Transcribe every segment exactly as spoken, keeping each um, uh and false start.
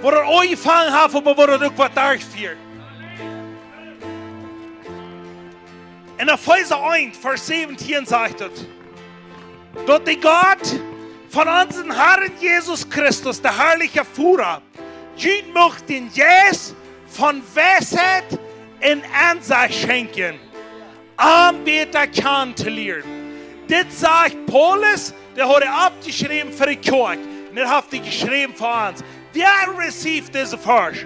Woo daut aunjefongen haft, oba woo daut uk woat derchfieren. En Efeesa eent, Varsch säwentieen sajcht et, daut de Gott von onsen Harn Jesus Christus, de harliche Voda, junt mucht dän Jeist von Weisheit un Ensecht schenkjen, am bäta kjanen to lieren. Dit sajcht Paulus, dee haud et oppjeschräwen fa de Kjoakj. Un dit haft hee jeschräwen fa ons. Wäa received dise Varsch?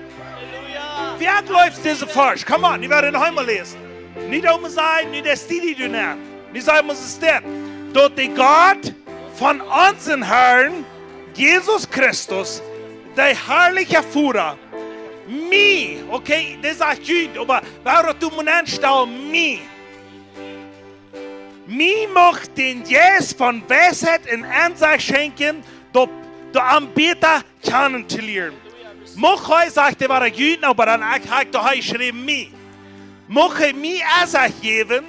Wäa jleeft dise Varsch? Come on, wie woaren noch eemol läsen. Nich om sennen, nich daut dee die du nennst. Nich sennen, muss es stemmen. Daut de Gott von onsen Harn Jesus Christus, de harliche Voda, mie, okay, dee sajcht junt, oba woo daut du motst aunstalen, mie. Mie mucht dän Jeist von Weisheit un Ensecht schenkjen, daut, daut am bäta kjanen to lieren. Mucht hee, sajcht hee, wada junt, oba dan hab ekj daut hia jeschräwen, mie. Mucht hee mie Ensecht jäwen,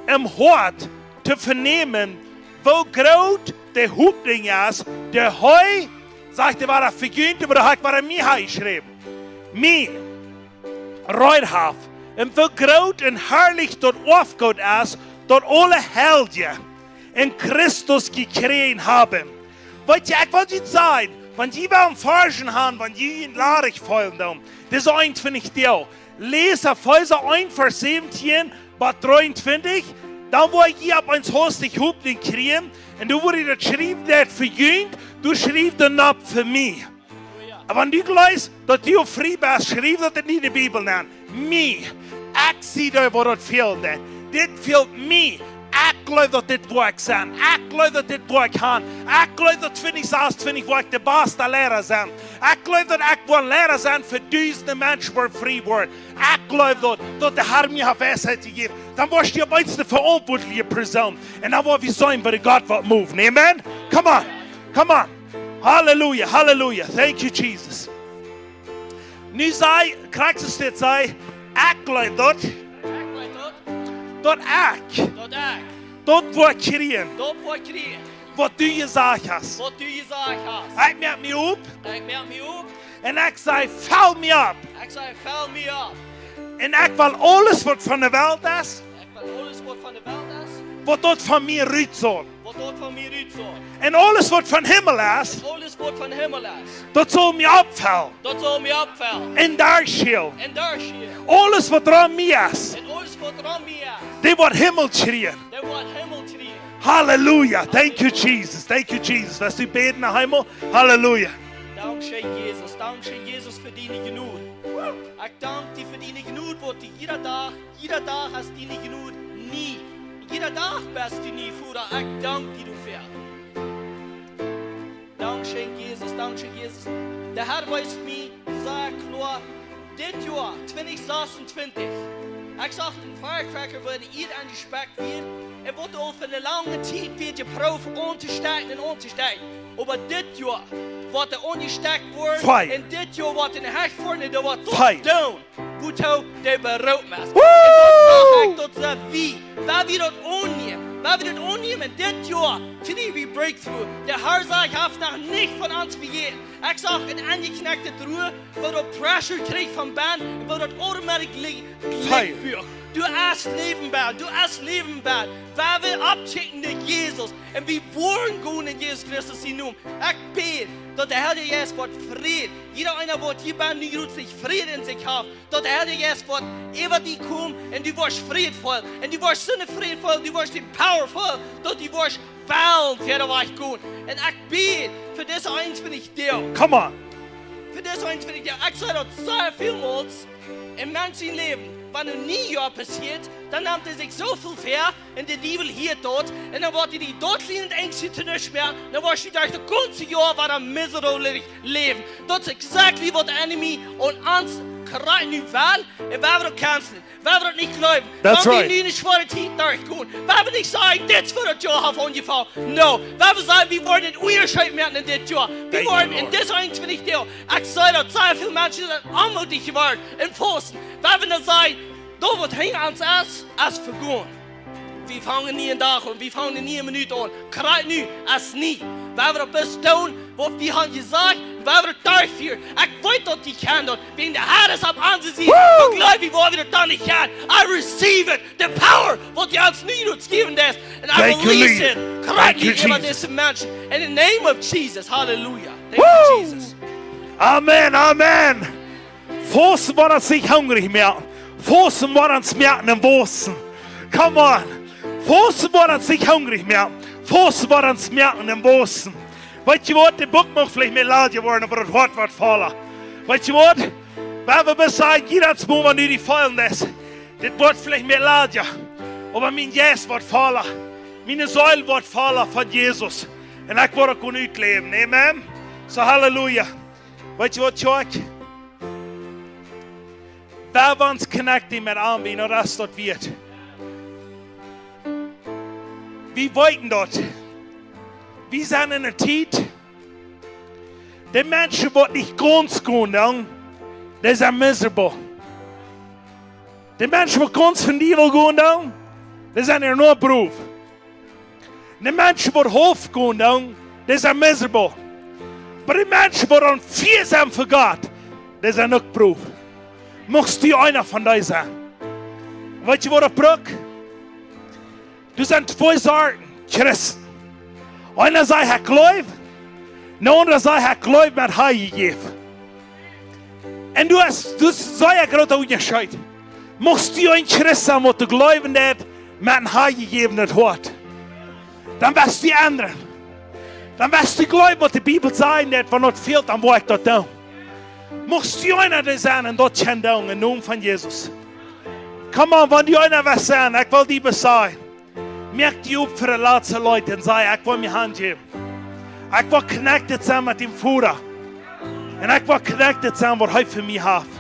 em Hoat to venämen, woo groot de Hopninj es, dee hee, sajcht hee, wada fa junt, oba daut hab ekj wada mie hia jeschräwen. Mie. Reed haft. Un woo groot un harlich daut Oafgoot es, daut aule Heilje en Christus jekjräajen haben. Weet jie, ekj well junt sajen, wan jie wellen Varschen haben, wan jie junt ladich feelen doonen, dise eenuntwintich Doag, läst Efeesa eent, Varsch säwentieen bat dreeuntwintich, dan woa jie opp eemol hastich Hopninj kjrieen, un dan woa jie daut schriewen, daut fa junt, du schriefst daut opp fa mie. Oba wan du jleefst, daut du frie best, schriew daut en diene Bibel aun. Mie. Ekj sie dee, waut daut fält. Dit fält mie. Ekj jleew, daut dit woa ekj sennen. Ekj jleew, daut dit woa ekj haben. Ekj jleew, daut twintich sasuntwintich woa ekj de baste Liera sennen. Ekj jleew, daut ekj woa Liera sennen fa dusende Menschen, waut frie woaren. Ekj jleew, daut, daut de Har mie haft Weisheit jejäft. Dan woascht du opp eemol de veauntwuatliche Persoon. Un dan woa wie seenen, woo de Gott woat moven. Amen? Come on. Come on. Halleluja, halleluja. Thank you, Jesus. Nu saj, krakjt soo aus dit saj, ekj jleew daut, daut ekj daut woa kjrieen, waut du jesajcht hast. Ekj moak mie opp. Un ekj saj, fell mie opp. Un ekj well aules, waut von de Welt es, waut daut von mie rut saul. Un aules, waut von Himmel es, daut saul mie oppfellen. Un derchschienen. Aules, waut rom mie es, dee woat Himmel kjrieen. Halleluja. Thank you, Jesus. Thank you, Jesus. Woascht du bäden no Himmel? Halleluja. Dankscheen, Jesus. Dankscheen, Jesus, fa diene Jnod. Ekj dank die fa diene Jnod, waut du jieda Dach, jieda Dach es diene Jnod nie. Jieda Dach best du nie, Voda. Ekj dank die doafäa. Dankscheen, Jesus, dankscheen, Jesus. De Har wiest mie sea kloa, dit Joa, twintich sasuntwintich, ekj sach een firecracker, woo de Ieed aunjespekjt wort, un wort aul fa eene lange Tiet wort jeprooft auntostecken un auntostecken. Oba dit Joa woat hee aunjespekjt woaren. Fia. Un dit Joa woat hee hecht woaren un dee woat daut doonen, woatoo hee beroopen es. Woo! Un daut sach ekj, daut sent wie. Wan wie daut aunnämen, wan wie daut aunnämen, dit Joa kjrie wie breakthrough. De Har sajcht, hee haft noch nich von ons vejäten. Ekj sach een aunjekjnakjtet Roa, woo daut pressure kjrieech von bennen, un woo daut automatically leegwuat. Du hast Läwen bennen, du hast Läwen bennen. Wan wie oppkjikjen no Jesus un wie woaren gonen en Jesus Christus sienen Nomen. Ekj bäd, daut de Heilje Jeist woat Fräd, jieda eena, waut hia bennen nu jrod nich Fräd en sikj haft, daut de Heilje Jeist woat äwa die komen un du woascht Fräd feelen. Un du woascht soon Fräd feelen, du woascht dän powerful, daut du woascht wellen wieda wajchgonen. Un ekj bäd fa dise eenuntwintich Doag. Come on. Fa dise eenuntwintich Doag. Ekj saj daut sea väl mol en Menschen äa Läwen. Wan een Niejoa passieet, dan nemt hee sikj soo väl väa un de Diewel hieet daut. Un dan woat hee die daut kjliene Enjstje to nuscht moaken. Dan woascht du derch daut gaunze Joa wada miserabel läwen. Daut es exactly waut de enemy aun ons kjrieen nu well. Un wie woaren daut cancelen. Wie woaren daut nich jleewen. That's right. Wan wie nu eene schwoare Tiet derchgonen, wie woaren nich sajen, dit es fa daut Joa haft aunjefongen. No, wie woaren sajen, wie woaren een Unjascheet moaken en dit Joa. Wie woaren en dise eenuntwintich Doag. Ekj saj daut, sea väl Menschen sent onmoodich jeworden un fausten. Wie woaren dan sajen, daut waut hinja ons es, es vegonen. Wie fangen een nieen Dach aun, wie fangen eene niee Minut aun. Krakjt nu es nie. Wie woaren daut bloos doonen, waut wie haben jesajcht, Woa wie daut derchfieren. Ekj weet daut dee kjennen daut. Wan de Herr es opp onse Sied, dan jleew ekj, woa wie daut dan nich kjennen. I receive it. The power, waut dee ons nu jeft, jewen es. And I release it. Thank you, Jesus. Krakjt äwa dise Menschen. In the name of Jesus. Hallelujah. Thank you, Jesus. Amen, amen. Fausten woat ons nich hungrich moaken. Fausten woat ons moaken un wausen. Come on. Fausten woat ons nich hungrich moaken. Fausten woat ons moaken un wausen. Weetst du waut, de Buak mucht veleicht mea ladja woaren, oba daut Hoat woat volla. Weetst du waut? Wan wie bloos sajen, jiedet Mol, wan du die feelen deist, dit woat veleicht mea ladja, oba mien Jeist woat volla. Miene Seel woat volla von Jesus. Un ekj woa daut kjennen utläwen. Amen. So, Halleluja. Weetst du waut, Kjoakj? Wan wie ons connecten met am, wie nu daut daut wieet. Wie weeten daut. Wie sent en eene Tiet, de Menschen, waut nich gaunz gonen doonen, dee sent miserable. De Menschen, waut gaunz von Diewel gonen doonen, dee sent ea noch brow. De Menschen, waut haulf gonen doonen, dee sent miserable. Oba de Menschen, waut aun Fia sent fa Gott, dee sent uk brow. Muchst du eena von dee sennen? Weetst du waut, Brock? Doa sent twee Sorten Christen. Eena sajcht, ekj jleew, un de aundra sajcht, ekj jleew met Hoat jejäft. Un du hast, daut es een sea groota Unjascheet. Muchst du een Christ sennen, waut du jleewen deist met een Hoat jejäfenet Hoat. Dan woascht du endren. Dan woascht du jleewen, waut de Bibel sajcht, daut wan daut fält, dan woa ekj daut doonen. Muchst du eena sennen un daut kjennen doonen, em Nomen von Jesus. Come on, wan du eena woascht sennen, ekj well die besajen. Moak die op fa de latste Leet un saj, ekj well mie hanjäwen. Ekj well connected sennen met dän Voda. Un ekj well connected sennen, waut hee fa mie haft.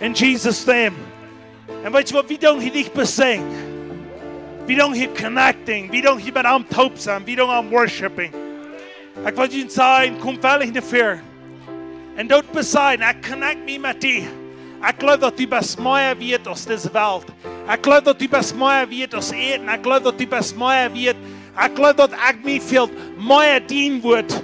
In Jesus' name. Un weetst du waut, wie doonen hia nich besingen. Wie doonen hia connecting. Wie doonen hia met am toop sennen. Wie doonen am worshipping. Ekj well die sajen, kom veleicht no väaren. Un daut besennen, ekj connect mie met die. Ekj jleew, daut du best mea wieet aus dise Welt. Ekj jleew, daut du best mea wieet aus Äten. Ekj jleew, daut du best mea wieet. Ekj jleew, daut ekj, mie fält mea dien Wuat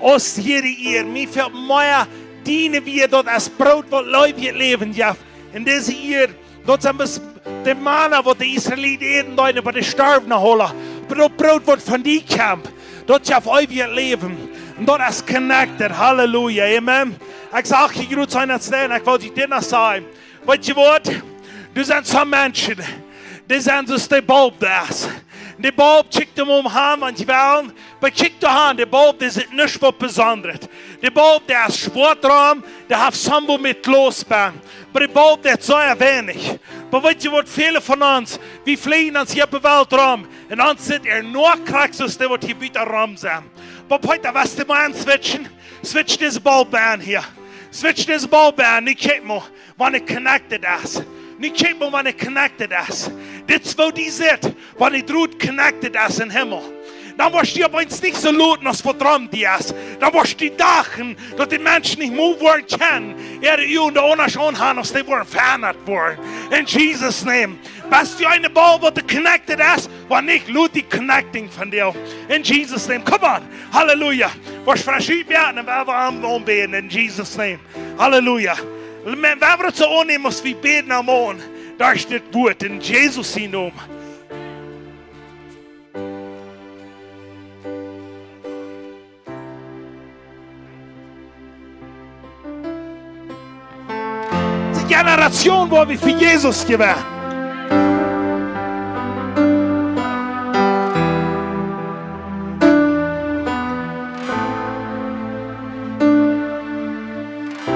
aus hia de Ieed. Mie fält mea diene Wieed, daut es Broot, waut eewjet Läwen jeft. En dise Ieed, daut sent bloos de Mana, waut de Israeliten äten deeden, oba dee storwen noch aula. Oba daut Broot, waut von die kjemt, daut jeft eewjet Läwen. Un daut es connected. Halleluja. Amen. Ekj sach hia jrods eenen steit, ekj well die dit noch sajen. Weetst du waut? Doa sent some Menschen, dee sent soo aus de Bulb, daut es. De Bulb kjikjt am omhan, wan dee well, oba kjikjt doa han, de Bulb, dee sitt nuscht waut Besondret. De Bulb, dee es schwoat rom, dee haft soo waut met Glas benn. Oba de Bulb, dee haft sea weinich. Oba weetst du waut, väle von ons, wie fleejen ons hia opp de Welt rom, un ons sitt et nuscht krakjt soo aus dee, waut hia buten rom sent. Oba Peter, woascht du mol aun switchen? Switch dise Bulb aun hia. Switch dise Bulb aun, nu kjikj mol, wan et connected es. Nu kjikj mol, wan et connected es. Dit es woo dee sitt, wan de Drot connected es em Himmel. Dan woascht du opp eemol nich soo looten aus waut rom die es. Dan woascht du dachen, daut de Menschen nich mea woaren kjennen, äare Uagen doa aundasch aunhan, aus dee woaren veendat woaren. In Jesus' name. Best du eene Bulb, waut connected es? Wan nich, lot die connecting von die. In Jesus' name. Come on. Halleluja. Woascht fresch utmoaken un wie woaren am aunbäden. In Jesus' name. Halleluja. Amen. Wie woaren daut soo aunnämen, aus wie bäden am aun. Daut es dit Wuat en Jesus sienen Nomen. De Generation, wua wie fa Jesus jäwen.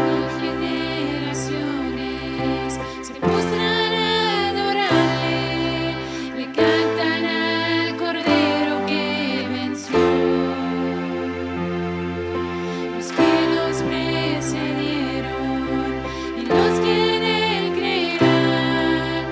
Mil generaciones se postran a adorarle, le cantan al Cordero que venció. Los cielos precedieron, y los que en él creerán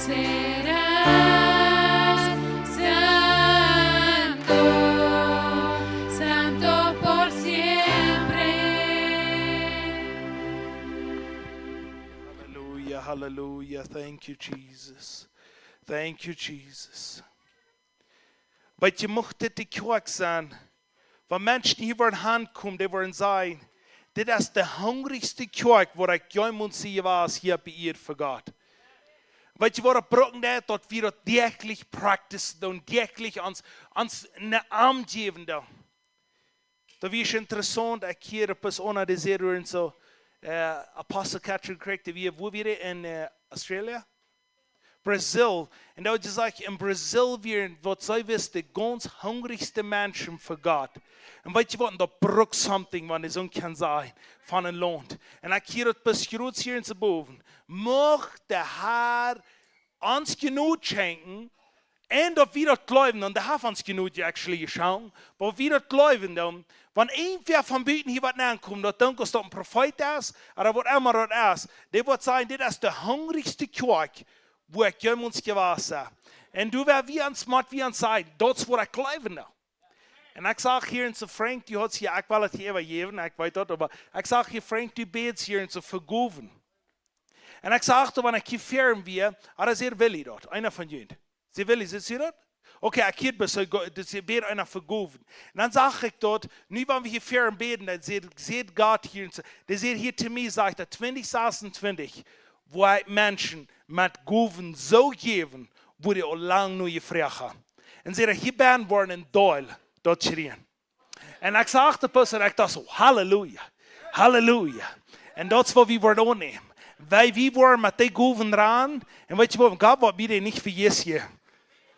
Serás santo, santo por siempre. Hallelujah, hallelujah. Thank you, Jesus. Thank you, Jesus. Weet jie, mucht dit de Kjoakj sennen, wua Menschen hia woaren aunkomen, dee woaren sajen: "Dit es de hungrigste Kjoakj, wua ekj jemols sie, wua ekj hia bie hia fa Gott." Weet jie, waut daut brukt, daut, daut wie daut däachlich practice doonen, däachlich ons, ons ne Acht jäwen doonen. Daut wia interessaunt, ekj hieed eppes aun, dee säd doa soo, äh, Apostel Catherine Craig, dee wia, wua wia dee? En, äh, Australia? Brasil. Un daut es, saj ekj, en Brasil wia, waut see wist, de gaunz hungrigste Menschen fa Gott. Un weet jie waut, daut brukt something, wan dee soo kjennen sennen von een Launt. Un ekj hieed daut bloos jrod hia en soo bowen. Mucht de Herr ons Jnod schenkjen, un daut wie daut jleewen, un dee haft ons Jnod actually jeschonken, oba wie daut jleewen doonen, wan irjentwäa von buten hia waut aunkomt, daut denkjt, aus daut een Profeet es, ooda waut emma daut es, dee woat sajen: "Dit es de hungrigste Kjoakj, wua ekj jemols jewast sie." Un doa woa wie ons, mott wie ons sajen: "Daut es waut ekj jleewen doo." Un ekj sach hia en soo Frank, dee haud hia, ekj well daut hia äwajäwen, ekj weet daut, oba ekj sach hia Frank, dee bäd hia en soo fa Gowen. Un ekj sach doa, wan ekj hia väaren wia, ooda säd Willy daut, eena von junt? Säd Willy, säd see daut? Okay, ekj hieed bloos, see go-, daut säd, bäd eena fa Gowen. Un dan sach ekj daut, nu wan wie hia väaren bäden, dan säd, säd Gott hia en soo, dee säd hia to mie, sajcht hee, twintich sasuntwintich, woa ekj Menschen met Gowen soo jäwen, wua dee aul lang no jefroagt haben. Un säd hee, hia bie woaren een Deel daut kjrieen. Un ekj sach de Person, ekj docht soo: "Halleluja, halleluja." Un daut es waut wie woaren aunnämen. Wie, wie woaren met dee Gowen ran. Un weet jie waut, Gott woat mie dee nich vejäten.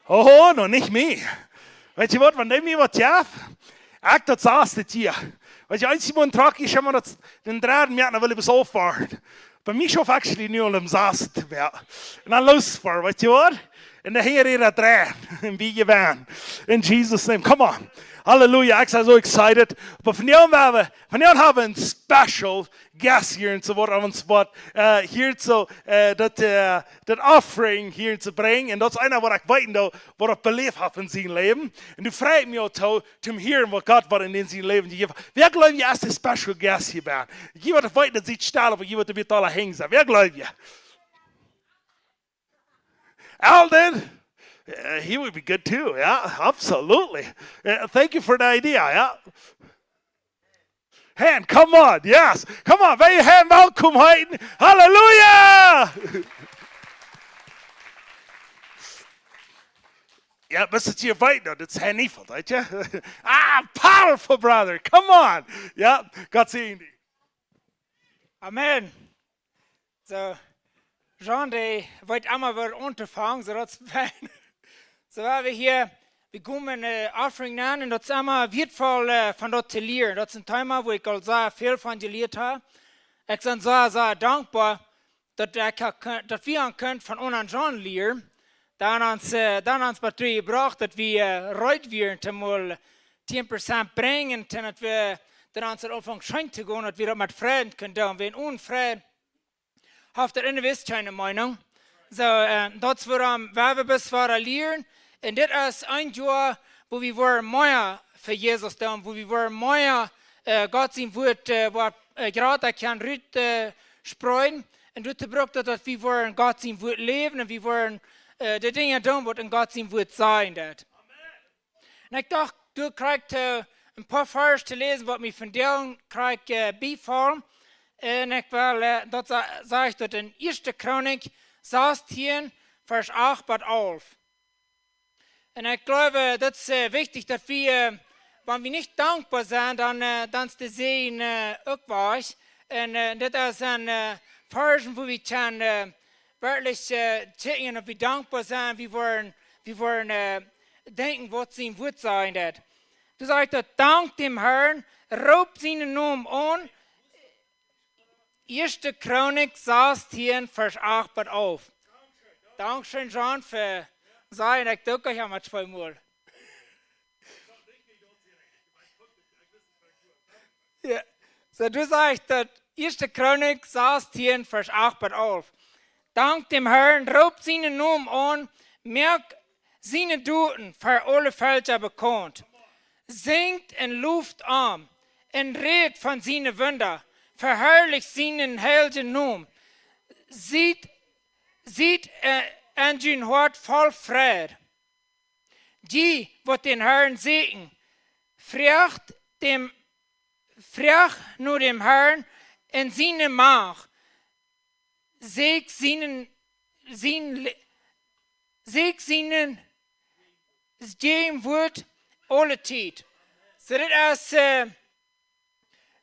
Oh, noch nich mie. Weet jie waut, wan dee mie waut jeft, ekj daut saste Tiet. Weet jie, eent mol een Truck, ekj hab mau daut, dän dredden Moat, dan well ekj bloos auffoaren. Bie mie schauft actually nu aul em sasten, jo. Un dan losfoaren, weet jie waut? Un dan hinjaraun dreien, un wie jewennen. In Jesus' name, come on. Halleluja, ekj sie soo excited. Oba vondoag haben wie, vondoag haben wie een special guest hia en soo waut, ons waut, äh, hia soo, äh, daut, äh, daut Offering hia to brinjen. Un daut es eena, waut ekj weet, daut, waut hee beläft haft en sien Läwen. Un doa frei ekj mie aul too, to hieren, waut Gott woat en sien Läwen jejäft. Wäa jleewen, hee es de special guest hia bie? Jie woaren weeten, daut see stalen, oba jie woaren wada aula hangen sennen. Wäa jleewen? Alden? Uh, he would be good too. Yeah, absolutely. Uh, thank you for the idea. Yeah. Hand, come on, yes. Come on, wave your hand, welcome, Hayden. Hallelujah. Yeah, but it's your fight, though. It's Hanniful, right? Yeah. Ah, powerful, brother. Come on. Yeah, Gott säajen die. Amen. Soo, John, dee weet emma wua auntofangen, soo daut es fein. Soo, wie hia, wie komen, äh, Offering aun un daut es emma wieetvoll, äh, von daut to lieren. Daut es een Thema, wua ekj aul sea väl von jelieet hab. Ekj sie sea, sea dankboa, daut ekj ha-, kun-, daut wie aun kunnen von aundre John lieren. Dan ons, äh, dan ons bie doa jebrocht, daut wie, äh, reed wieren, to mol tieen Prozent brinjen, un daut wie, dan ons daut aunfangen scheen to gonen, daut wie daut met Freid kunnen doonen. Wan one Freid haft daut enne Welt kjeene Meenunk. Soo, äh, daut es wuarom wie, wie bloos wada lieren. Un dit es een Joa, wua wie woaren mea fa Jesus doonen, wua wie woaren mea, äh, Gott sien Wuat, äh, waut, äh, jrata kjennen rut, äh, spreeden. Un daut brukt daut, daut wie woaren Gott sien Wuat läwen un wie woaren, äh, de Dinja doonen, waut en Gott sien Wuat sajcht daut. Un ekj docht, doa kjrie ekj, äh, een poa Varsch to läsen, waut mie vondoag kjrie ekj, äh, biefollen. Un ekj well, äh, daut sa-, sajcht daut en Ieeschte Chronik sastieen, Varsch acht bat alf. Un ekj jleew, äh, daut es, äh, wichtich, daut wie, äh, wan wie nich dankboa sent, dan, äh, dan es de Säajen, äh, uk wajch. Un, äh, dit es een, äh, Varsch, wua wie kjennen, äh, werkjlich, äh, checken, auf wie dankboa sent, wie woaren, wie woaren, äh, denkjen, waut sien Wuat sajcht daut. Doa sajcht daut: "Dankt däm Herrn, roopt sienen Nomen aun." Ieeschte Chronik sastieen, Varsch acht bat alf. Dankscheen, John, fa sajen, ekj doa uk aul mau twee mol. Jo. Soo, doa sajcht daut, Ieeschte Chronik sastieen, Varsch acht bat alf. Dankt däm Harn, roopt sienen Nomen aun, moakt siene Doten fa aule Velkja bekaunt. Sinjt un loft am un rät von siene Wunda, veharlicht sienen heiljen Nomen. Siet, siet, äh, en jun Hoat voll Freid. Jie, waut dän Harn sieekjen, froagt däm, froagt no däm Harn en siene Macht, sieekjt sienen, sien Le-, sieekjt sienen Jäajenwuat aule Tiet. Soo, dit es, äh,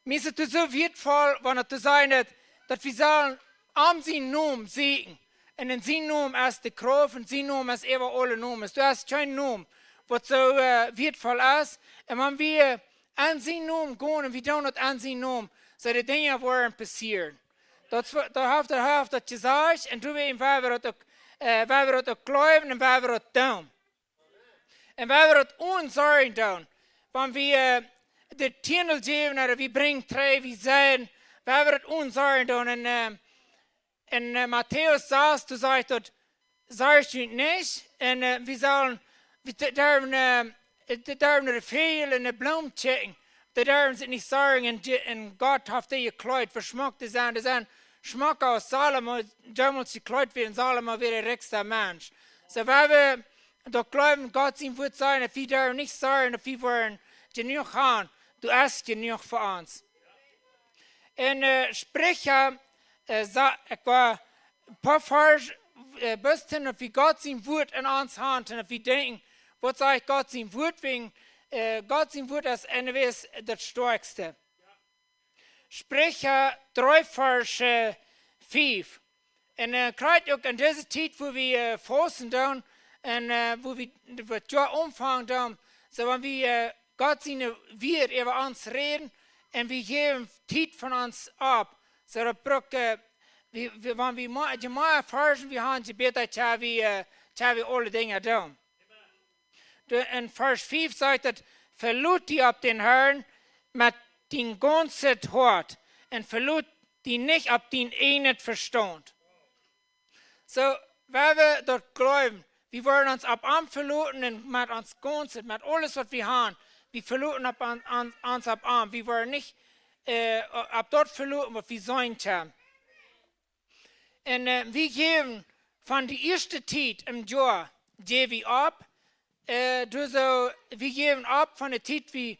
mie es et soo wieetvoll, wan et to sajen daut, daut wie sellen aun sienen Nomen sieekjen. Un en sienen Nomen es de Krauft, en sienen Nomen es äwa aule Nomes. Du hast kjeenen Nomen, waut soo, äh, wieetvoll es. Un wan wie, äh, aun sienen Nomen gonen un wie doonen daut aun sienen Nomen, soo de Dinja woaren passieren. Daut, daut haft, daut haft daut jesajcht, un doawäajen woa wie daut uk, äh, woa wie daut uk jleewen un woa wie daut doonen. Un woa wie daut onen Sorjen doonen, wan wie, äh, de Tiendel jäwen, ooda wie brinjen trigj, wie sajen, woa wie daut onen Sorjen doonen. Un, äh, en, äh, Matäus sas, doa sajcht daut, sorjt junt nich. Un, äh, wie sellen, wie de-, derwen, äh, de-, derwen de Väajel un de Bloomen kjikjen. Dee derwen sikj nich sorjen, un de-, un Gott haft dee jekjleet, woo schmock dee sent. Dee sent schmocka aus Salomo jemols jekjleet wia, un Salomo wia de rikjsta Mensch. Soo, woa wie daut jleewen, Gott sien Wuat sajen, daut wie derwen nich sorjen, daut wie woaren jenuach haben, doa es jenuach fa ons. En, äh, Spricha, äh, sa-, ekj woa een poa Varsch, äh, bloos daut wie Gott sien Wuat en ons haben, un daut wie denkjen, waut sajcht Gott sien Wuat, wäajen, äh, Gott sien Wuat es eent waut daut stoakjste. Spricha dree Varsch, äh, fief. Un, äh, krakjt uk en dise Tiet, wua wie, äh, fausten doonen un, äh, wua wie, wua daut Joa aunfangen doonen, soo wan wie, äh, Gott sien Wuat äwa ons räden un wie jäwen Tiet von ons auf, soo daut brukt, äh, wie, wie, wan wie mea, je mea Varschen wie haben, je bäta kjenn wie, äh, kjenn wie aule Dinja doonen. De, en Varsch fief sajcht et: "Veloot die opp dän Harn met dien gaunzet Hoat un veloot die nich opp dien eejnet Vestaunt." Soo, wan wie daut jleewen, wie woaren ons opp am veloten un met ons gaunzet, met aules waut wie haben, wie veloten opp an, an, ons opp am. Wie woaren nich, äh, opp daut veloten waut wie seenen kjennen. Un, äh, wie jäwen von de ieeschte Tiet em Joa, jäw wie auf, äh, doa soo, wie jäwen auf von de Tiet, wie,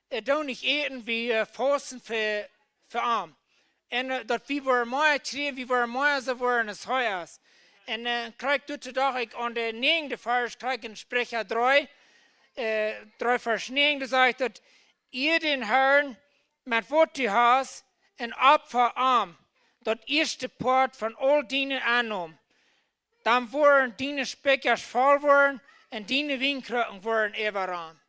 äh, doonen nich äten, wie, äh, fausten fa, fa am. Un, äh, daut wie woaren mea kjrieen, wie woaren mea soo woaren aus hee es. Un, äh, krakjt doa docht ekj aun de näajende Varsch, krakjt en Spricha dree, äh, dree Varsch näajen, doa sajcht et: "Iea dän Harn met waut du hast, un opfa am daut ieeschte Poat von aul diene Ennom. Dan woaren diene Spikjasch voll woaren un diene Wienkrucken woaren äwaraun."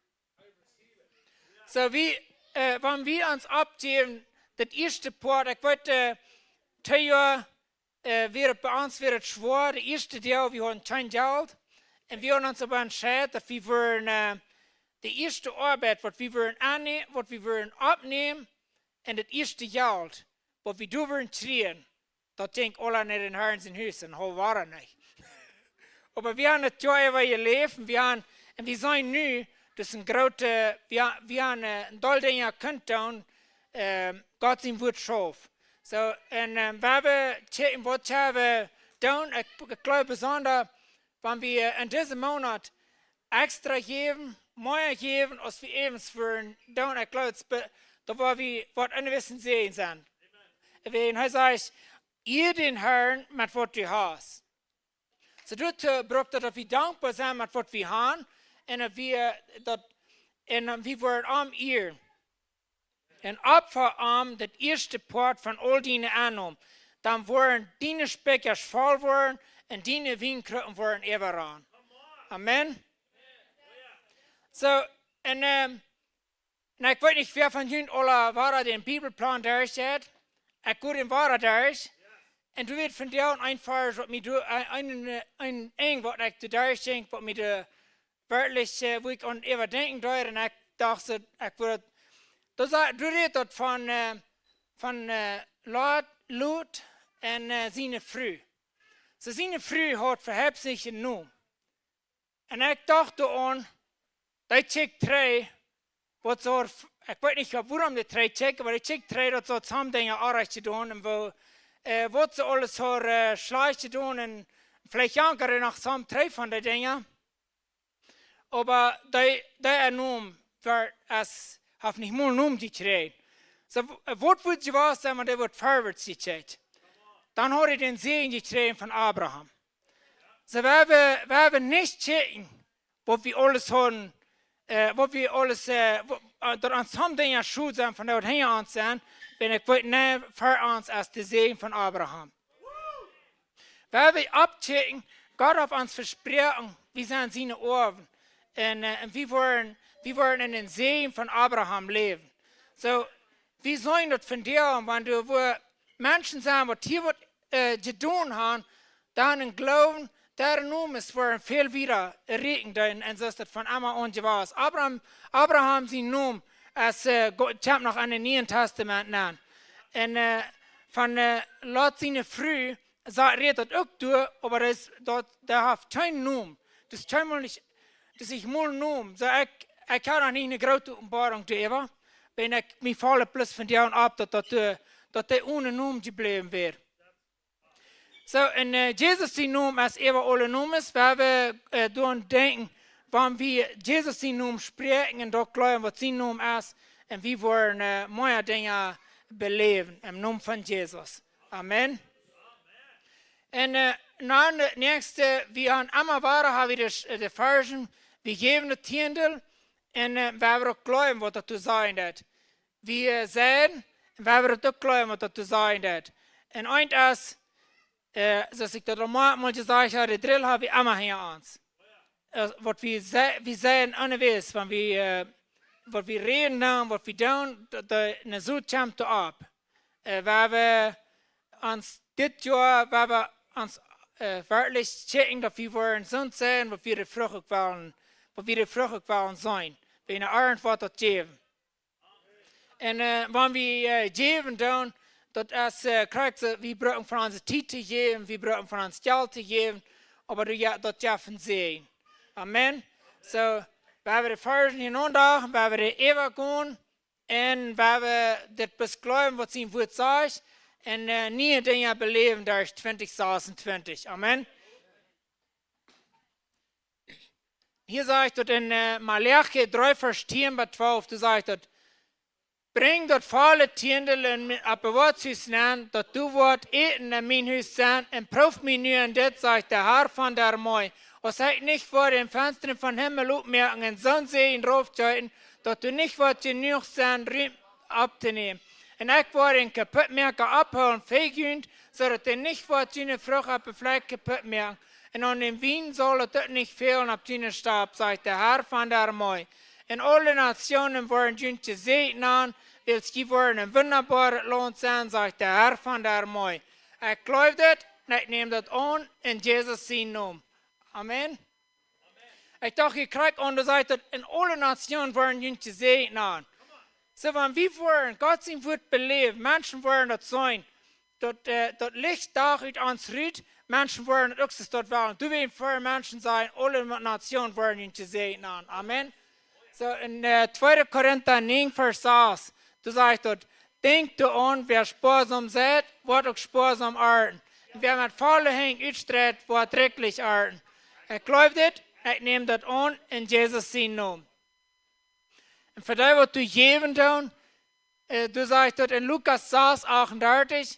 Soo wie, äh, wan wie ons aufjäwen, daut ieeschte Poat, ekj weet, äh, twee Joa, äh, wia et bie ons, wia et schwoa, de ieeschte Tiet, wie hauden kjeen Jelt. Un wie hauden ons oba entscheiden, daut wie wudden, äh, de ieeschte Oabeit, waut wie wudden aunnämen, waut wie wudden aufnämen, un daut ieeschte Jelt, waut wie doa wudden kjrieen, daut jinkj aula no dän Harn sien Hus un hee wia doa nich. Oba wie haben daut Joa äwa jeläft, un wie haben, un wie seenen nu, daut es een groote, wie ha-, wie haben, äh, een Deel Dinja kunt doonen, ähm, Gott sien Wuat schauft. Soo, un, ähm, wie haben, tje-, waut wie haben doonen, ekj, ekj jleew besonda, wan wie, äh, en disen Moonat extra jäwen, mea jäwen, aus wie eewens wudden doonen, ekj jleew, daut es be-, daut woa wie waut aundasch seenen sennen. Wäajen hee sajcht: "Iea dän Harn met waut du hast." Soo, doatoo brukt daut, daut wie dankboa sent met waut wie haben, un daut wie, äh, daut, un, äh, wie wudden am ieren. "Un opfa am daut ieeschte Poat von aul diene Ennom. Dan woaren diene Spikjasch voll woaren un diene Wienkrucken woaren äwaraun." Amen. Soo, un, ähm, un ekj weet nich, wäa von junt aula wada dän Bibelplan derchjeit. Ekj go dän wada derch. Un doa wia vondoag een Varsch, waut mie doa, een, een, een Enj, waut ekj doa derchjinkj, waut mie doa werkjlich, äh, wua ekj aun äwadenkjen deed, un ekj docht, soo, ekj wudd, doa sa-, doa rät daut von, äh, von, äh, Lot, Lot un, äh, siene Fru. Soo, siene Fru haud fa Hepsnicht een Nomen. Un ekj docht doaraun, dee kjikjt trigj, waut soo, ekj weet nich, wuarom dee trigj kjikjt, oba dee kjikjt trigj, daut see soone Dinja orrajcht jedonen un woo, äh, waut see aules haud, äh, schlajcht jedonen un veleicht jankad dee noch soone trigj von dee Dinja. Oba dee, dee äa Nomen, wia, es, haft nich mol een Nomen jekjräajen. Soo, w-, waut wudd jewast sennen, wan dee wudd verwoats jekjikjt? Dan haud hee dän Säajen jekjräajen von Abraham. Soo, wie, wie, wie haben nich kjikjen, waut wie aules haben, äh, waut wie aules, äh, wa-, äh, daut aun soone Dinja schult sennen, von dee waut hinja ons sent, wan ekj weet, nä, ver ons es de Säajen von Abraham. Wan wie oppkjikjen, Gott haft ons vesproaken, wie sent siene Oawen. Un, äh, un wie woaren, wie woaren en dän Säajen von Abraham läwen. Soo, wie sellen daut vondoag, wan doa wua Menschen sent, waut hia waut, äh, jedonen haben, dan em Gloowen, dee äa Nomen es väl wieda rieekjend un, un soo es daut von emma aun jewast. Abraham, Abraham sien Nomen es, äh, go-, kjemt noch en daut Niee Tastament aun. Un, äh, von, äh, Lot siene Fru, soo rät daut uk doa, oba daut es, daut, dee haft kjeen Nomen. Daut es kjeenmol nich, daut es nich mol een Nomen. Soo, ekj, ekj hab noch nich eene groote Openboarunk doaräwa, wan ekj mie foll bloos von dee aun opp, daut, daut, äh, daut dee one Nomen jebläwen wia. Soo, un, äh, Jesus sien Nomen es äwa aule Nomes, wan wie, äh, doaraun denkjen, wan wie Jesus sien Nomen spräakjen un daut jleewen, waut sien Nomen es, un wie woaren, äh, mea Dinja beläwen em Nomen von Jesus. Amen. Un, äh, dan daut näakjste, wie haben emma wada, haben wie de, de Varzen, wie jäwen daut Tieendel, un, äh, wie woaren uk jleewen, waut daut to sajen haft. Wie, äh, sent, un wie woaren uk jleewen, waut daut to sajen haft. Un eent es, äh, soo aus ekj daut aul mol, mol jesajcht hab, de Drill haben wie emma hinja ons. Äh, waut wie sä-, wie sent unjawäajes, wan wie, äh, waut wie räden dan, waut wie doonen, daut, daut, ne, soo kjemt daut opp. Äh, wie haben ons dit Joa, wie haben ons, äh, werkjlich kjikjen, daut wie woaren soont sennen, waut wie de Frucht uk wellen, waut wie de Frucht uk wellen seenen. Wan ne Arnt woat daut jäwen. Un, äh, wan wie, äh, jäwen doonen, daut es, äh, krakjt soo, wie brucken von onse Tiet to jäwen, wie brucken von ons Jelt to jäwen, oba du, jo, daut jeft een Säajen. Amen. Soo, wie haben de Varzen hia aunjedocht, wie haben de Eva jegonen, un wie haben dit bloos jejleeft, waut sien Wort sajcht, un, äh, niee Dinja beläwen derch twintich sasuntwintich. Amen. Hia sajcht daut en, äh, Maleachi dree, Varsch tieen bat twalf, doa sajcht daut: "Brinj daut volle Tieendel en mi-, opp daut Hus nenn, daut doa woat Äten en mien Hus sennen, un proow mie nu en dit, sajcht de Herr von de Armee, aus ekj nich woa de Fenstren vom Himmel opmoaken un soon Säajen raufjeeten, daut doa nich woat jenuach sennen, Rum opptonämen. Un ekj woa dän Kaputtmoaka opphoolen fa junt, soo daut hee nich woat june Frucht opp de Flakj kaputt moaken. Un aun dän Wien saul et uk nich fälen opp june Stap, sajcht de Herr von de Armee. Un aule Nationen woaren junt jesäajent nanen, wiels jie woaren een wundaboaret Launt sennen, sajcht de Herr von de Armee." Ekj jleew dit, un ekj näm daut aun, en Jesus sienen Nomen. Amen. Ekj docht, ekj kjrieech aun, doa sajcht daut, un aule Nationen woaren junt jesäajent nanen. Soo, wan wie woaren Gott sien Wort beläwen, Menschen woaren daut seenen, daut, äh, daut Licht docht ut ons rut, Menschen woaren daut uk soo daut wellen. Doa woaren väl Menschen sajen, aule Nationen woaren junt jesäajent nanen. Amen. Soo, en, äh, tweede Korinta näajen, Varsch sas, doa sajcht daut: "Denkjt doaraun, wäa spoasom seit, woat uk spoasom arnten. Un wäa met volle Henj utstreit, woat rikjlich arnten." Ekj jleew dit, ekj näm daut aun, en Jesus sienen Nomen. Un fa dee, waut doa jäwen doonen, äh, doa sajcht daut en Lukas sas achtundartich: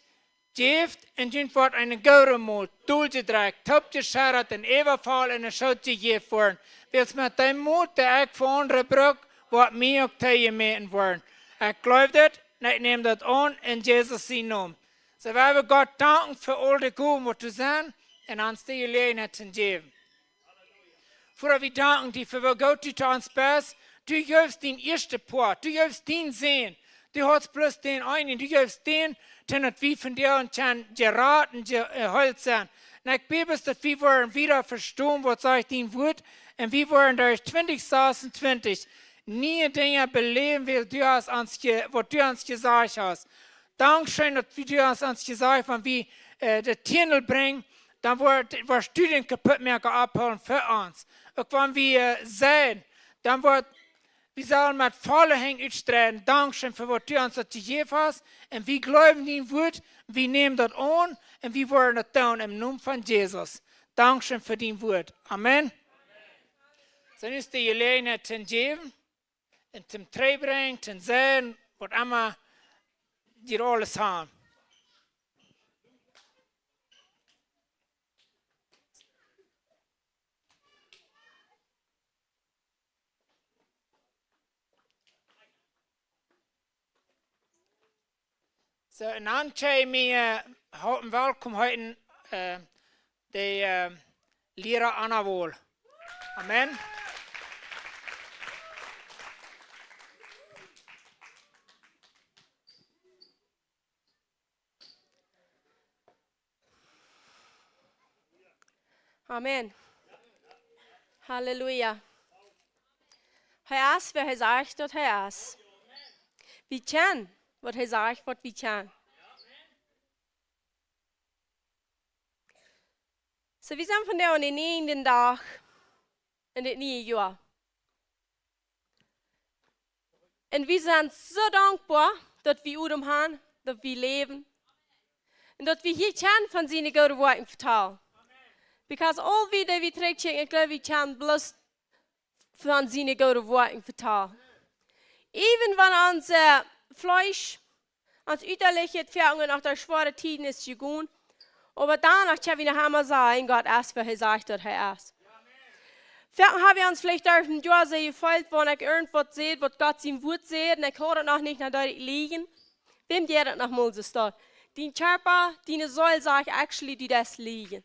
"Jäft, un junt woat eene goode Mot, dol jedrekjt, toop jeschedat un äwavoll en de Schoot jejäft woaren. Wiels met dän Mot, dän ekj fa aundre bruk, woat mie uk toojemäten woaren." Ekj jleew dit, un ekj näm daut aun, en Jesus sienen Nomen. Soo, wie wellen Gott danken fa aul de Gowen, waut doa sent, un ons de Jeläajenheit to jäwen. Voda, wie danken die fa woo goot du to ons best. Du jefst dän ieeschten Poat, du jefst dän Sän. Du hast bloos dän eenen, du jefst dän, daut wie von die aun kjennen jerat un je-, äh, erheelt sennen. Un ekj bäd, daut wie woaren wada vestonen, waut sajcht dien Wort. Un wie woaren derch twintich sasuntwintich niee Dinja beläwen, waut du ons je-, waut du ons jesajcht hast. Dankscheen, daut du hast ons jesajcht, wan wie, äh, daut Tieendel brinjen, Dan woat, woat Studien kaputt moaken, aufhoolen fa ons. Uk wan wie, äh, seien, dan woat, wie sellen met volle Henj utstreien. Dankscheen fa waut du ons daut jejäft hast. Un wie jleewen dien Wort, wie nämen daut aun un wie woaren daut doonen em Nomen von Jesus. Dankscheen fa dien Wort. Amen. Soo es de Jeläajenheit to jäwen un toom trigjbrinjen, to sennen, waut emma dee aules haben. Soo, un dan kjenn wie, äh, hoaten welkom heeten, äh, de, äh, Liera Anna Wohl. Amen. Amen. Halleluja. Hee es, wäa hee sajcht, daut hee es. Wie kjennen, waut hee sajcht, waut wie kjennen. Soo, wie sent vondoag aun dän näajenden Dach en dit niee Joa. Un wie sent soo dankboa, daut wie Odem haben, daut wie läwen. Un daut wie hia kjennen von siene goode Woakjen vetalen. Because aul wie, dee wie trigjkjikjen, ekj jleew, wie kjennen bloos von siene goode Woakjen vetalen. Even wan ons, äh, Fleesch, ons Uttalichet, foaken no de schwoare Tieden es jegonen. Oba dan, aus wie noch emol sajen, Gott es, wäa hee sajcht, daut hee es. Foaken hab wie ons veleicht derch daut Joa soo jefeelt, wan ekj irjentwaut säd, waut Gott sien Wort sajcht, un ekj hia daut noch nich no daut Lieejen. Wäm jeit daut noch mol soo? Dien Kjarpa, diene Seel sajcht actually, du deist lieejen.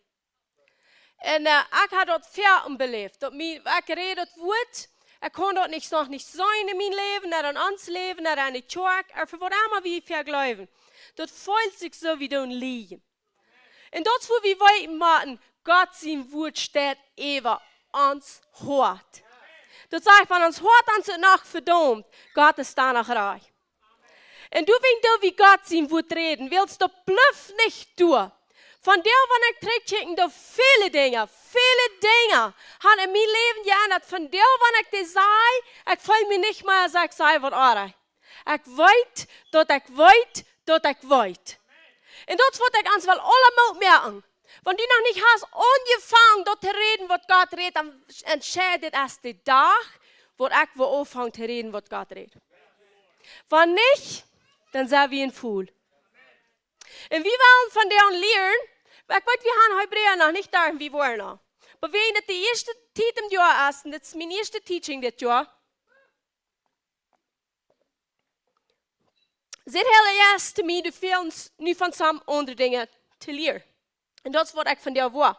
Un, äh, ekj hab daut foaken beläft, daut mie, ekj räd daut Wort, ekj kaun daut nich, noch nich seenen en mien Läwen, ooda en ons Läwen, ooda en de Kjoakj, ooda fa waut emma wie fa jleewen. Daut feelt sikj soo aus wie doonen lieejen. Un daut es wua wie weeten motten, Gott sien Wort steit äwa ons Hoat. Daut sajcht, wan ons Hoat ons noch vedaumt, Gott es doano rajcht. Un du, wan du, wie Gott sien Wort räden, wiels daut blift nich doa. Vondoag, wan ekj trigjkjikj, doa väle Dinja, väle Dinja haben en mien Läwen jeendat. Vondoag, wan ekj dee saj, ekj feel mie nich mea, aus ekj saj waut oajch. Ekj weet, daut ekj weet, daut ekj weet. Un daut es waut ekj ons well aula moaken. Wan du noch nich hast aunjefongen, daut to räden, waut Gott rät, dan entscheid, dit es de Dach, wua ekj well aunfangen to räden, waut Gott rät. Wan nich, dan sent wie een Fool. Un wie wellen vondoag lieren, ekj weet, wie haben Hebräa noch nich doa, wie woaren noch. Oba wie daut de ieeschte Tiet em Joa es, un dit es mien ieeschtet Teaching dit Joa, sajcht hee ieescht to mie, du fält nu von some aundre Dinja to lieren. Un daut es waut ekj vondoag well.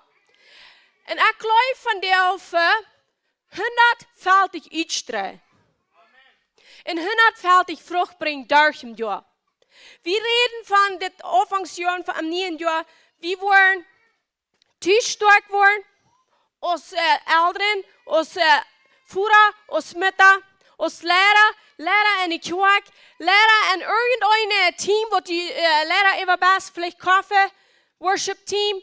Un ekj jleew vondoag fa hundatfeftich Utstreit. Un hundatfeftich Frucht brinjen derch em Joa. Wie räden von dit Aunfank Joa, von em nieen Joa. Wie woaren tus stoakj woaren, aus, äh, Elren, aus, äh, Voda, aus Mutta, aus Liera, Liera en de Kjoakj, Liera en irjent een, äh, Team, waut du, äh, Liera äwa best, veleicht Koffe, Worship Team,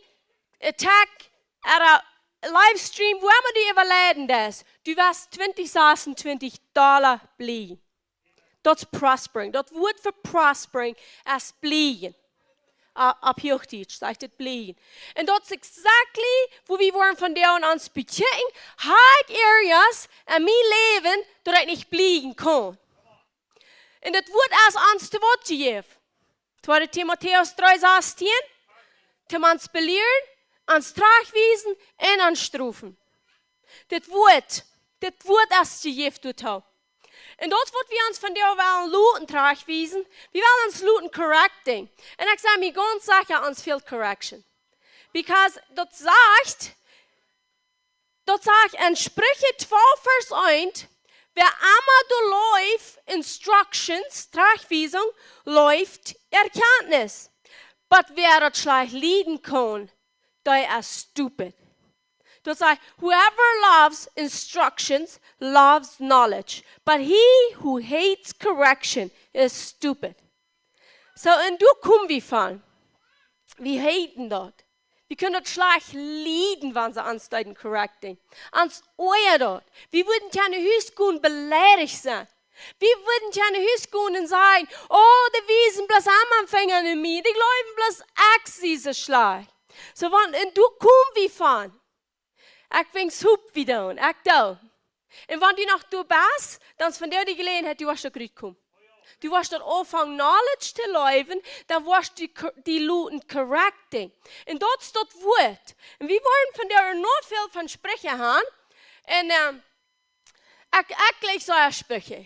äh, Tech, ooda Livestream, wua emma du äwa leiden deist, du woascht twintich sasuntwintich Dolla bliewen. Daut es prospering. Daut Wuat fa prospering es bliewen. Äh, opp Huachdietsch sajcht et bliewen. Un daut es exactly wua wie woaren vondoag ons bekjikjen. Hab ekj areas en mien Läwen, daut ekj nich bliewen kaun? Un daut Wuat es ons to waut jejäft. Tweede Timotäus dree sastieen, toom ons belieren, ons trajchtwiesen un ons strofen. Dit Wuat, dit Wuat es jejäft doatoo. Un daut waut wie ons vondoag wellen loten trajchtwiesen, wie wellen ons loten correcting. Un ekj sie mie gaunz secha, ons fält correction. Because daut sajcht, daut sajcht en Spricha twee Varsch eent, wäa emma doa leeft, Instructions, Trajchtwiesunk, leeft Erkjantnis. Oba wäa daut schlajcht lieden kaun, dee es stupid. Daut sajcht, whoever loves instructions loves knowledge, but he who hates correction is stupid. Soo, un doa kome wie von. Wie haten daut. Wie kunnen daut schlajcht lieden, wan see ons deeden correcting. Ons oajat daut. Wie wudden kjennen no Hus gonen beleidicht sennen. Wie wudden kjennen no Hus gonen un sajen: "Oh, dee wiesen bloos emma dän Finja no mie. Dee jleewen bloos, ekj sie soo schlajcht." Soo, wan, un doa kom wie von. Ekj wensch, hop wie doonen. Ekj doo. Un wan du noch doa best, dan es vondoag de Jeläajenheit, du woascht uk rutkomen. Du woascht daut aunfangen knowledge to leven, dan woascht du die co-, die loten correcting. Un daut es daut Wuat. Un wie woaren vondoag noch väl von Spricha haben. Un, ehm, ekj, ekj jlikj soo Spricha.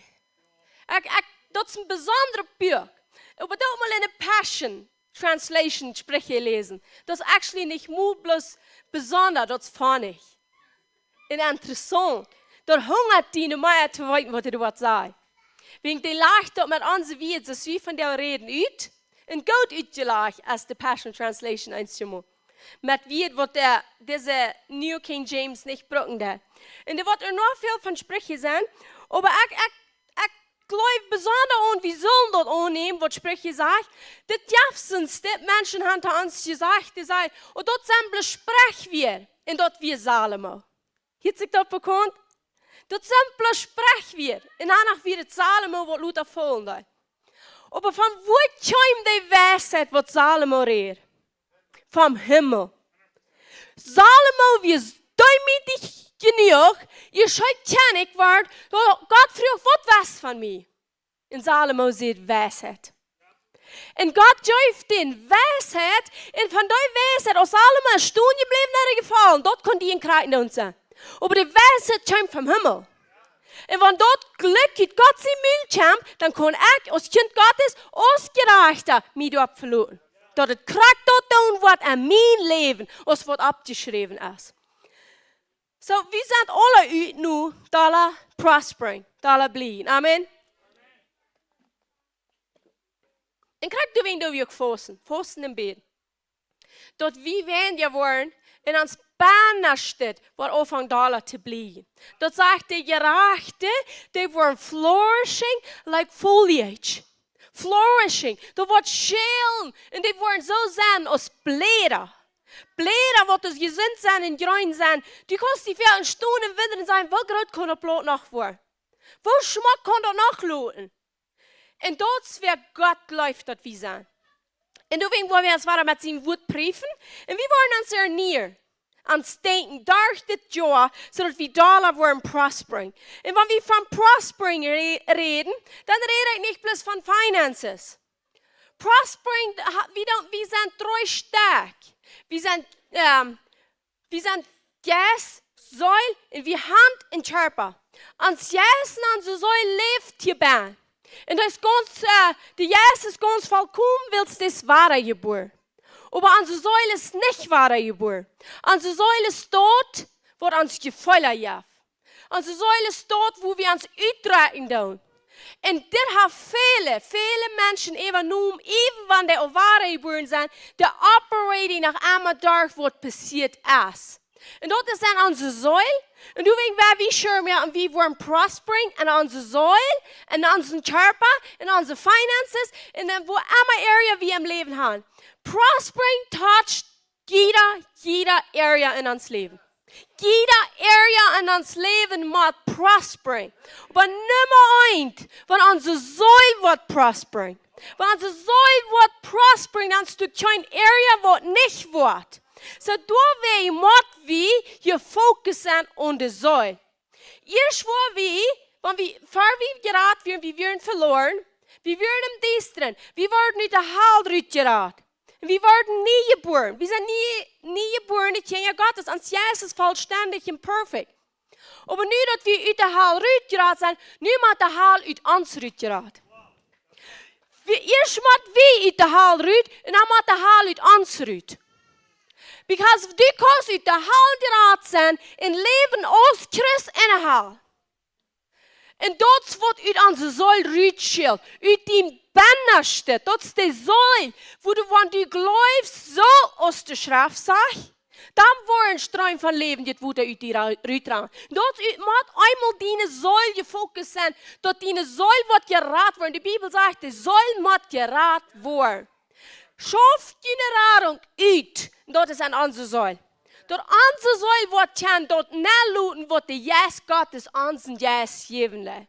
Ekj, ekj, daut es een besondret Buak. Oba doa mol enne Passion Translation Spricha läsen. Daut es actually nich mol bloos besonda, daut es funny. Un interessaunt. Daut hungat die no mea to weeten, waut hee doa sajcht. Wäajen dee lajcht daut met onse Wieed, soo aus wie vondoag räden, ut. Un goot utjelajcht aus de Passion Translation eenjemol. Met Wieed, waut de, dise New King James nich brucken deed. Un doa woat noch väl von Spricha sennen. Oba ekj, ekj, ekj jleew besonda aun, wie sellen daut aunnämen, waut Spricha sajcht. Dit jeft soone Städ, Menschen haben to ons jesajcht, dee säden: "Oh, daut sent bloos Sprichwieed." Un daut wia Salomo. Hieet sikj daut bekaunt? Daut sent bloos Sprichwieed. Un doano wia et Salomo, waut lota faulen deed. Oba von wua kjeem dee Weisheit, waut Salomo räd? Vom Himmel. Salomo wia deemootich jenuach, ea hee Kjennich wort, daut Gott fruach: "Waut west von mie?" Un Salomo säd: "Weisheit." Un Gott jeef dän Weisheit, un von dee Weisheit, aus Salomo es stonen jebläwen, wia hee jefollen, daut kunn die een Krakjt doa sennen. Oba dee Weisheit kjeem vom Himmel. Un wan daut Jlikj ut Gott sien Mul kjemt, dan kaun ekj aus Kjint Gottes, aus Jerajchta, mie doaropp veloten, daut et krakjt daut doonen woat en mien Läwen, aus waut oppjeschräwen es. Soo, wie sent aula ut no dolla prospering, dolla blieen. Amen. Un krakjt doawäajen doo wie uk fausten, fausten un bäden. Daut wie weinja woaren un ons bennen daut, waut aunfangt dolla to blieen. Daut sajcht, de Jerajchte, dee woaren flourishing like foliage. Flourishing. Daut woat schälen un dee woaren soo sennen aus Bläda. Bläda, waut soo jesunt sent un jreen sent. Du kaust die väl enstonen un wundren un sajen: "Woo groot kaun daut Blaut noch woaren? Woo schmock kaun daut noch loten?" Un daut es, wäa Gott jleeft, daut wie sent. Un doawäajen woa wie ons wada met sien Wuat priefen. Un wie woaren ons ernieren, ons denkjen derch dit Joa, soo daut wie dolla woaren prospering. Un wan wie von prospering rä-, räden, dan räd ekj nich bloos von finances. Prospering, ha-, wie dan, wie sent dree Stäakj. Wie sent, ehm, wie sent Jeist, Seel un wie Haunt un Kjarpa. Ons Jeist un onse Seel läft hia bennen. Un daut es gaunz, eh, de Jeist es gaunz volkomen, wiels dee es wadajebuaren. Oba onse Seel es nich wadajebuaren. Onse Seel es doot, waut ons Jefeela jeft. Onse Seel es doot, wua wie ons utdrekjen doonen. Un dit haben väle, väle Menschen äwajenomen, even wan dee aul wadajebuaren sent, dee operaten noch emma derch, waut passieet es. Un daut es dan onse Seel. Un doawäajen woa wie sure moaken, wie woaren prospering en onse Seel, en onsen Kjarpa, en onse finances, un en wua emma area wie em Läwen haben. Prospering touched jieda, jieda area en ons Läwen. Jieda area en ons Läwen mott prospering. Oba Numma eent, wan onse Seel woat prospering. Wan onse Seel woat prospering, dan es doa kjeen area, waut nich woat. Soo, doawäajen mott wie hia focussen aun de Seel. Ieescht woa wie, wan wie, ver wie jerat wieren, wie wieren veloaren, wie wieren em Diestren, wie worden ut de Hal rutjerat. Un wie worden nie jebuaren. Wie sent nie, nie jebuarne Kjinja Gottes. Ons Jeist es vollstendich un perfekt. Oba nu daut wie ut de Hal rutjerat sent, nu mott de Hal ut ons rutjerat. Wie, ieescht mott wie ut de Hal rut, un dan mott de Hal ut ons rut. Because du kaust ut de Hal jerat sennen un läwen aus Christ en de Hal. Un daut es waut ut onse Seel rutschält, ut dien Bennastet, daut es de Seel, wua du, wan du jleefst, soo aus de Schreft sajcht, dan woat een Stroom von läwendjet Wota ut die ra-, rutrannen. Daut es ut, mott eemol diene Seel jefocust sennen, daut diene Seel woat jerat woaren. De Bibel sajcht, de Seel mott jerat woaren. Schauft june Radunk ut. Daut es aun onse Seel. Daut onse Seel woat kjennen daut nohloten, waut de Jeist Gottes onsen Jeist jäwen deit.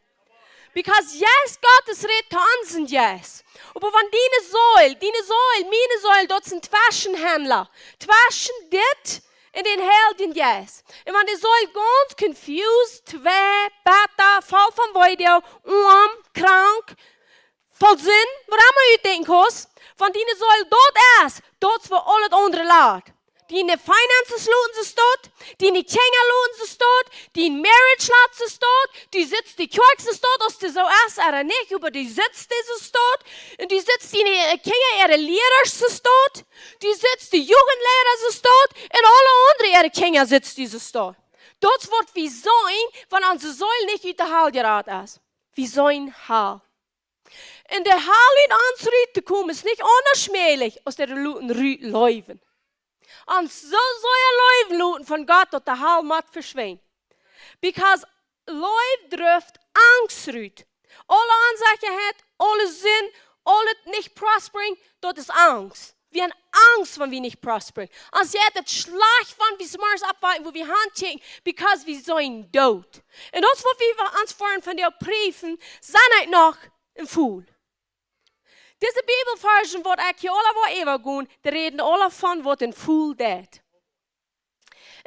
Because Jeist Gottes rät to onsen Jeist. Oba wan diene Seel, diene Seel, miene Seel, daut sent Tweschenhändla. Tweschen dit un dän Heiljen Jeist. Un wan de Seel gaunz confused, twei, beta, voll von Weedoag, oam, krank, voll Sind, wuarom du denkjen kaust, wan diene Seel daut es, daut es fa aulet aundre lat. Diene finances loten see daut, diene Kjinja loten see daut, dien marriage lot see daut, du sitst de Kjoakj see daut, aus du soo es, ooda nich, oba du sitst dee see daut, un du sitst diene, äh, Kjinja äare Liera see daut, du sitst de Jugendleida see daut, un aule aundre äare Kjinja sitst du see daut. Daut es waut wie seenen, wan onse Seel nich ut de Hal jerat es. Wie seenen Hal. Un de Hal ut ons rut to komen es nich aundasch mäajlich aus daut loten rut läwen. Ons soo sea läwen loten von Gott, daut de Hal mott veschwinjen. Because Leew drift Angst rut. Aule Onsechaheit, aule Sind, aulet nich prospering, daut es Angst. Wie haben Angst, wan wie nich prospering. Ons jeit et schlajcht, wan wie zemorjes oppwaken, woo wie han kjikjen, because wie sent doot. Un daut es waut wie ons vondoag prüfen, sie ekj noch een Fool? Dise Bibelvarsch, waut ekj hia aula woa äwagonen, dee räden aula von waut een Fool deit.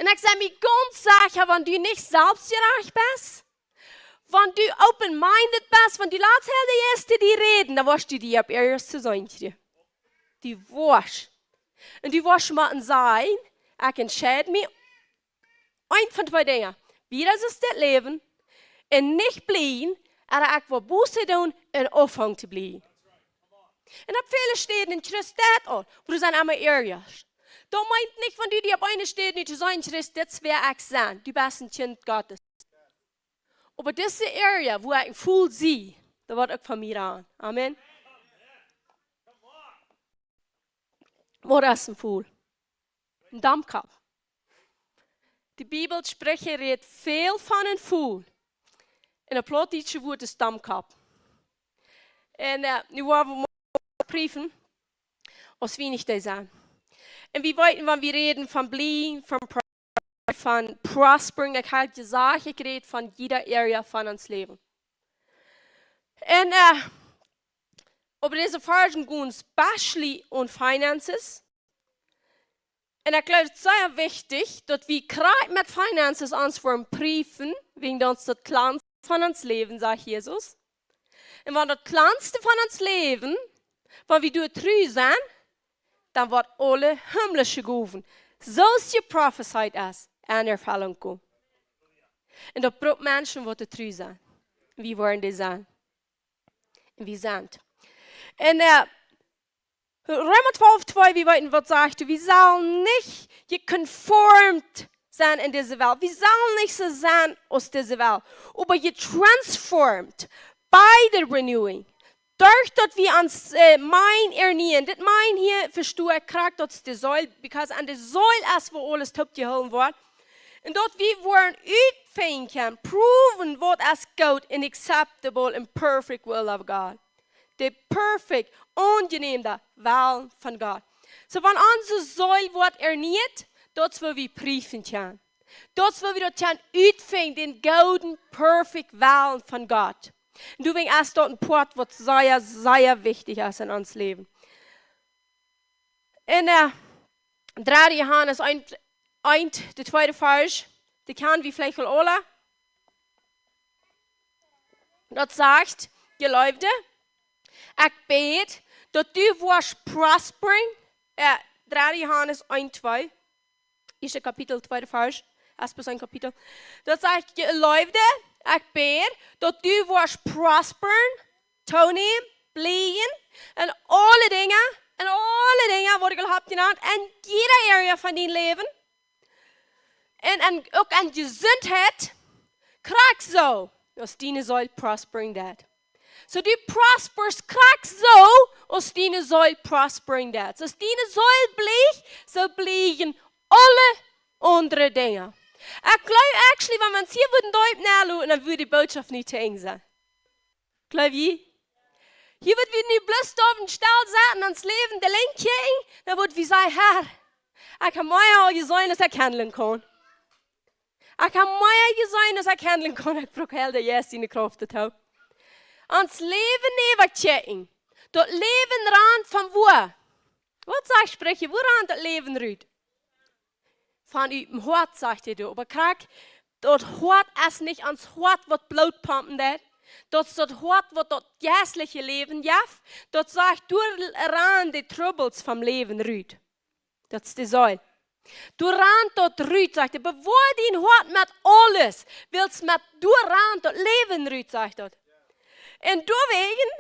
Un ekj sie mie gaunz secha, wan du nich selfstjerajcht best, wan du open-minded best, wan du latst hia de Ieeschte die räden, dan woascht du die opp ieescht to seenen kjrieen. Du woascht. Un du woascht motten sajen, ekj entscheid mie, eent von twee Dinja. Wieda es dit Läwen un nich bliewen, ooda ekj woa Buße doonen un aunfangen to bliewen. Un opp väle Städen en Christus aul, wua du sent emma areas. Daut meent nich, wan du die opp eene Städ nu to seenen kjrichst, dit es wäa ekj sie. Du best een Kjint Gottes. Oba dise area, wua ekj een Fool sie, daut woat uk von mie aun. Amen. Waut es een Fool? Een Domkopp. De Bibel spricht, rät väl von een Fool. Un daut plautdietsche Wuat es Domkopp. Un, äh, nu woa wie mol prüfen, aus wie nich dee sent. Un wie weeten, wan wie räden von bliewen, von pro-, von prospering, ekj hab jesajcht, ekj räd von jieda area von ons Läwen. Un, äh, oba dise Varsch gonen especially om finances. Un ekj jleew, daut es sea wichtich, daut wie krakjt met finances ons woaren prüfen, wäajen daut es daut kjlanste von ons Läwen, sajcht Jesus. Un wan daut kjlanste von ons Läwen, wan wie doa tru sent, dan woat aule himmlische Gowen, soo aus jeprofezeit es, en Erfüllung komen. Un daut brukt Menschen, waut doa tru sent. Wie woaren dee sennen. Un wie sent. Un, äh, Reema twalf twee, wie weeten, waut sajcht, wie sellen nich jeconformed sennen en dise Welt. Wie sellen nich soo sennen aus dise Welt. Oba jetransformed by the renewing. Derch daut wie ons, äh, mind ernieen. Dit mind hia vestoa ekj krakjt, daut es de Seel, because aun de Seel es, wua aules toopjehoolen woat. Un daut wie woaren utfinjen, prooven, waut es goot un acceptable and perfect will of God. De perfect, aunjenäme Wellen von Gott. Soo, wan onse Seel woat ernieet, daut es wua wie prüfen kjennen. Daut es wua wie daut kjennen utfinjen, dän gooden, perfect Wellen von Gott. Un doawäajen es daut een Poat, waut sea, sea wichtich es en ons Läwen. En, äh, dredde Johanes eent, eent, de tweede Varsch, dee kjann wie veleicht aul aule. Daut sajcht, Jeleewde, ekj bäd, daut du woascht prospering, äh, dredde Johanes eent twee, ieeschte Kapitel, tweede Varsch, es bloos een Kapitel. Daut sajcht, Jeleewde, ekj bäd, daut du woascht prosperen, toonämen, bliewen, en aule Dinja, en aule Dinja, waut ekj aul hab jenant, en jieda area von dien Läwen. Un, un uk en Jesuntheit, krakjt soo, aus diene Seel prospering deit. Soo du prosperst krakjt soo, aus diene Seel prospering deit. Soo aus diene Seel blieet, soo bliewen aule aundre Dinja. Ekj jleew, actually, wan wie ons hia wudden deep nohluaren, dan wudd de Bootschoft nich to Enj sennen. Jleew jie? Hia wudd wie nu bloos doawen stell setten, ons Läwen de Lenj kjikjen, dan wudd wie sajen: Herr, ekj hab mea aul jeseenen aus ekj haundlen kaun. Ekj hab mea jeseenen aus ekj haundlen kaun. Ekj bruck Heilja Jeist siene Krauft doatoo. Ons Läwen äwakjikjen. Daut Läwen rant von wua? Waut sajcht Spricha? Wua rant daut Läwen rut? Von ut däm Hoat, sajcht hee doa. Oba krakjt, daut Hoat es nich ons Hoat, waut Bloot pompen deit. Daut es daut Hoat, waut daut jeistliche Läwen jeft. Daut sajcht, doa rant de Trubbels vom Läwen rut. Daut es de Seel. Doa rant daut rut, sajcht hee, bewoa dien Hoat met aules, wiels met doa rant daut Läwen rut, sajcht daut. Un doawäajen,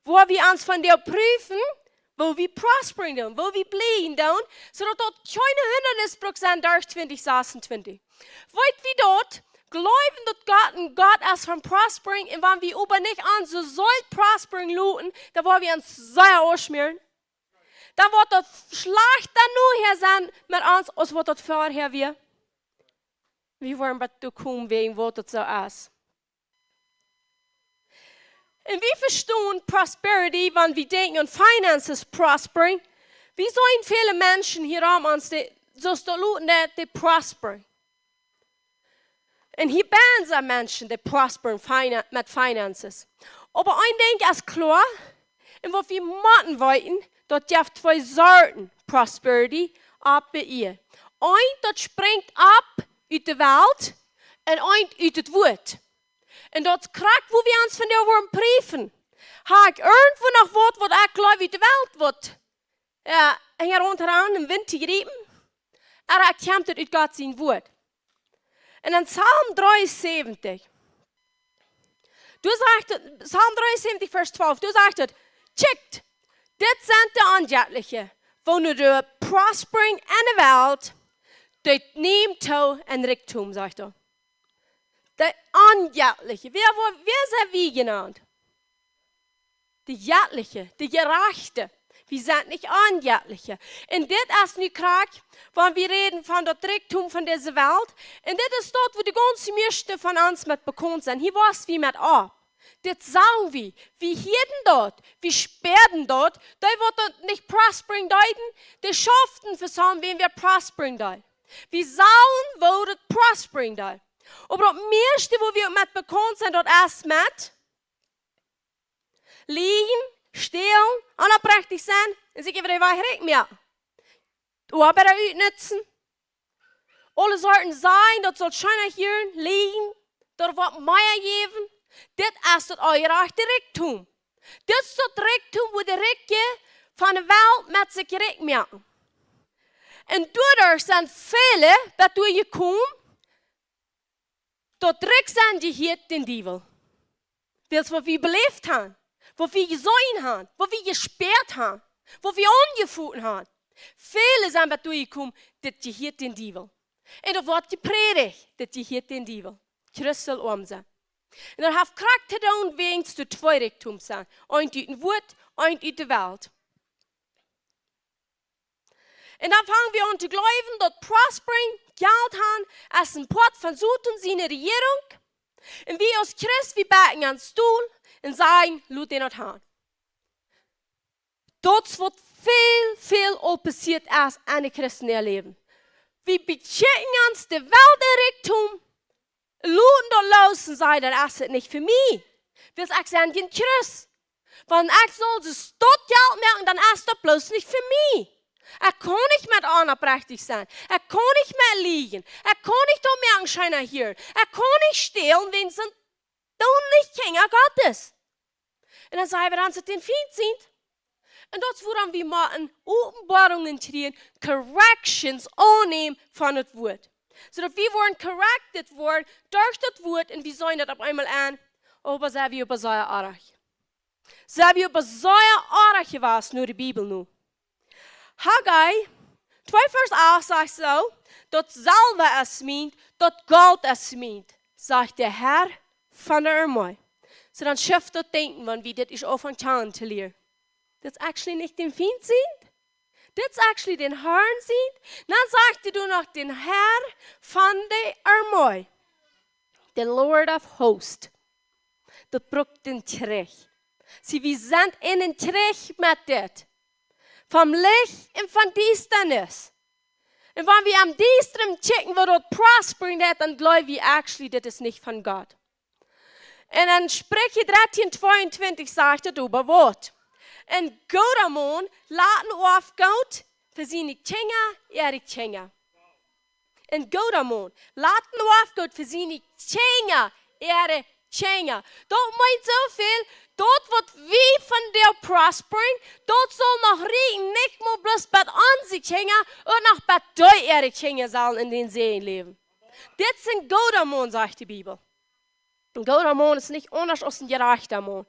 woo wie ons vondoag prüfen, woo wie prospering doonen, woo wie blieejen doonen, soo daut daut kjeene Hindanis brukt sennen derch twintich sasuntwintich. Weet wie daut? Jleewen daut Gott een Gott es von prospering, un wan wie oba nich aun soo saul prospering loten, dan woa wie ons sea utschmäaren. Dan woat daut schlajchta nohäa sennen met ons, aus waut daut verhäa wia. Wie woaren bat doa komen wäajen waut daut soo es. Un wie vestonen prosperity, wan wie denkjen aun finances prospering. Wie seenen väle Menschen hia rom ons, dee, soo aus daut luten deit, dee prosperen. Un hia benn sent Menschen, dee prosperen fina-, met finances. Oba een Dinkj es kloa, un waut wie motten weeten, daut jeft twee Sorten prosperity opp de Ieed. Eent, daut sprinjt opp ut de Welt, un eent ut daut Wuat. Un daut es krakjt, woo wie ons vondoag woaren prüfen. Hab ekj irjentwoo noch waut, waut ekj jleew, ut de Welt woat, jo, hinjaraun to rannen, em Wint to jriepen? Ooda kjemt daut ut Gott sien Wuat? Un en Psalm dreeunsäwentich, doa sajcht et, Psalm dreeunsäwentich, Varsch twalf, doa sajcht et: Kjikjt, dit sent de Onjettliche, woo nu de prospering en de Welt, dee nämen too en Rikjdom, sajcht et. De Onjettliche. Wäa, woo, wäa sent wie jenant? De Jettliche, de Jerajchte. Wie sent nich Onjettliche. Un dit es nu krakjt, wan wie räden von daut Rikjdom von dise Welt. Un dit es daut, woo de gaunze mieeschte von ons met bekaunt sent. Hia wossen wie met opp. Dit sagen wie. Wie hieren daut. Wie späaden daut. Dee, waut daut nich prospering deeden, dee schauften fa someone, wäa prospering deed. Wie sagen, woo daut prospering deed. Oba daut mieeschte, woo wie uk met bekaunt sent, daut es met lieejen, stälen, onoprechtich sennen un sikj äwa de Woarheit rikj moaken. Oabeida utnutzen. Aule Sorten sajen, daut saul scheena hieren, lieejen, daut woat mea jäwen. Dit es daut onjerajchte Rikjdom. Dit es daut Rikjdom, woo de Rikje von de Welt met sikj rikj moaken. Un doaderch sent väle bat doa jekomen, daut rikj sennen jehieet dän Diewel. Wiels waut wie beläft haben, waut wie jeseenen haben, waut wie jespäat haben, waut wie aunjefoten haben. Väle sent bat doa jekomen, dit jehieet dän Diewel. Un daut woat jeprädicht, dit jehieet dän Diewel. Christen oam sennen. Un daut haft krakjt to doonen, wäajens doa twee Rikjdoms sent. Eent ut daut Wuat, eent ut de Welt. Un dan fangen wie aun to jleewen, daut prospering, Jelt haben, es een Poat von Soton siene Rejierunk. Un wie aus Christ, wie biejen ons dol un sajen: Lot dän daut haben. Daut es waut väl, väl aul passieet es en de Christen äa Läwen. Wie bekjikjen ons de Welt äa Rikjdom, loten daut loos un sajen: Daut es et nich fa mie. Wiels ekj sie kjeen Christ. Wan ekj saul soo daut Jelt moaken, dan es daut bloos nich fa mie. Ekj kaun nich met onoprechtich sennen. Ekj kaun nich met lieejen. Ekj kaun nich daut moaken scheena hieren. Ekj kaun nich stälen, wäajens daut sent nich Kjinja Gottes. Un dan saj wie, daut sent de Fiend sent. Un daut es wuarom wie motten Openboarungen kjrieen, corrections aunnämen von daut Wuat. Soo daut wie woaren corrected woaren derch daut Wuat un wie seenen daut opp eemol aun: Oba sent wie oba sea oajch. Sent wie oba sea oajch jewast no de Bibel no. Haggai twee Varsch acht sajcht soo: Daut Selwa es mient, daut Golt es mient, sajcht de Herr von de Armee. Soo, dan shift daut Denkjen, wan wie dit es aul von kjanen to lieren. Daut es actually nich de Fiend sent. Daut es actually dän Herrn sent. Dan sajcht hee doa noch: Dän Herr von de Armee. The Lord of hosts. Daut brukt dän Kjrich. See, wie sent en een Kjrich met dit. Vom Licht un von Diestanis. Un wan wie aum Diestren kjikjen, woo daut prospering deit, dan jleew wie actually, dit es nich von Gott. Un en Spricha dartieen tweeuntwintich sajcht et oba waut: Een gooda Maun lat een Oafgoot fa siene Kjinja äare Kjinja. Een gooda Maun lat een Oafgoot fa siene Kjinja äare Kjinja. Daut meent soo väl, daut waut wie vondoag prospering, daut saul noch rieekjen, nich mau bloos bat onse Kjinja, oba noch bat dee äare Kjinja sellen en dän Säajen läwen. Dit es een gooda Maun, sajcht de Bibel. Een gooda Maun es nich aundasch aus een jerajchta Maun.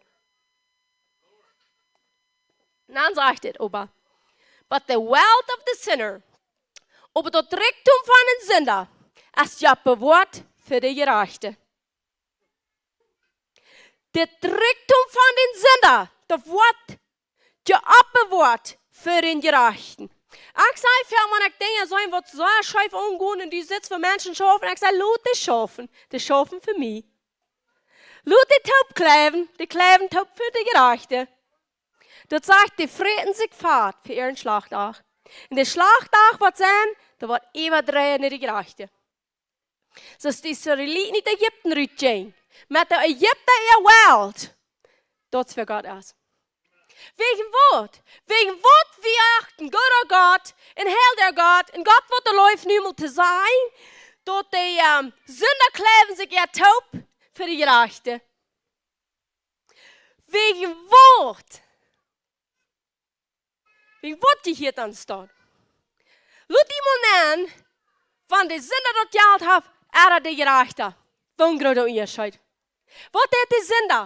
Un dan sajcht et oba: But the wealth of the sinner, oba daut Rikjdom von een Sinda es jeopenboat fa de Jerajchte. Daut Rikjdom von een Sinda, daut woat jeopenboat fa een Jerajchta. Ekj saj väl, wan ekj Dinja see waut soo scheef aungonen un du sitst, woo Menschen schaufen, ekj saj: Lot dee schaufen, dee schaufen fa mie. Lot dee toop kjleiwen, dee kjleiwen toop fa de Jerajchte. Daut sajcht, dee fräten sikj fatt fa äaren Schlajchtdach. Un de Schlajchtdach woat sennen, daut woat äwadreien no de Jerajchte. Soo aus de Israeliten ut Ägipten rutjinjen, met de Ägipta äa Welt, daut es wäa Gott es. Wäajen waut? Wäajen waut wie achten gooda Gott un heilja Gott un Gott woat de Leew niemols to sennen, daut de, ähm, Sinda kjleiwen sikj äa toop fa de Jerajchte. Wäajen waut? Wäajen waut jehieet ons daut? Lot die mol nämen, wan de Sinda daut Jelt haft, ooda de Jerajchta. Waut een groota Unjascheet. Waut deit de Sinda?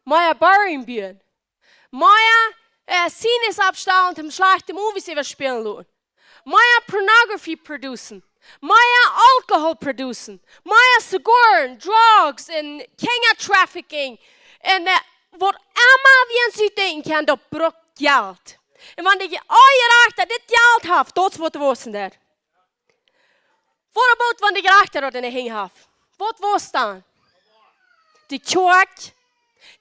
Mea Baren buen. Mea, äh, Scenes oppstalen, om schlajchte Movies äwaspälen loten. Mea pornography producen. Mea alcohol producen. Mea Zigoaren, drugs un Kjinja trafficking. Un, äh, waut emma wie ons utdenkjen kjennen, daut brukt Jelt. Un wan de Jerajchta dit Jelt haft, daut es waut wausen deit. What about wan de Jerajchta daut enne Henj haft? Waut woat dan? De Kjoakj,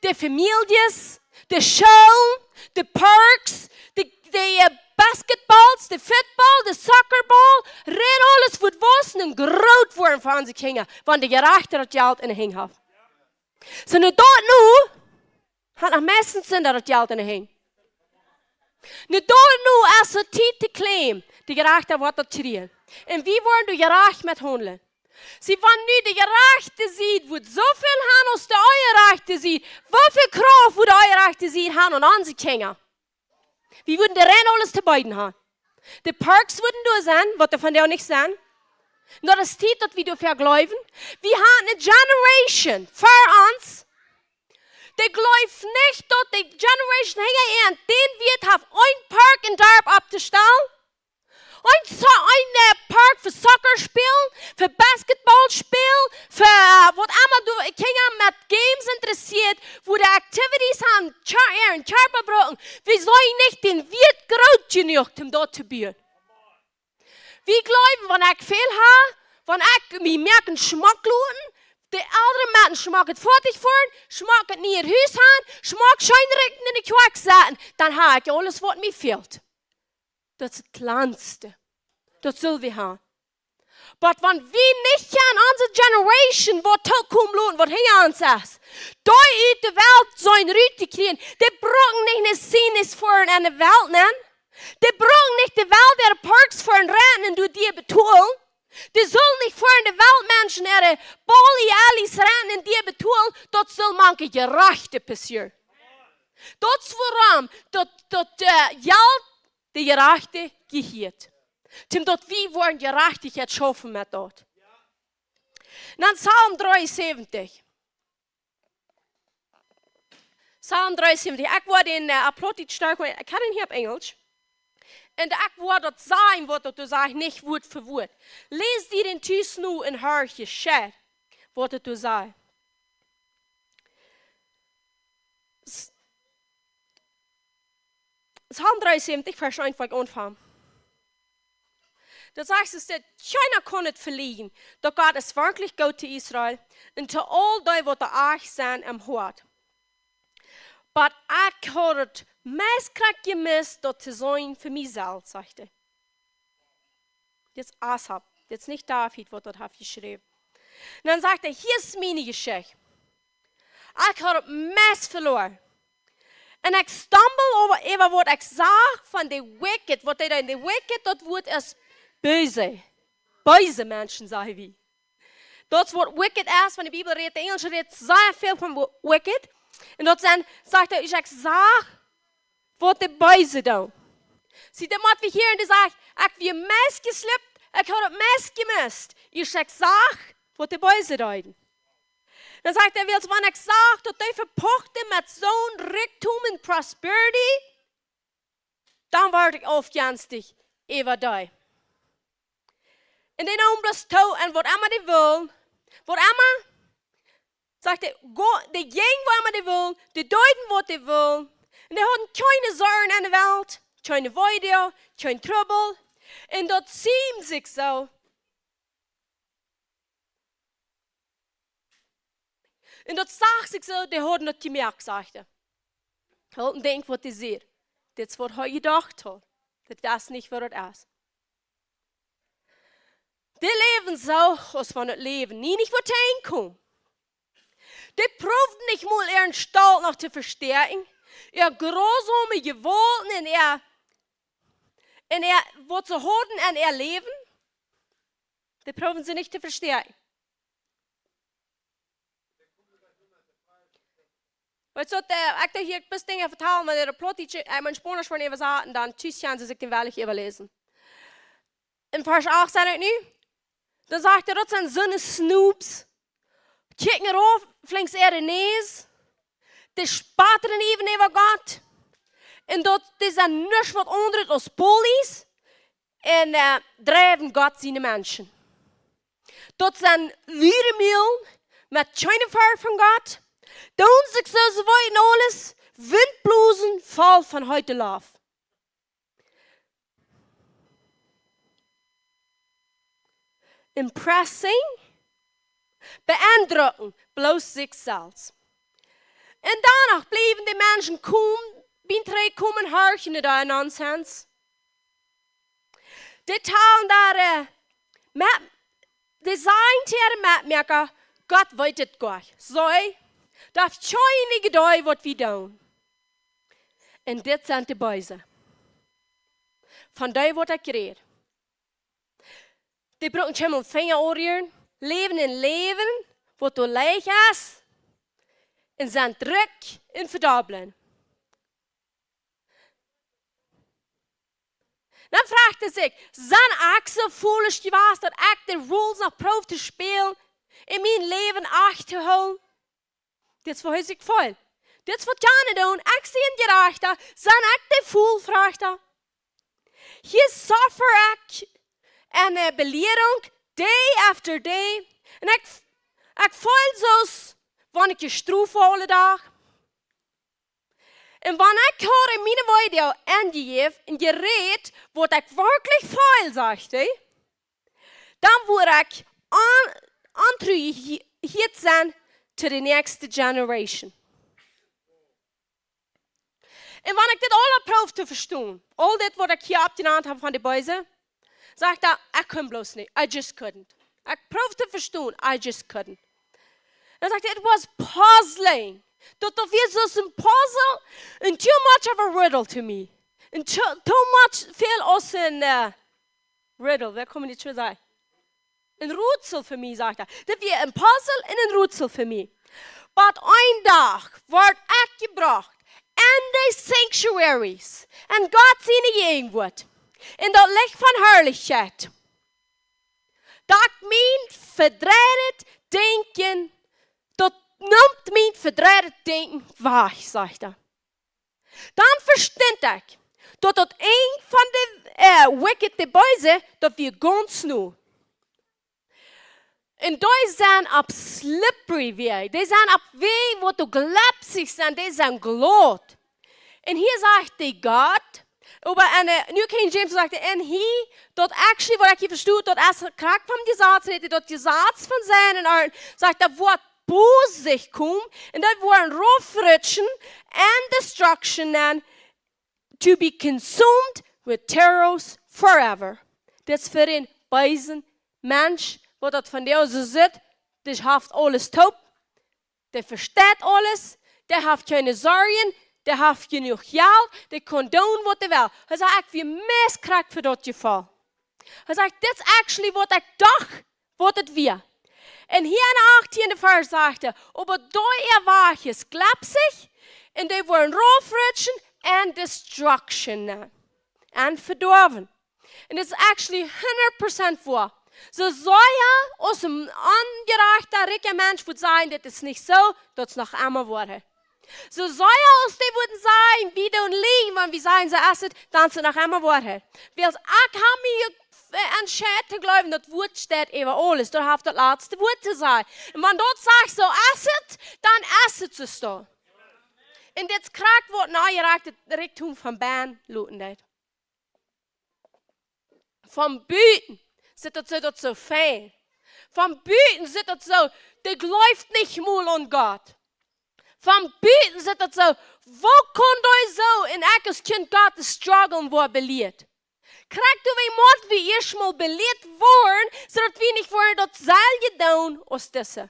de Famieljes, de Schoolen, de Parks, de, de, äh, Basketballs, de Football, de Soccerball, rein aules woat wausen un groot woaren fa onse Kjinja, wan de Jerajchta daut Jelt enne Henj haft. Soo, nu daut nu, haft noch meistens Sinda daut Jelt enne Henj. Nu daut nu es de Tiet to claimen, de Jerajchta woat daut kjrieen. Un wie woaren doa jerajcht met haundlen. See, wan nu de jerajchte Sied wudd soo väl han aus de onjerajchte Sied, woo väl Krauft wudd de onjerajchte Sied han aun onse Kjinja? Wie wudden de rein aules to beeden han. De Parks wudden doa sennen, waut doa vondoag nich sent. Daut es Tiet, daut wie doafäa jleewen. Wie han eene Generation ver ons, dee jleeft nich, daut de Generation hinja an dän Wieet haft, een Park em Darp opptostalen. Een so-, een, äh, Park fa Soccer spälen, fa Basketball spälen, fa, äh, waut emma du Kjinja met Games interessieet, wua de Activities han, Kjar-, äaren Kjarpa brucken. Wie sent nich dän Wieet groot jenuach, om daut to buen. Wie jleewen, wan ekj väl ha, wan ekj mie moak schmock loten, de Elren met een schmocket Foatich foaren, schmocket nieet Hus han, schmock scheen rikjt enne Kjoakj setten, dan ha ekj aules waut mie fält. Daut es daut kjlanste. Daut sell wie han. Oba wan wie nich aun onse Generation waut tokomen loten, waut hinja ons es, dee ut de Welt sent rut to kjrieen, dee brucken nich ne Scenes foaren enne Welt, nä? Dee brucken nich de Welt äare Parks foaren renten un doa die betolen. Dee sellen nich foaren de Welt Menschen äare Bowling Alleys renten un die betolen, daut sell mank de Jerajchte passieren. Daut es wuarom daut, daut, äh, Jelt de Jerajchte jehieet. Om daut wie woaren Jerajchtichkjeit schaufen met daut. Dan Psalm dreeunsäwentich. Psalm dreeunsäwentich. Ekj woa dän, äh, opp Plautdietsch stoakj, ekj hab dän hia opp Enjelsch. Un ekj woa daut sajen, waut daut doa sajcht, nich Wuat fa Wuat. Läs die dän tus no un horch, waut daut doa sajcht. S-, Psalm dreeunsäwentich, Varsch eent, woa ekj aunfangen. Daut sajcht, es daut: Kjeena kaun et velieden, daut Gott es werkjlich goot to Israel un to aul dee, waut doa oajch sent em Hoat. Oba ekj haud daut meist krakjt jemist, daut to seenen fa mie selfst, sajcht hee. Dit es Asaf, dit es nich David, waut daut haft jeschräwen. Un dan sajcht hee: Hia es miene Jeschicht. Ekj haud daut meist veloaren. Un ekj stumbled äwa, äwa waut ekj sach von de wicked, waut dee deeden, de wicked, daut Wuat es beese. Beese Menschen, saj wie. Daut es waut wicked es, wan de Bibel rät, de Enjelsche rät sea väl von wo-, wicked. Un daut sent, sajcht hee, ekj sach, waut de Beese doonen. See, dan mott wie hia en de Sach, ekj wia meist jeslipt, ekj haud daut meist jemist. Ekj sach, waut de Beese deeden. Dan sajcht hee, wiels wan ekj sach, daut dee vepochten met soon Rikjdom un prosperity, dan wort ekj aufjenstich äwa dee. Un dee neemen bloos too aun waut emma dee wullen, waut emma, sajcht hee, go-, dee jinjen waut emma dee wullen, dee deeden waut dee wullen. Un dee hauden kjeene Sorjen en de Welt, kjeene Weedoag, kjeen Trubbel. Un daut seenen sikj soo. Un daut sach sikj soo, dee hauden daut jemoakt, sajcht hee. Hee haud een Dinkj waut hee säd. Dit es waut hee jedocht haud. Daut es nich waut daut es. Dee läwden soo, aus wan daut Läwen nie nich woat enkomen. Dee proowden nich mol äaren Stolt noch to vestäakjen. Äa grausome Jewaulten un äa, un äa, waut see hauden en äa Läwen. Dee proowden see nich to vestäakjen. Weetst du, äh, ekj deed hia bloos Dinja vetalen, wan dee Plautdietsch, äh, mien Spaunisch woaren äwasaten, dan tus kjennen see sikj dän wellich äwaläsen. En Varsch acht sent ekj nu, dan sajcht hee, daut sent soone Snoobs. Kjikjen rauf, flinks äare Näs. Dee spotten äwen äwa Gott. Un daut, dee sent nuscht waut aundret aus bullies. Un, äh, drieren Gott siene Menschen. Daut sent lieremiel met kjeene Forcht von Gott. Doonen sikj soo, see weeten aules, Wint blosen, voll von heete Loft. Impressing, beeindrucken, bloos sikj selfst. Un doano bliewen de Menschen komen, bie trigj komen, horchen no dee nonsens. Dee talen doa, äh, met, dee sajen to äare Metmoaka, Gott weet et goa. See, daut haft kjeen Idee waut wie doonen. Un dit sent de Beese. Von dee woat ekj räd. Dee brucken kjeenmol Finja aunrieren, läwen een Läwen waut doa leicht es, un sent rikj un vedobblen. Dan froagt hee sikj, sie ekj soo foolish jewast, daut ekj de rules noch proow to spälen un mien Läwen acht to hoolen? Dit es waut hee sikj feelt. Dit es waut jane doonen. Ekj sie een Jerajchta, sie ekj de Fool, froagt hee. Hia suffer ekj eene, äh, Belierunk, day after day. Un ekj, ekj feel soo aus wan ekj jestroft woa aule Dach. Un wan ekj haud miene Weedoag aunjejäft un jerät waut ekj werkjlich feel, sajcht hee, dan wudd ekj on-, ontru hia, hia sennen to de näakjste generation. Un wan ekj dit aula proow to vestonen, aul dit waut ekj hia oppjenant hab von de Beese, sajcht hee, ekj kunn bloos nich, I just couldn't. Ekj proow to vestonen, I just couldn't. Dan sajcht hee, it was puzzling. Daut, daut wia soo aus een puzzle and too much of a riddle to me. And too, too much, väl aus een, äh, riddle, waut kaun eena doa sajen? Een Rätsel fa mie, sajcht hee. Daut wia een puzzle un een Rätsel fa mie. Oba een Dach wort ekj jebrocht en de sanctuaries, en Gott siene Jäajenwoat, en daut Licht von Harlichkjeit. Daut mien vedreid Denkjen, daut nemt mien vedreid Denkjen wajch, sajcht hee. Dan vestunt ekj, daut daut een von de, äh, wicked, de Beese, daut wia gaunz no. Un dee sent opp slippery Wäaj. Dee sent opp Wäaj, waut doa glepsich sent, dee sent glot. Un hia sajcht de Gott, oba en, äh, New King James sajcht, and he, daut actually, waut ekj hia vesto, daut es krakjt vom Jesaz, daut Jesaz von sennen Oat, sajcht, daut woat bosich komen un dee woaren raufrutschen en destruction nenn, to be consumed with terrors forever. Dit es fa een beesen Mensch, waut daut vondoag soo sitt, dee haft aules toop, dee vesteit aules, dee haft kjeene Sorjen, dee haft jenuach Jelt, dee kaun doonen waut hee well. Hee sajcht, ekj wia meist krakjt fa daut Jefaul. Hee sajcht, dit es actually waut ekj docht, waut et wia. Un hia en de achttiende Varsch sajcht hee, oba dee äa Wajch es glapsich, un dee woaren raufrutschen en destruction nenn, en Vedoawen. Un dit es actually hundert Prozent woa. Soo sea aus een onjerajchta, rikja Mensch wudd sajen, dit es nich soo, daut es noch emma Woarheit. Soo sea aus dee wudden sajen, wie doonen lieejen, wan wie sajen, soo es et, dan es et noch emma Woarheit. Wiels ekj hab mie, äh, entscheit to jleewen, daut Wuat steit äwa aules. Daut haft daut latste Wuat to sajen. Un wan daut sajcht, soo es et, dan es et soo. Un dit es krakjt waut nojeracht daut Rikjdom von bennen loten deit. Von buten sitt daut soo, daut soo fein. Von buten sitt daut soo, dee jleeft nich mol aun Gott. Von buten sitt daut soo, woo kaun dee soo, un ekj aus Kjint Gottes strugglen woa belieet. Krakjt doawäajen mott wie ieescht mol belieet woaren, soo daut wie nich woaren daut selwje doonen aus dise.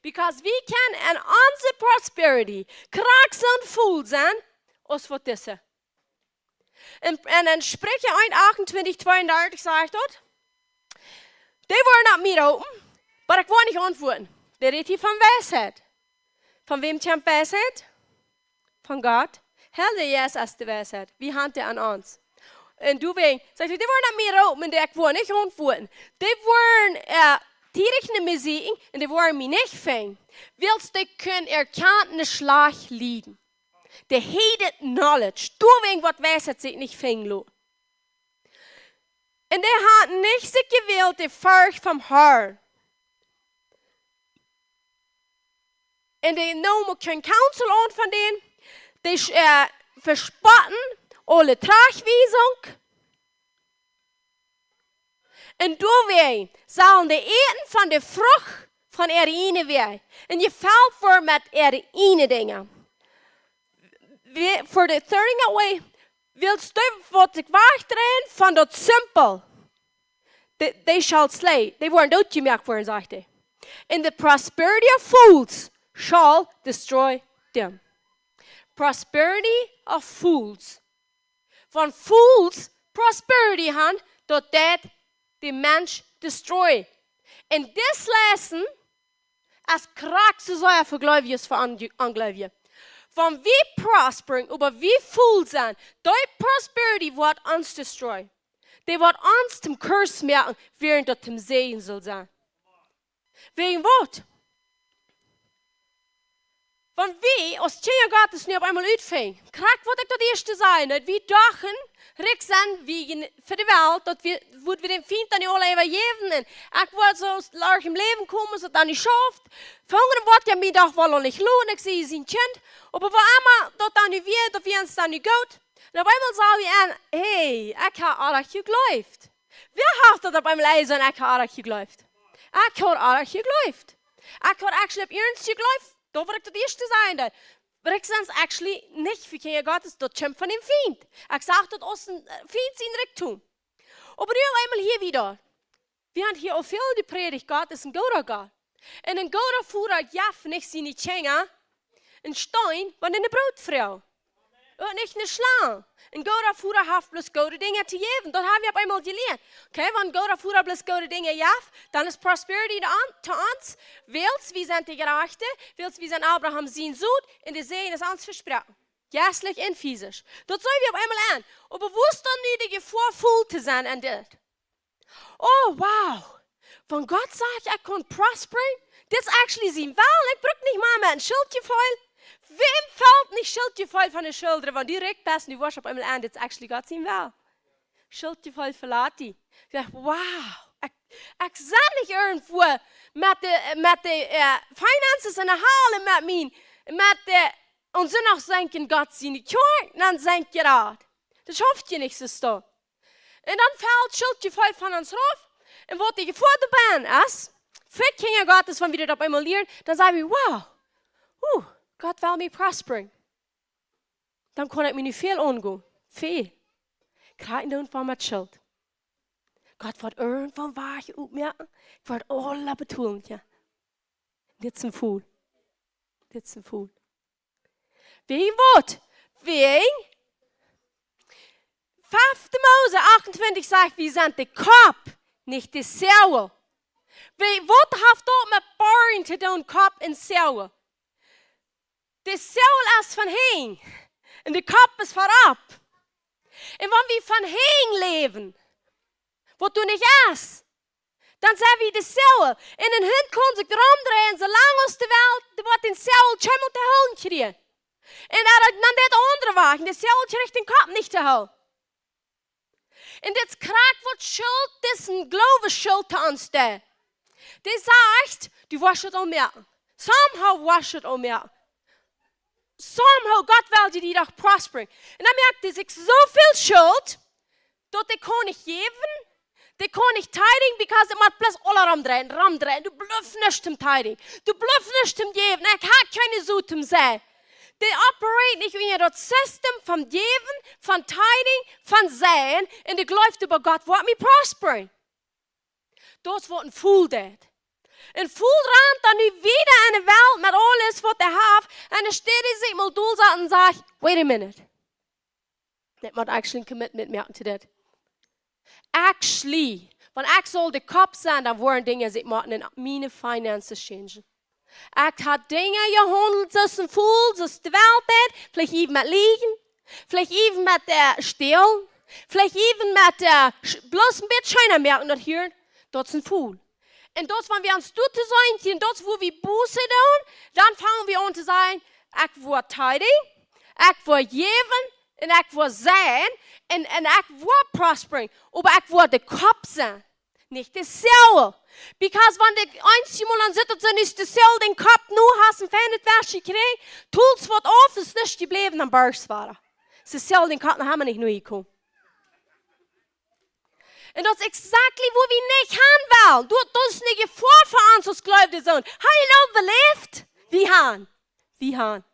Because wie kjennen en onse prosperity krakjt soo full sennen aus waut dise. En, en, en Spricha eent achtuntwintich tweeundartich sajcht daut: "Dee woaren no mie roopen, oba ekj woa nich auntwuaden." Dee rät hia von Weisheit. Von wäm kjemt Weisheit? Von Gott. Heilja Jeist es de Weisheit. Wie haben dee aun ons. Un doawäajen, sajcht hee, dee woaren no mie roopen un ekj woa nich auntwuaden. Dee woaren, äh, tiedich no mie sieekjen un dee woaren mie nich finjen. Wiels dee kjennen Erkjantnis schlajcht lieden. Dee hated knowledge. Doawäajen woat Weisheit sikj nich finjen loten. Un dee haben nich sikj jewält de Forcht vom Harn. Un dee neemen kjeen counsel aun von dän. Dee, äh, vespotten aule Trajchtwiesunk. Un doawäajen sellen dee äten von de Frucht von äare ieejne Wäaj un jefelt woaren met äare ieejne Dinja. Wie-, for the turning away, wiels dee waut sikj wajchdreien von daut simpel. They, they shall slay, dee woaren dootjemoakt woaren, sajcht hee. And the prosperity of fools shall destroy them. Prosperity of fools. Wan fools prosperity han, daut deit de Mensch destroy. Un this lesson es krakjt soo sea fa Gleubje aus fa Onj-, Onjleubje. Wan wie prosperen, oba wie fool sent, dee prosperity woat ons destroy. Dee woat ons toom Curse moaken, wäarent daut toom Säajen saul sennen. Wäajen waut? Wan wie aus Kjinja Gottes nu opp eemol utfinjen, krakjt waut ekj daut ieeschte säd, daut wie dochten, rikj sennen wie en, fa de Welt, daut wie, wudden wie dän Fient dan nu aul äwajäwen. Un ekj wudd soo leicht em Läwen komen, soo daut dan nu schauft. Fa hungren woat jo mie doch woll aul nich lonen, ekj sie sien Kjint. Oba woo emma daut dan nu wia, daut wia ons dan nu goot. Un opp eemol sag wie aun, hey, ekj hab oajch jejleeft. Wäa haft daut opp eemol enjeseenen, ekj hab oajch jejleeft? Ekj hab oajch jejleeft. Ekj hab actually opp iernst jejleeft, daut waut ekj daut ieeschte säd. Oba ekj sie actually nich fa Kjinja Gottes, daut kjemt von dän Fient. Ekj sach daut aus een, äh, Fient sien Rikjdom. Oba nu opp eemol hia wada. Wie haben hia aul väl jeprädicht, Gott es een gooda Gott. Un een gooda Voda jeft nich siene Kjinja een Steen, wan dee een Broot froagen. Un nich eene Schlang. Een gooda Voda haft bloos goode Dinja to jäwen. Daut hab wie opp eemol jelieet. Okay, wan een gooda Voda bloos goode Dinja jeft, dan es prosperity to ons, to ons, wiels wie sent de Jerajchte, wiels wie sent Abraham sien Sän, un de Säajen es ons vesproaken. Jeistlich un fisisch. Daut seenen wie opp eemol aun. Oba woo es dan nu de Jefoa fool to sennen aun dit? Oh, wow. Wan Gott sajcht, ekj kaun prosperen, dit es actually sien Well. Ekj bruck nich mea met een Schuldjefeel. Wäm felt nich Schuldjefeel von de Schuldra, wan du rikj best un du woascht opp eemol aun, dit es actually Gott sien Well. Schuldjefeel velat die. Ekj docht, wow. Ekj, ekj sie nich irjentwoo met de, met de, äh, finances enne Hal, met mien, met de, un soo noch senkjen Gott siene Kjoakj, dan senkj je daut. Daut schauft je nich soo stoakj. Un dan felt Schuldjefeel von ons rauf. Un waut de Jefoa doabie es, fa Kjinja Gottes, wan wie daut opp eemol lieren, dan saj wie: "Wow, uh, Gott well mie prosperen." Dan kaun ekj mie nu väl aungonen. Väl. Krakjt dan von met Schult. Gott woat irjentwaut wajch utmoaken. Ekj woa aula betolen, jo. Dit es een Fool. Dit es een Fool. Wäajen waut? Wäajen fefte Mose achtuntwintich sajcht, wie sent de Kopp, nich de Sool. Wäajen waut haft daut met borjen to doonen, Kopp un Sool? De Sool es von hinjen un de Kopp es von opp. Un wan wie von hinjen läwen, waut doa nich es, dan sent wie de Sool. Un een Hunt kaun sikj romdreien, soo lang aus de well, dee woat dän Sool kjeenmol to hoolen kjrieen. Un dan, dan deit de aundre wajch, de Sool kjricht dän Kopp nich to hoolen. Un dit es krakjt waut Schult, dit es een Gloowensschild to ons, dee, dee sajcht, du woascht daut aul moaken. Somehow woascht daut aul moaken. Somehow, Gott well die doch prosperen. Un dan moakt dee sikj soo väl Schult, daut dee kaun nich jäwen, dee kaun nich tithen, because et mott bloos aula romdreien, romdreien. Du bliffst nich toom tithen. Du bliffst nich toom jäwen. Ekj hab kjeene Soo toom seien. Dee operate nich unja daut System von jäwen, von tithen, von seien. Un dee jleeft äwa Gott woat mie prosperen. Daut es waut een Fool deit. Een Fool rant dan nu wieda enne Welt met aules waut hee haft. Un dan steit hee sikj mol dol un sajcht: "Wait a minute. Ekj mott actually een commitment moaken to dit. Actually, wan ekj saul de Kopp sennen, dan woaren Dinja sikj motten en miene finances changen. Ekj hab Dinja jehaundelt, soo aus een Fool, soo aus de Welt deit, veleicht iewen met liejen, veleicht iewen met, äh, stälen, veleicht iewen met, äh, sch-, bloos een bät scheena moaken daut hia, daut es een Fool." Un daut es, wan wie ons doa to sennen, un daut es, wua wie Buße doonen, dan fangen wie aun to sajen: "Ekj woa tithen, ekj woa jäwen, un ekj woa seien, un, un ekj woa prosperen, oba ekj woa de Kopp sennen, nich de Sool." Because wan du eemol aun sittst, dan es de Sool dän Kopp, nu hast een feinet Wäsch jekjräajen, tolst waut auf, es nich jebläwen, dan barst wada. De Sool dän Kopp, dan haben wie nich nojekomen. Un daut es exactly wua wie nich han wellen. Daut, daut es eene Jefoa fa ons aus Gleubje. Soo, hallo, beläft? Wie han. Wie han.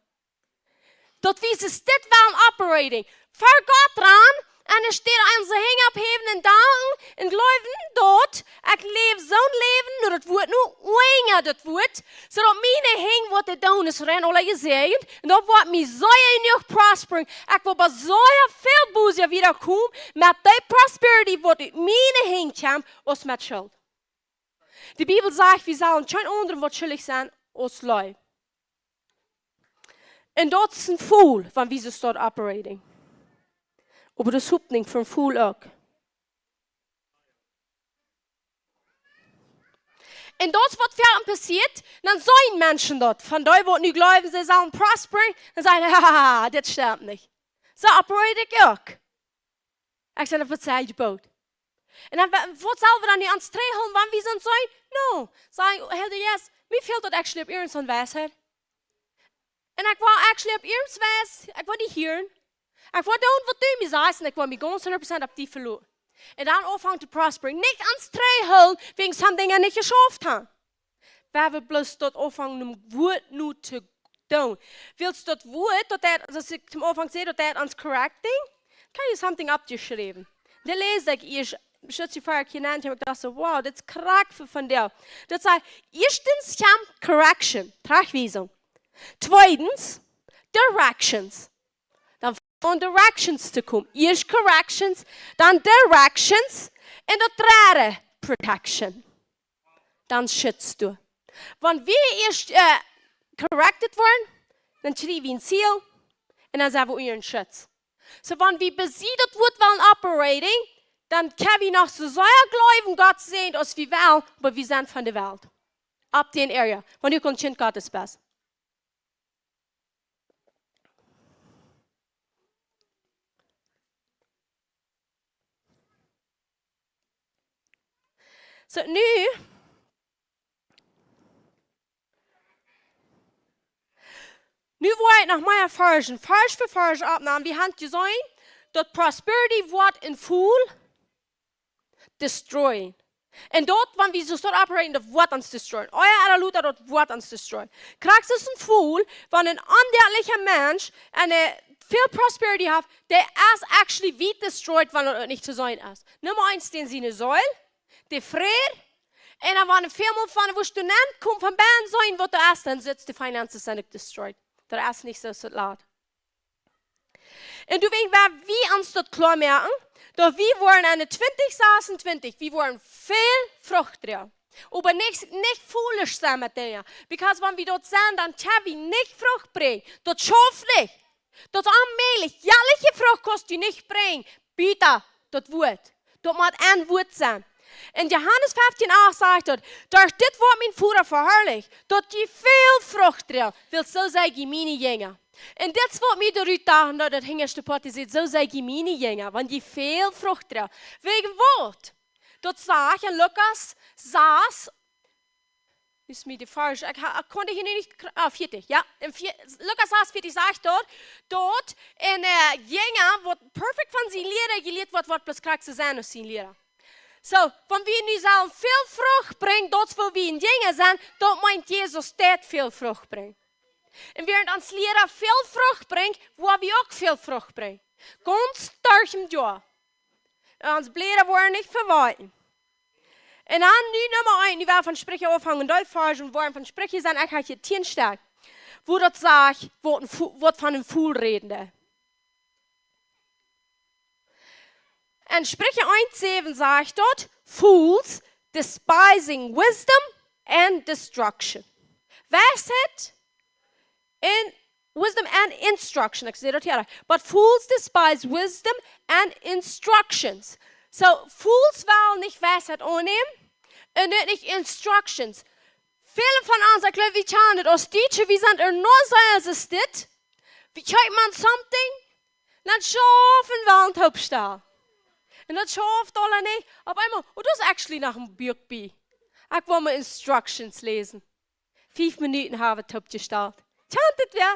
Daut wie soo dit wellen operating. Ver Gott ran, un hee steit aun siene Henj opphäwen un danken un jleewen daut ekj läw soon Läwen, nu daut Wuat, nu unja daut Wuat, soo daut miene Henj waut dee doonen es rein aula jesäajent, un daut woat mie sea jenuach prosperen. Ekj woa bie sea väl Buße wieda komen met dee prosperity waut ut miene Henj kjemt aus met Schult. De Bibel sajcht, wie sellen kjeen aundrem waut schuldich sennen aus Leew. Un daut es een Fool, wan wie soo start operating. Oba daut es Hopninj fa een Fool uk. Un daut es waut väl passieet, dan seenen Menschen daut. Von dee waut nu jleewen, see sellen prosperen, dan sajen: "Haha, dit stemt nich." Soo operate ekj uk. Ekj saj: "Waut saj jie, Boot?" Un dan, wa-, waut sell wie dan nu aun ons trigjhoolen, wan wie sent soo? No, saj: "Herr Jesus, mie fält daut actually opp irjent soone Wies. Un ekj well actually opp irjent soone Wies, ekj well die hieren. Ekj well doonen waut du mie sajchst un ekj well mie gaunz hundat Prozent opp die veloten." Un dan aunfangen to prosperen. Nich aun ons trigjhoolen, wäajen soone Dinja nich jeschauft han. Wan wie bloos daut aunfangen, een Wuat nu to doonen. Wiels daut Wuat, daut deit, soo aus ekj aum Aunfank säd, daut deit ons correcting. Ekj hab hia something oppjeschräwen. Dee läs ekj ieescht, soo aus ekj hia nenn kjeem, ekj docht soo: "Wow, dit es krakjt fa vondoag." Daut sajcht, ieeschtens kjemt correction, Trajchtwiesunk. Tweedens, directions. Dan von directions to komen. Ieescht corrections, dan directions, un daut dredde protection. Dan schutzt du. Wan wie ieescht, äh, corrected woaren, dan kjrie wie een Ziel un dan sent wie unja Schutz. Soo, wan wie bie daut Wuat wellen operating, dan kjenn wie noch soo sea jleewen, Gott säajent aus wie wellen, oba wie sent von de Welt. Opp dän Area, wan du een Kjint Gottes best. Soo, nu, nu woa ekj noch mea Varsch, Varsch fa Varsch oppnämen. Wie haben jeseenen, daut prosperity woat een Fool destroyen. Un daut, wan wie soo doa operaten, daut woat ons destroyen. Ea ooda lota, daut woat ons destroyen. Krakjt soo aus een Fool, wan een onjeistlicha Mensch un, äh, väl prosperity haft, dee es actually weit destroyed, wan daut nich to seenen es. Numma eent, dän siene Seel, dee Fräd, un dan wan väl mol von, woa du nenkommst, von bennen seenen, waut doa es, dan sitst du, finances sent uk destroyed. Daut es nich soo, soo lat. Un doawäajen, wan wie ons daut kloa moaken, daut wie woaren aun de twintich sasuntwintich, wie woaren väl Frucht droagen. Oba nich, nich foolish sennen met Dinja. Because wan wie daut sent, dan kjenn wie nich Frucht brinjen. Daut schauft nich. Daut es onmäajlich. Jeistliche Frucht kaust du nich brinjen. Bieda, daut Wuat. Daut mott een Wuat sennen. En Johanes feftieen acht sajcht daut: "Derch dit woat mien Voda veharlicht, daut jie väl Frucht droagen, wiels soo sie jie miene Jinja." Un dit es waut mie doarut docht, daut daut hinjaschte Poat sajcht: "Soo sie jie miene Jinja, wan jie väl Frucht droagen." Wäajen waut? Daut sajcht en Lukas sas, es mie de Varsch, ekj ha-, ekj kunn hia nich kr-, ah, vieetich, jo. En vea-, Lukas sas vieetich sajcht daut, daut een, äh, Jinja, waut perfekt von sien Liera jelieet woat, woat bloos krakjt soo sennen aus sien Liera. Soo, wan wie nu sellen väl Frucht brinjen, daut es woo wie een Jinja sent, daut meent Jesus, daut väl Frucht brinjen. Un wäarent ons Liera väl Frucht brinjt, woa wie uk väl Frucht brinjen. Gaunz derch daut Joa. Un ons Bläda woaren nich vewalkjen. Un dan nu Numma eent, nu woa wie von Spricha aunfangen, dee Varsch, un woaren von Spricha sennen, ekj ha hia tieen Stekj, wua daut sajcht, waut een Fo-, waut von een Fool räden deit. En Spricha eent säwen sajcht daut: "Fools despising wisdom and destruction." Weisheit un wisdom and instruction. Ekj saj daut hia. "But fools despise wisdom and instructions." Soo, fools wellen nich Weisheit aunnämen un uk nich instructions. Väle von ons, ekj jleew, wie kjennen daut aus Dietsche, wie sent ea no sea aus dit. Wie kjikjen mau something, dan schaufen wie aun daut oppstalen. Un daut schauft aula nich. Opp eemol, oh, doa es actually noch een Buak bie. Ekj well mau instructions läsen. Fief Minuten ha wie daut oppjestalt. Kjant daut wäa?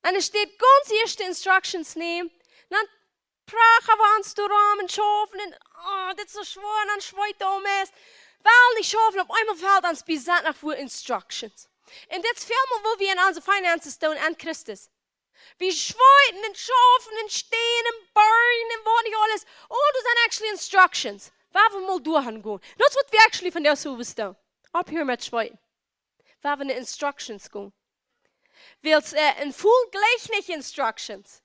Un doa steit gaunz ieeschte instructions nämen. Dan pracha wie ons doaromm un schaufen un, oh, dit es soo schwoa, un dan schweet daut mea. Well nich schaufen, opp eemol felt ons bie sent noch fa instructions. Un dit es väl mol woo wie en onse finances doonen aun Christus. Wie schweeten un schaufen un stänen un borjen un waut nich aules. Oh, doa sent actually instructions. Wua wie mol derchgonen. Daut es waut wie actually vondoag soo vestonen. Opphieren met schweeten. Wua wie de instructions gonen. Wiels, äh, een Fool jlikjt nich instructions.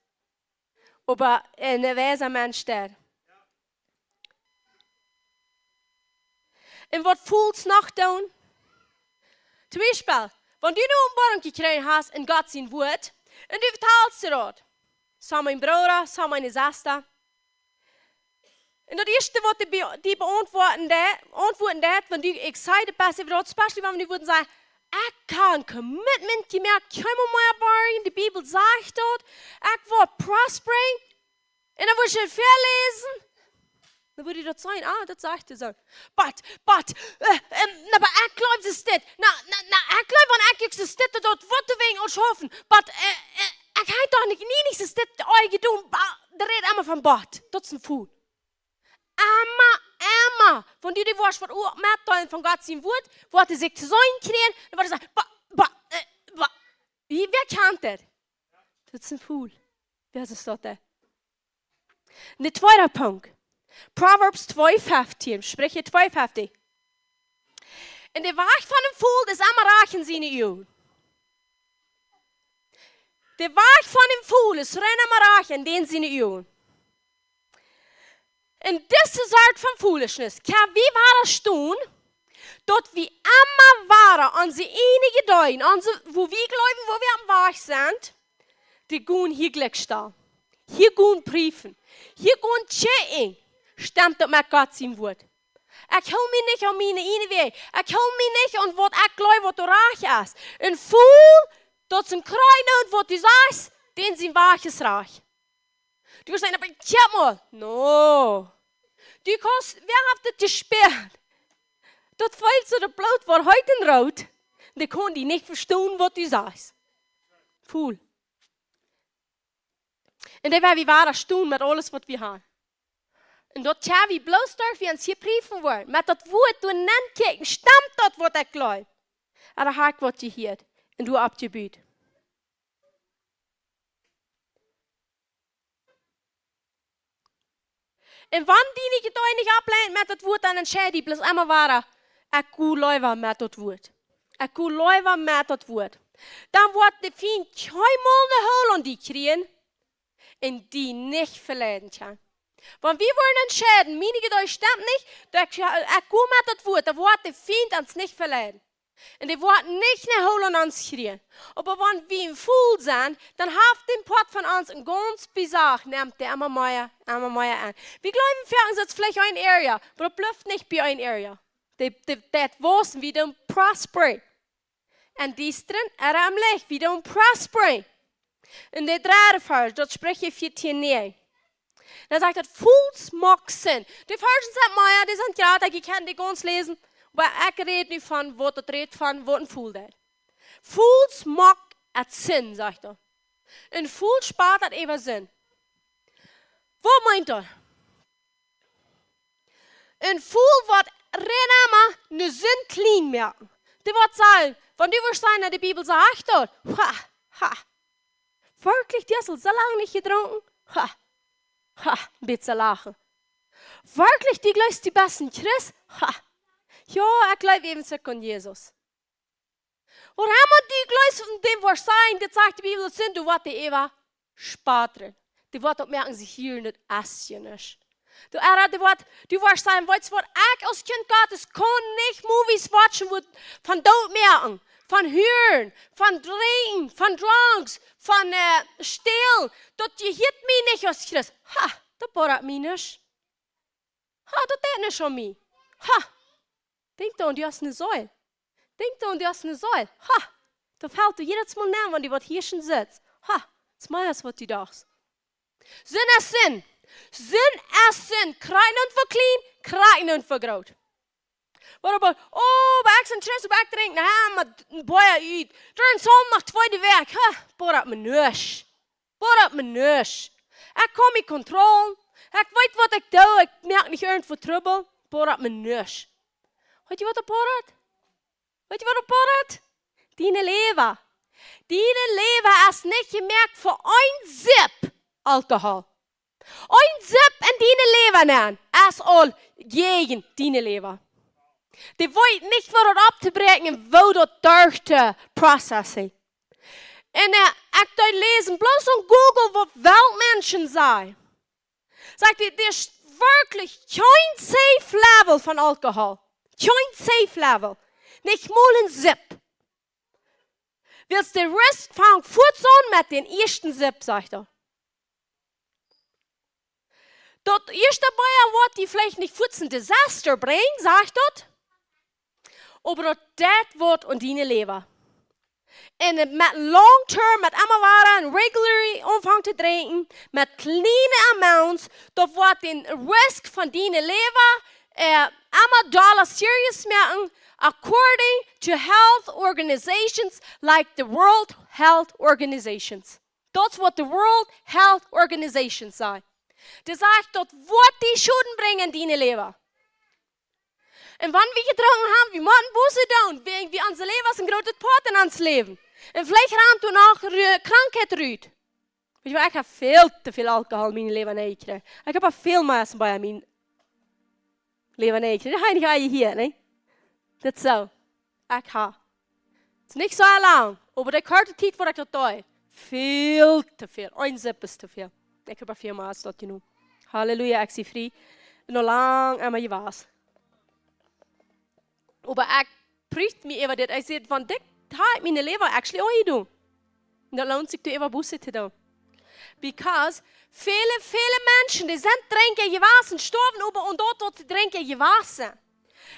Oba een weisa Mensch deit. Un waut Fools noch doonen? Toom Biespel, wan du eene Openboarunk jekjräajen hast en Gott sien Wuat, un du vetalst daut. Soo mien Brooda, soo miene Sesta. Un daut ieeschte waut dee be-, dee beauntwuaden deit, auntwuaden deit, wan du excited best äwa daut, especially wan du wudden sajen: "Ekj ha een commitment jemoakt, ekj woa mie mea borjen, de Bibel sajcht daut, ekj woa prospering." Un dan woascht du väaläsen. Dan wudd ekj daut sajen, ah, daut sajcht hee soo. But, but, äh, ähm, na, oba ekj jleew, daut es dit. Na, na, na, ekj jleew, wan ekj uk daut es dit, daut woat doawäajen aul schaufen. But, äh, äh, ekj ha doch nich, nie nich daut es dit, ea jedonen, ba, dee rät emma von but. Daut es een Fool. Emma, emma. Wan du dee woascht waut ua-, metdeelen von Gott sien Wuat, woat hee sikj to seenen kjrieen, dan woat hee sajen: "But, but, äh, but." Wie, wäa kjant daut? Daut es een Fool. Wäa es daut, hä? De tweede Punkt. Proverbs twee feftieen, Spricha twee feftieen. Un de Wajch von een Fool es emma rajcht en siene Uagen. De Wajch von een Fool es rein emma rajcht en dän siene Uagen. Un dise Sort von foolishness kjenn wie wadastonen, daut wie emma wada onse ieejne Jedanken, onse, woo wie jleewen, woo wie aum Wajch sent, dee gonen hia jlikj stalen. Hia gonen priefen. Hia gonen checken. Stemt daut met Gott sien Wuat? Ekj hool mie nich aun miene ieejne Wäaj. Ekj hool mie nich aun waut ekj jleew waut rajcht es. Een Fool, daut es een Kjreien, waut du sajchst, dän sien Wajch es rajcht. Du woascht sajen: "Oba kjikj mol." No. Du kaust, wäa haft daut jespäat? Daut felt soo, daut Bloot woat heet un root. Dee kaun die nich vestonen, waut du sajchst. Fool. Un dan woa wie wada stonen met aules, waut wie haben. Un daut kjenn wie bloos derch, wie ons hia priefen woaren. Met daut Wuat doa nenkjikjen, stemt daut, waut ekj jleew? Ooda hab ekj waut jehieet un doa oppjebut? Un wan die nich, daut nich oppleent met daut Wuat, dan entscheid die bloos emma wada: Ekj go leewa met daut Wuat. Ekj go leewa met daut Wuat. Dan woat de Fient kjeenmol ne Hool aun die kjrieen un die nich veleiden kjennen. Wan wie woaren entscheiden, miene Jedanken stemmen nich, daut ekj, ekj go met daut Wuat, dan woat de Fient ons nich veleiden. Un dee woat nich ne Hool aun ons kjrieen. Oba wan wie een Ful sent, dan haft dee Poat von ons een gaunz Besach, nemt dee emma mea, emma mea aun. Wie jleewen, fa ons es veleicht een area, oba daut blift nich bie een area. Dee, dee, daut wausen, wie doonen prospering. En dee es drin, ooda em Licht, wie doonen prospering. En de dredde Varsch, daut Spricha vieetieen näajen. Dan sajcht daut: Fuls moakt Sind. De Varschen sent mea, dee sent jrata, jie kjennen dee gaunz läsen. Oba ekj räd nu von, waut daut rät von, waut een Ful deit. Fuls moakt Sind, sajcht daut. Een Ful spott daut äwa Sind. Waut meent daut? Een Ful woat rein emma no Sind kjlien moaken. Dee woat sajen, wan du woascht sajen, daut de Bibel sajcht daut: Ha, ha. Werkjlich, du hast aul soo lang nich jedrunken? Ha, ha, een bät lachen. Werkjlich, du jleefst, du best een Christ? Ha. Jo, ekj jleew äwent soo aun Jesus. Waut emma du jleefst, von däm woascht sajen, dit sajcht de Bibel, daut Sind, doa woat dee äwa spotten. Dee woat daut moakjen, see hieren daut es je nich. Du, ooda dee woat, du woascht sajen: Weetst waut, ekj aus Kjint Gottes kaun nich movies watchen, waut von Doot moaken, von Huren, von Drinkjen, von Drugs, von, äh, Stälen. Daut jehieet mie nich aus Christ. Ha, daut bodat mie nich. Ha, daut deit nich aun mie. Ha. Denkj doaraun, du hast ne Seel. Denkj doaraun, du hast ne Seel. Ha. Daut felt die jiedet Mol aun, wan du waut hia sitst. Ha. Daut es mea aus waut du dochst. Sind es Sind. Sind es Sind. Krakjt eendoont fa kjlien, krakjt eendoont fa groot. Waut oba, oh, bie ekj sent Christ, oba ekj drink, na, mau een poa Bier. Derch Sindach twee de Wäakj. Ha, bodat mie nich. Bodat mie nich. Ekj kaun mie kontrollieren. Ekj weet, waut ekj doo. Ekj moak nich irjentwoo Trubbel. Bodat mie nich. Weetst du, waut daut bodat? Weetst du, waut daut bodat? Dien Läwen. Dien Läwen es nich jemoakt fa een Sip Alkohol. Een Sip en dien Läwen nenn es aul jäajen dien Läwen. Dee weet nich, woo daut opptobräakjen un woo daut derch to processen. Un, äh, ekj deed läsen, bloos aun Google, waut Weltmenschen sajen. Sajcht dee, dee es werkjlich kjeen safe level von Alkohol. Kjeen safe level. Nich mol een Sip. Wiels de risk fangt fuaz aun met dän ieeschten Sip, sajcht hee. Daut ieeschte Bia woat die veleicht nich fuaz een Desaster brinjen, sajcht daut. Oba daut, daut woat aun dien Läwen. Un met long term, met emma wada un regularly aunfangen to drinkjen, met kjliene amounts, daut woat dän risk von dien Läwen, äh, emma dolla serious moaken, according to health organizations like the World Health Organizations. Daut es waut de World Health Organization sajcht. Dee sajcht, daut woat die Schoden brinjen en dien Läwen. Un wan wie jedrunken haben, wie motten Buße doonen, wäajen wie, ons Läwen es een grootet Poat en ons Läwen. Un veleicht rant doa noch Ru-, Krankheit rut. Weetst du waut, ekj hab väl too väl Alkohol en mien Läwen nenjekjräajen. Ekj hab aul väl mea aus een Bia en mien Läwen nenjekjräajen. Daut hab ekj nich aul jehieet, nä? Daut soo. Ekj hab. Daut es nich soo lang, oba de korte Tiet, wua ekj daut deed, väl too väl. Een Sip es too väl. Ekj hab väl mea aus daut jenomen. Halleluja, ekj sie frie. Un aul lang emma jewast. Oba ekj prieed mie äwa dit. Ekj säd, von dit hab ekj mien Läwen actually aunjedonen. Un daut loont sikj doa äwa Buße to doonen. Because väle, väle Menschen, dee sent Drinkja jewast, stoawen oba aun daut, daut see Drinkja jewast sent.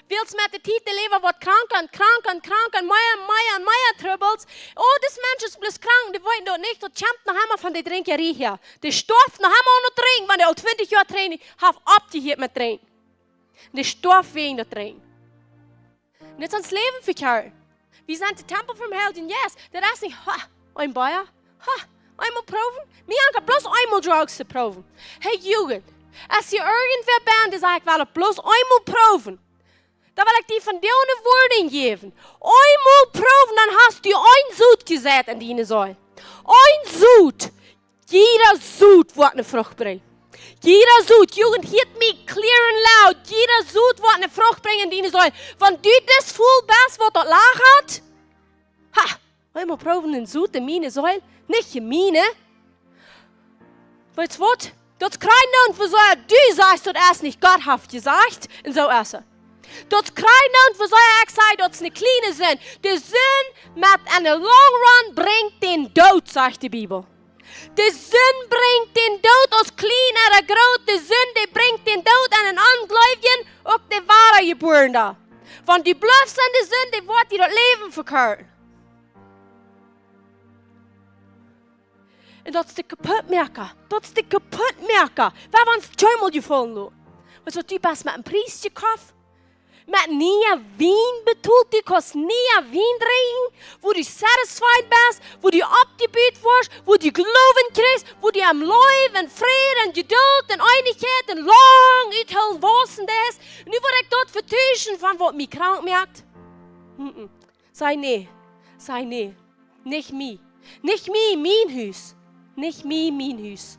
Wiels met de Tiet de Läwen woat kranka un kranka un kranka un mea un mea un mea Trubbels. Oh, dis Mensch es bloos krank, dee weet daut nich, daut kjemt noch emma von de Drinkjarie häa. Dee stoaft noch emma aun daut Drinkjen, wan dee aul twintich Joa Training haft oppjehieet met Drinkjen. Dee stoaft wäajen daut Drinkjen. Un daut es ons Läwen vekjieet. Wie sent de Tempel vom Heiljen Jeist. Daut es nich, ha, een Bia, ha, eemol proowen. Mie ankjt bloos eemol Drugs to proowen. Hey, Jugend, Aus hia irjentwäa bent, dee sajcht: "Ekj well daut bloos eemol proowen." Dan well ekj die vondoag eene Woarnunk jäwen. Eemol proowen, dan hast du eene Sot jeseit en diene Seel. Eene Sot. Jieda Sot woat eene Frucht brinjen. Jieda Sot, Jugend, hieet mie clear and loud. Jieda Sot woat eene Frucht brinjen en diene Seel. Wan du dis Fool best, waut daut lajcht, ha, eemol proowen eene Sot en miene Seel, nich en miene. Weetst waut? Daut kjrieen dan, woo soo du sajchst, daut es nich, Gott haft jesajcht, un soo es et. Daut kjrieen dan, woo soo ekj saj, daut es eene kjliene Sind. De Sind met en de long run brinjt dän Doot, sajcht de Bibel. De Sind brinjt dän Doot, aus kjlien ooda groot, de Sind, dee brinjt dän Doot aun een Onjleewja, uk de Wadajebuaren doa. Wan du blifst en de Sind, dee woat die daut Läwen vekjorten. Un daut es de Kaputtmoaka. Daut es de Kaputtmoaka. Wie haben ons tweemol jefaulen loten. Weetst waut, du best met een Pries jekoft? Met nieen Wien betolt, du kaust nieen Wien drinkjen, wua du satisfied best, wua du oppjebut woascht, wua du Gloowen kjrichst, wua du em Läwen Fräd un Jeduld un Eenichkjeit un lang uthoolen wausen deist. Un nu woa ekj daut vetuschen von waut mie krank moakt? Mm-mm. Saj nä, saj nä. Nich mie. Nich mie, mien Hus. Nich mie, mien Hus.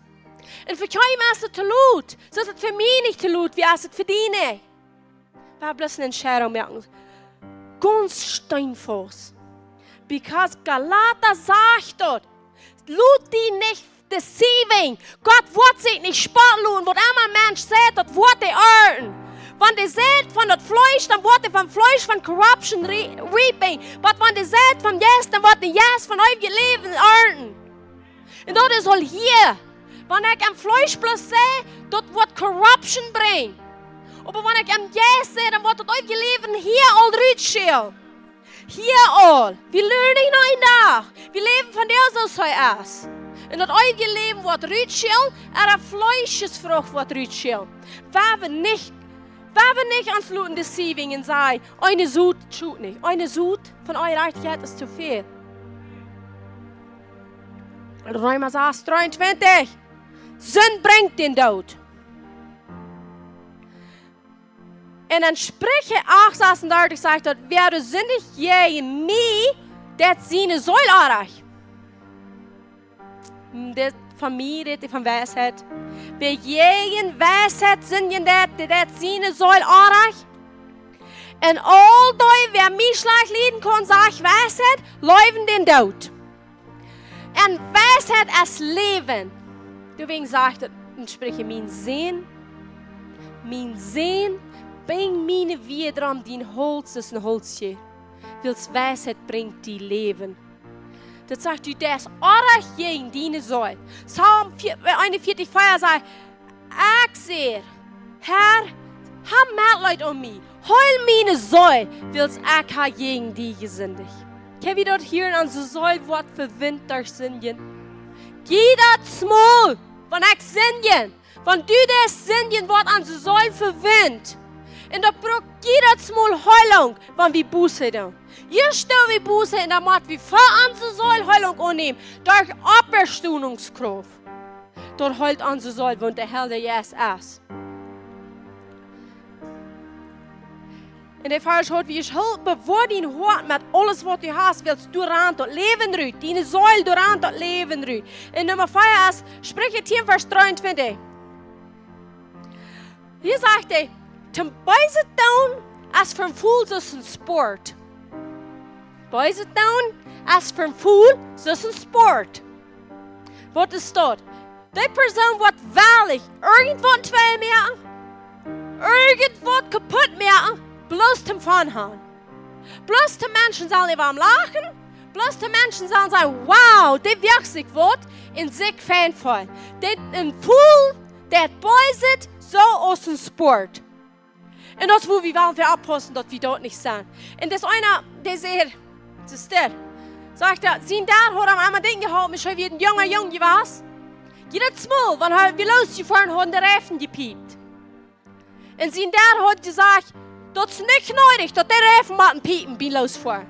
Un fa kjeenem es et too lot. Soo aus et fa mie nich too lot wia, es et fa die nich. Wie bloos eene Entscheidunk moaken. Gaunz steenfaust. Because Galata sajcht daut. Lot die nich deceiving. Gott woat sikj nich spotten loten. Waut emma een Mensch seit, daut woat hee arnten. Wan hee seit von daut Fleesch, dan woat hee vom Fleesch von corruption re-, reaping. Oba wan hee seit vom Jeist, dan woat hee Jeist von eewjet Läwen arnten. Un daut es aul hia. Wan ekj em Fleesch bloos seit, daut woat corruption brinjen. Oba wan ekj em Jeist seit, dan woat daut eewje Läwen hia aul rutschellen. Hia aul. Wie läwen nich noch een Dach. Wie läwen vondoag soo aus hee es. Un daut eewje Läwen woat rutschellen, un de Fleeschesfrucht woat rutschellen. Wie woaren nich, wie woaren nich ons loten deceiving un sajen, eene Sot schot nich. Eene Sot von Onjerajchtichkjeit es too väl. Reema sas dreeuntwintich. Sind brinjt dän Doot. Un en Spricha acht sasundartich sajcht daut: "Wäa doa sindicht jäajen mie, deit siene Seel oajch." Dit von mie rät von Weisheit. Wäa jäajen Weisheit sindjen deit, dee deit siene Seel oajch. Un aul dee, wäa mie schlajcht lieden kaun, sajcht Weisheit, leewen dän Doot. Un Weisheit es Läwen. Doawäajen sajcht et en Spricha: "Mien Sän, mien Sän, binj miene Wieed om dien Hauls aus een Haulsje, wiels Weisheit brinjt die Läwen." Daut sajcht, du deist oajch jäajen diene Seel. Psalm veer, äh, eenunvieetich vea sajcht: "Ekj saj: Herr, hab Metleet aun mie. Heel miene Seel, wiels ekj hab jäajen die jesindicht." Kjenn wie daut hieren? Onse Seel woat vewinjt derch Sindjen. Jiedet Mol, wan ekj sindj, wan du deist sindjen, woat onse Seel vewinjt. Un daut brukt jiedet Mol Heilunk, wan wie Buße doonen. Ieescht doo wie Buße un dan mott wie fa onse Seel Heilunk aunnämen, derch Oppstonungskrauft. Daut heelt onse Seel, wan de Herr Jesus es. Un de Varsch haud: "Wie schult, bewoa dien Hoat met aules waut du hast, wiels doa rant daut Läwen rut." Diene Seel, doa rant daut Läwen rut. Un Numma vea es Spricha tieen, Varsch dreeuntwintich. Hia sajcht hee: "Toom Beeset doonen es fa een Fool soo aus een Sport." Beeset doonen es fa een Fool soo aus een Sport. Waut es daut? Dee Persoon woat woarlich irjentwaut twei moaken, irjentwaut kaputt moaken, bloos toom Fun haben. Bloos de Menschen sellen äwa am lachen, bloos de Menschen sellen sajen: "Wow, dee woagt sikj waut", un sikj fein feelen. Dee, een Fool, dee beeset soo aus een Sport. Un daut es wua wie wellen fa oppaussen, daut wie daut nich sent. Un daut es eena, dee sajcht, Sister, sajcht hee, sien Dad haud am emma denkjen jeholpen, aus hee wia een junga Jung jewast. Jiedet Mol, wan hee wia losjefoaren, hauden de Reifen jepiept. Un sien Dad haud jesajcht: "Daut es nich needich, daut de Reifen motten piepen bie losfoaren."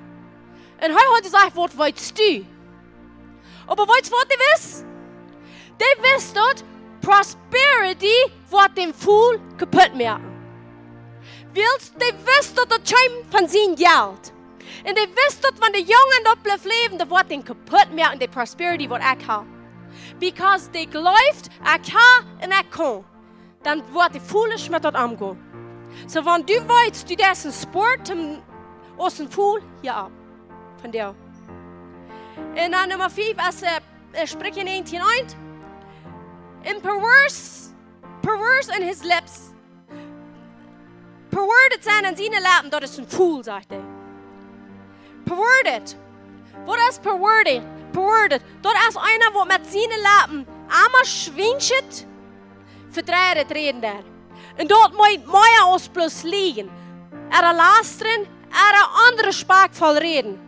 Un hee haud jesajcht: "Waut weetst du?" Oba weetst waut dee wist? Dee wist daut, Prosperity woat dän Fool kaputt moaken. Wiels dee wist, daut daut kjeem von sien Jelt. Un dee wist, daut wan de Jung daut blift läwen, daut woat dän kaputt moaken, de Prosperity waut ekj hab. Because dee jleeft, ekj hab un ekj kaun. Dan woat dee foolish met daut omgonen. So, wan du weetst, du deist een Sport, aus een Fool, jo, von doa. Un dan Numma fief es, äh, äh, Spricha näajentieen eent. And perverse, perverse in his lips. Perverted sennen aun siene Leppen, daut es een Fool, sajcht hee. Perverted. Waut es perverted? Perverted. Daut es eena, waut met siene Leppen emma schwienschet, vedreid räden deit. Un daut meent mea aus bloos lieejen, ooda lastren, ooda aundre spakvoll räden.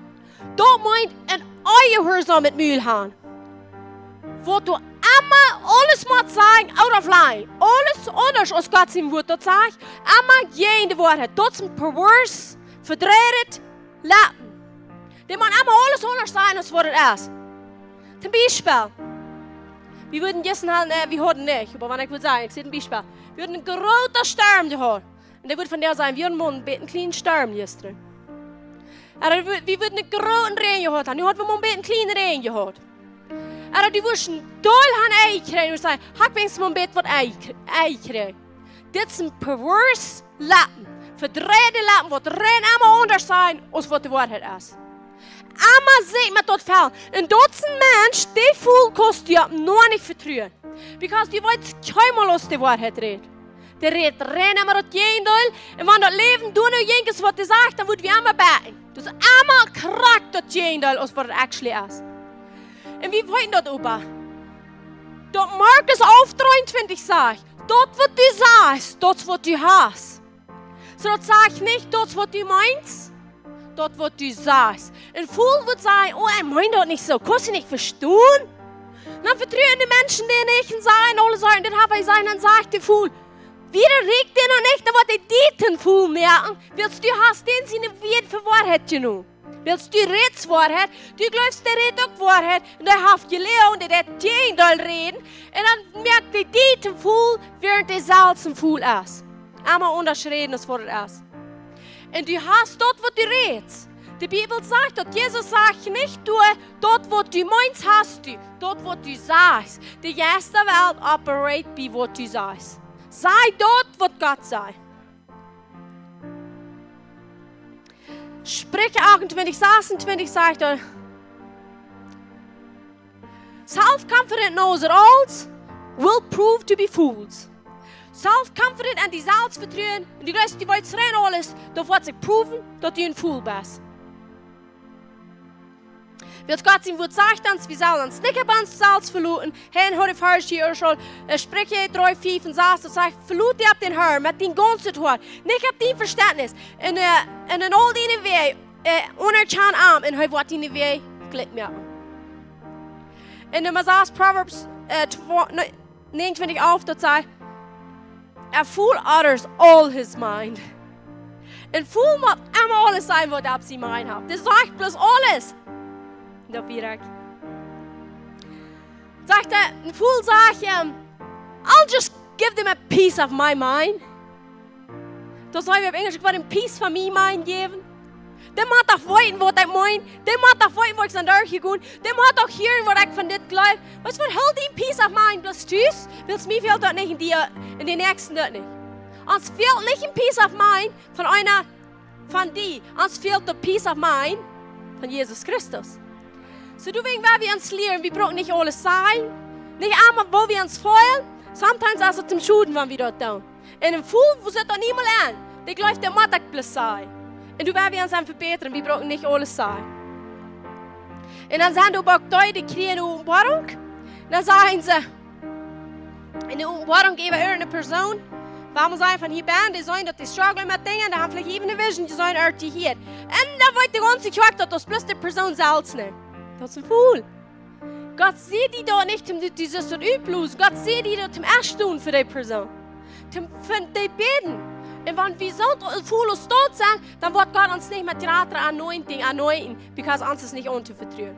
Daut meent een onjehuarsomet Mul haben. Waut du emma aules motst sajen, out of line. Aules aundasch aus Gott sien Wuat daut sajcht. Emma jäajen de Woarheit. Daut sent perverse, vedreide Leppen. Dee motten emma aules aundasch sajen aus waut et es. Toom Biespel. Wie wudden jistren haben, äh, wie hauden nich, oba wan ekj wudd sajen, ekj sie een Biespel. Wie hauden een grooten Storm jehaut. Un dee wudd von doa sajen, wie hauden mau een bät een kjlienen Storm jistren. Ooda wie, wie wudden een grooten Räajen jehaut haben. Nu hauden wie mau een bät een kjlienen Räajen jehaut. Ooda du wurscht een doll haben Ei kjrieen un sajen, hab ekj mau een bät waut Ei kj-, Ei kjrieen. Dit sent perverse Leppen. Vedreide Leppen, waut rein emma aundasch sajen aus waut de Woarheit es. Emma sikj met daut fellen. Un daut es een Mensch, dee Fool kaust du opp noch nich vetruen. Because du weetst kjeenmol aus dee Woarheit rät. Dee rät rein emma daut Jäajendeel. Un wan daut Läwen doano jinkj es waut dee sajcht, dan wudd wie emma bäden. Daut es emma krakjt daut Jäajendeel aus waut et actually es. Un wie weeten daut oba. Daut Markus alf dreeuntwintich sajcht, daut waut du sajchst, daut es waut du hast. So, daut sajcht nich, daut es waut du meenst, daut waut du sajchst. Een Fool wudd sajen, oh, ekj meen daut nich soo, kaust du nich vestonen? Dan vetruen de Menschen dän nich un sajen aule Sachen, dit hab ekj jesajcht, dan sajcht de Fool, wieda rieekjt dee noch nich, dan woat hee die toom Fool moaken, wiels du hast dän siene Wieed fa Woarheit jenomen. Wiels du rätst Woarheit, du jleefst, dee rät uk Woarheit, un dee haft jeläajen, dee deit Jäajendeel räden, un dan moakt dee die toom Fool, wäarent dee selfst een Fool es. Emma aundasch räden aus waut et es. Un du hast daut waut du rätst. De Bibel sajcht daut, Jesus sajcht nich, du, daut waut du meenst hast du, daut waut du sajchst. De Jeist de Welt operate bie waut du sajchst. Saj daut waut Gott sajcht. Spricha achtuntwintich, sasuntwintich sajcht hee, self-confident knows-it-alls will prove to be fools. Self-confident un die selfst vetruen, un du jleefst, du weetst rein aules, daut woat sikj proven, daut du een Fool best. Wiels Gott sien Wuat sajcht ons, wie sellen ons nich opp ons selfst veloten. Hee haud de Varsch hia aul, äh, Spricha dree, fief un sas, daut sajcht, veloot die opp dän Herrn met dien gaunzet Hoat, nich opp dien Vestentnis. Un, äh, un en aul diene Wäaj, äh, unnerkjan am, un hee woat diene Wäaj jlikj moaken. Un Numma sas, Proverbs, äh, twa-, ne-, näajenuntwintich alf, daut sajcht, a fool utters all his mind. Een Fool mott emma aules sajen waut hee opp sien Mind haft. Dee sajcht bloos aules. Daut wia ekj. Sajcht hee, een Fool sajcht, ähm, I'll just give them a piece of my mind. Daut sajcht opp Enjlisch, ekj well een piece von mien mind jäwen. Dee mott doch weeten waut ekj meen. Dee mott doch weeten waut ekj sent derchjegonen. Dee mott doch hieren waut ekj von dit jleew. Weetst waut, hool dien piece of mind bloos tus, wiels mie fält daut nich un die, un dän Näakjsten daut nich. Ons fält nich een piece of mind von eena von die. Ons fält de piece of mind von Jesus Christus. So, du, wäajen, wan wie ons lieren, wie brucken nich aules sajen. Nich emma woo wie ons feelen. Sometimes es et toom Schoden, wan wie daut doonen. Un een Fool, woo sitt daut niemols aun? Dee jleeft, dee mott daut bloos sajen. Un doa woa wie ons aun vebätren, wie brucken nich aules sajen. Un dan sent doa uk Lied, dee kjrieen Openboarunk. Un dan sajen see, enne Openboarunk äwa irjenteene Persoon, wua wie sajen von hia benen, dee sajen daut dee strugglen met Dinja, dee haben veleicht äwen eene Vision jeseenen, ooda dee hia. Un dan weet de gaunze Kjoakj daut, daut es bloos de Persoon selfst nich. Daut es een Fool. Gott sie die daut nich, om die, die Sister utblosen. Gott sie die daut om echt to doonen fa dee Persoon. Om fa dee bäden. Un wan wie soo foolish doa sent, dan woat Gott ons nich met jratre anointing anointen, because ons es nich auntovetruen.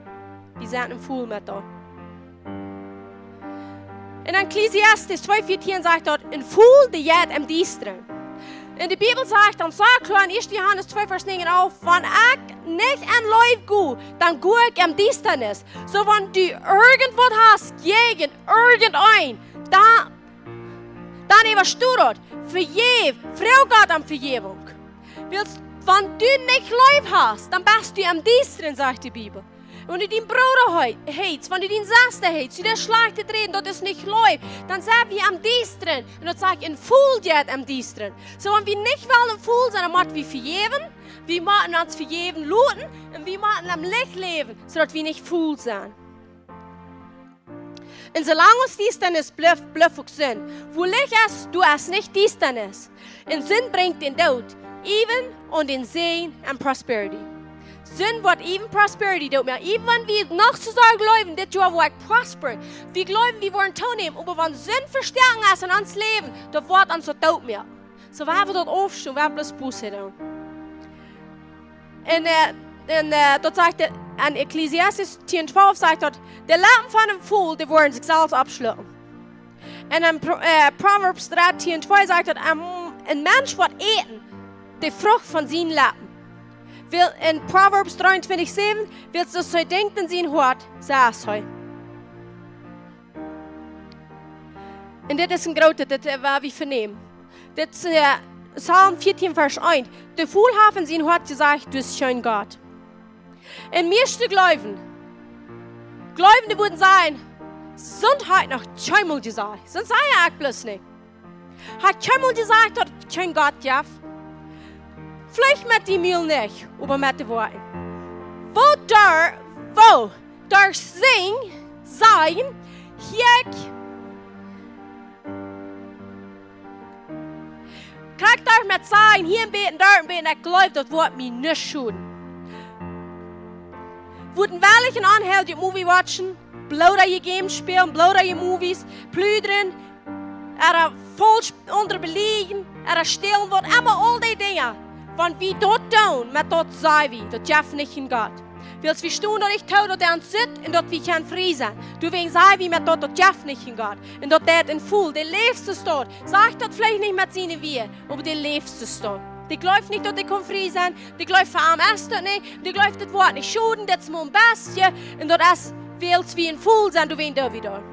Wie sent een Fool met daut. En Ekklesiastes twee vieetieen sajcht daut: "Een Fool, dee jeit em Diestren." Un de Bibel sajcht dan soo kloa en ieeschte Johanes twee Varsch näajen: "Wan ekj nich en Leew go, dan go ekj em Diestanis." Soo, wan du irjentwaut hast jäajen irjenteena, dan, dan äwastoo daut. Vejäw, froag Gott om Vejäwunk. Wiels, wan du nich Leew hast, dan best du em Diestren, sajcht de Bibel. Wan du dienen Brooda hee-, hatest, wan du diene Sesta hatest, du deist schlajchtet räden, daut es nich Leew, dan sent wie em Diestren. Un daut sajcht, een Fool jeit em Diestren. Soo, wan wie nich wellen een Fool sennen, dan motten wie vejäwen, wie motten ons vejäwen loten un wie motten em Licht läwen, soo daut wie nich Fool sent. Un soo lang aus Diestanis blift, blift uk Sind. Wua Licht es, doa es nich Diestanis. Un Sind brinjt dän Doot, äwen aun dän Säajen un Prosperity. Sind woat äwen Prosperity doot moaken. Äwen wan wie noch soo sea jleewen, dit Joa woa ekj prosperen. Wie jleewen, wie woaren toonämen, oba wan Sind vestoaken es en ons Läwen, daut woat ons daut doot moaken. Soo, wie haben daut aufschoon, wie haben bloos Buße doonen. Un, äh, un, äh, daut sajcht en Ekklesiastes tieen twalf, sajcht daut: "De Leppen von een Fool, dee woaren sikj selfst oppschlucken." Un en Pro-, äh, Proverbs dartieen twee sajcht daut: "Een, een Mensch woat äten de Frucht von siene Leppen." Wiels en Proverbs dreeuntwintich säwen, wiels soo aus hee denkjt en sien Hoat, soo es hee. Un dit es een grootet, dit, äh, woa wie vernämen. Dit es, äh, Psalm vieetieen Varsch eent. De Fool haft en sien Hoat jesajcht: "Du best kjeen Gott." Un mieeschte jleewen, jleewen, dee wudden sajen: "Soont hab ekj noch kjeenmol jesajcht. Soont saj ekj bloos nich. Hab ekj kjeenmol jesajcht, daut et kjeen Gott jeft. Veleicht met de Mul nich, oba met de Woakjen." Woo doa, woo doa sent, sajen, hia ekj krakjt doa met sajen, hia een bät, doa een bät, ekj jleew, daut woat mie nuscht schoden. Wudden wie een onheiljet Movie watchen, bloodaje Games spälen, bloodaje Movies, pludren, ooda faulsch aundre beleajen, ooda stälen, waut emma, aul dee Dinja. Wan wie daut doonen, met daut saj wie, daut jeft nich een Gott. Wiels wie stonen daut nich too, daut hee ons sitt un daut wie kjennen frie sennen. Doawäajen saj wie met daut, daut jeft nich een Gott. Un daut deit een Fool, dee läft soo doa. Sajcht daut veleicht nich met siene Wieed, oba dee läft soo doa. Dee jleeft nich, daut hee kaun frie sennen. Dee jleeft, fa am es daut nich. Dee jleeft, daut woat nich schoden, daut es mau een bät. Un daut es, wiels wie een Fool sent, doawäajen doo wie daut.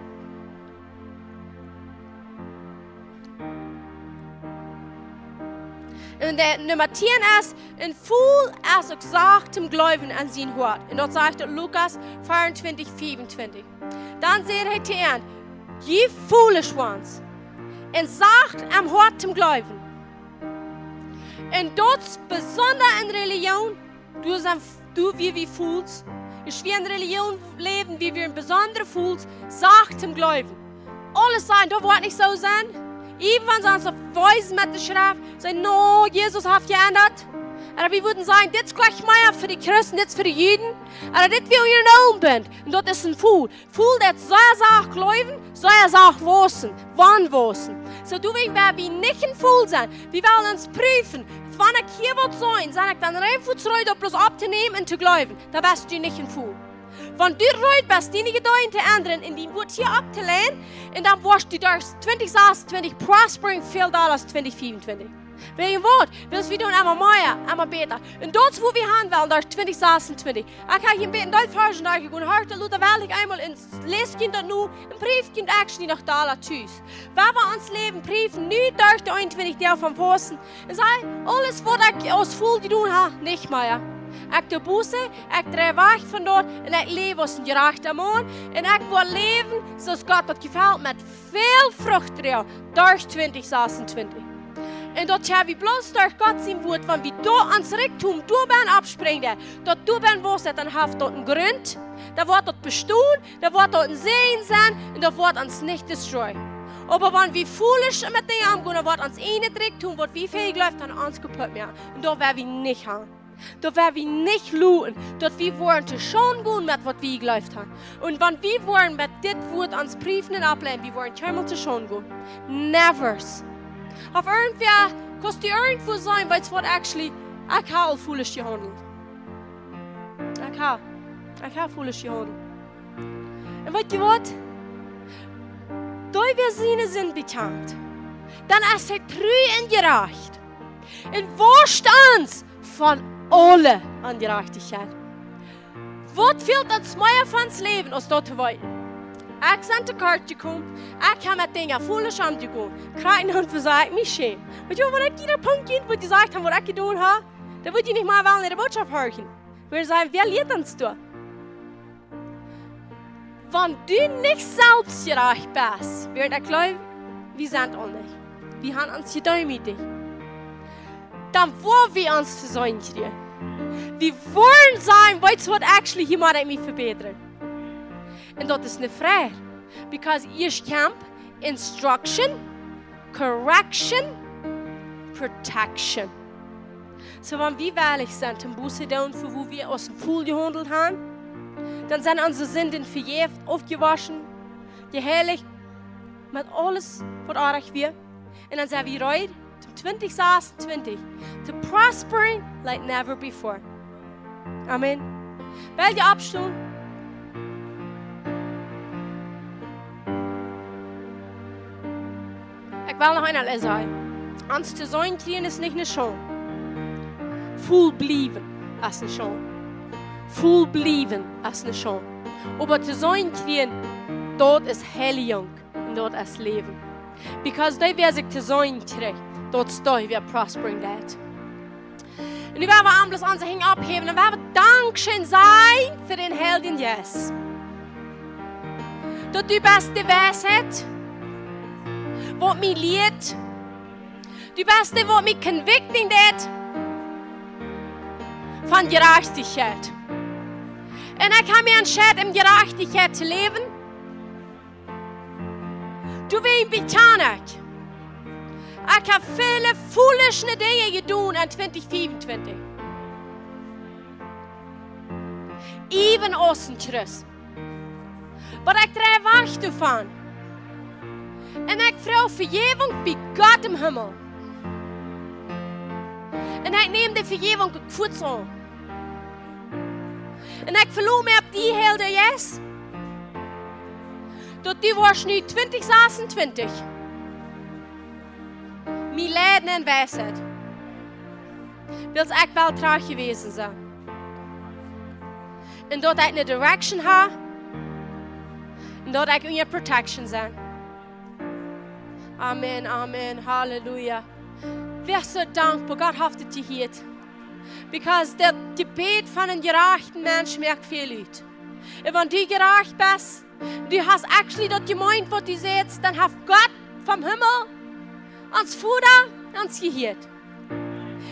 Un de Numma tieen es, een Fool es uk sacht em Jleewen aun sien Hoat. Un daut sajcht daut Lukas vieauntwintich, fiefuntwintich. Dan sajcht hee to an: "Ye foolish ones." Un sacht em Hoat em Jleewen. Un daut es besonda en Relijoon, doa sent, doa wia wie Fools. Aus wie en Relijoon läwen, wia wie besonda Fools, sacht em Jleewen. Aules sajen, daut woat nich soo sennen. Äwen wan see ons weisen met de Schreft, sajen: "No, Jesus haft jeendat." Un wie wudden sajen: "Dit es jlikj mea fa de Christen, dit es fa de Juden." Un dit wia äare Oagen. Un daut es een Fool. Fool deit sea sacht jleewen, sea sacht waussen, wan waussen. Soo, doawäajen woa wie nich een Fool sennen. Wie wellen ons prüfen. Wan ekj hia waut saj, sie ekj dan rein vetrut, daut bloos auntonämen un to jleewen? Dan best du nich een Fool. Wan du reed best, diene Jedanken to endren un dien Wuat hia auftoläajen, un dan woascht du derch twintich sasuntwintich prosperen väl dolla aus twintich fiefuntwintich. Wäajen waut? Wiels wie doonen emma mea, emma bäta. Un daut es, wua wie han wellen, derch twintich sasuntwintich. Ekj hab hia een bät derch Varschen derchjegonen, hia daut Luther werkjlich eemol un läs junt daut no un prüft junt actually noch dolla tus. Wan wie ons Läwen prüfen, nu derch de eenuntwintich Doag von Fausten, un saj: "Aules, waut ekj aus Fool jedonen hab, nich mea. Ekj doo Buße, ekj drei wajch von daut, un ekj läw aus een jerajchta Maun, un ekj well läwen, soo aus Gott daut jefelt, met väl Frucht droagen, derch twintich sasuntwintich." Un daut hab wie bloos derch Gott sien Wuat, wan wie doa ons Rikjdom doabennen aufsprinjen, daut doabennen waussen, dan haft daut een Grunt, dan woat daut bestonen, dan woat daut een Säajen sennen, un daut woat ons nich destroyen. Oba wan wie foolish met Dinja omgonen, dan woat ons ieejnet Rikjdom, waut wie väl jejleeft han, ons kaputt moaken. Un daut well wie nich han. Daut well wie nich loten, daut wie woaren to Schaund gonen met waut wie jejleeft han. Un wan wie woaren met dit Wuat ons prüfen un aufläwen, wie woaren kjeenmol to Schaund gonen. Nevers. Auf irjentwäa, kaust du irjentwua sajen, weetst waut, actually, ekj hab aul foolish jehaundelt. Ekj hab, ekj hab foolish jehaundelt. Un weetst waut? Dee wäa siene Sind bekjant, dan es hee tru un jerajcht un woascht ons von aule Onjerajchtichkjeit. Waut fält ons mea von daut Läwen aus daut to weeten? Ekj sie to kort jekomen, ekj hab met Dinja foolish omjegonen. Krakjt nu un vesäakj mie schämen. Weetst du, wan ekj jieda Punkt jinkj, waut jie jesajcht haben, waut ekj jedonen hab, dan wudd jie nich mea wellen de Botschaft horchen. Wie sajen, wäa lieet ons doa? Wan du nich selfstjerajcht best, wäa ekj jleew, wie sent aul nich. Wie haben ons jedeemietijcht. Dan woa wie ons to seenen kjrieen. Wie woaren seenen, weetst du waut, actually, hia mott ekj mie vebätren. Un daut es ne Freid. Because hia kjemt instruction, correction, protection. Soo, wan wie wellich sent, toom Buße doonen fa woo wie aus een Fool jehaundelt haben, dan sent onse Sinden vejäft, aufjewoschen, jeheilicht, met aules waut oajch wia. Un dan sent wie reed, toom twintich sasuntwintich, to prospering like never before. Amen. Well jie oppstonen? Ekj well noch eemol sajen. Ons to seenen kjrieen es nich ne Schaund. Fool bliewen es ne Schaund. Fool bliewen es ne Schaund. Oba to seenen kjrieen, daut es Heilijunk un daut es Läwen. Because dee wäa sikj to seenen kjricht, daut es dee wäa prospering deit. Un nu woa wie bloos onse Henj opphäwen un woa wie dankscheen sajen fa dän Heiljen Jeist. Daut du best de Weisheit, waut mie lieet. Du best dee, waut mie convicting deit von Jerajchtichkjeit. Un ekj hab mie entschloten, en Jerajchtichkjeit to läwen. Du, wäa ekj sie. Ekj hab väle foolish Dinja jedonen en twintich fiefuntwintich. Even aus een Christ. Oba ekj dreih wajch doavon. Un ekj froag Vejäwunk bie Gott em Himmel. Un ekj näm de Vejäwunk fuaz aun. Un ekj veloot mie opp die, Heilja Jeist, daut du woascht nu twintich sasuntwintich mie leiden en Weisheit. Wiels ekj well trajcht jewast sennen. Un daut ekj ne direction hab. Un daut ekj unja protection sie. Amen, amen, halleluja. Wäa soo dankboa, Gott haft et jehieet. Because daut Jebäd von een jerajchta Mensch moakt väl ut. Un wan du jerajcht best, du hast actually daut jemeent, waut du sajchst, dan haft Gott vom Himmel, ons Voda, ons jehieet.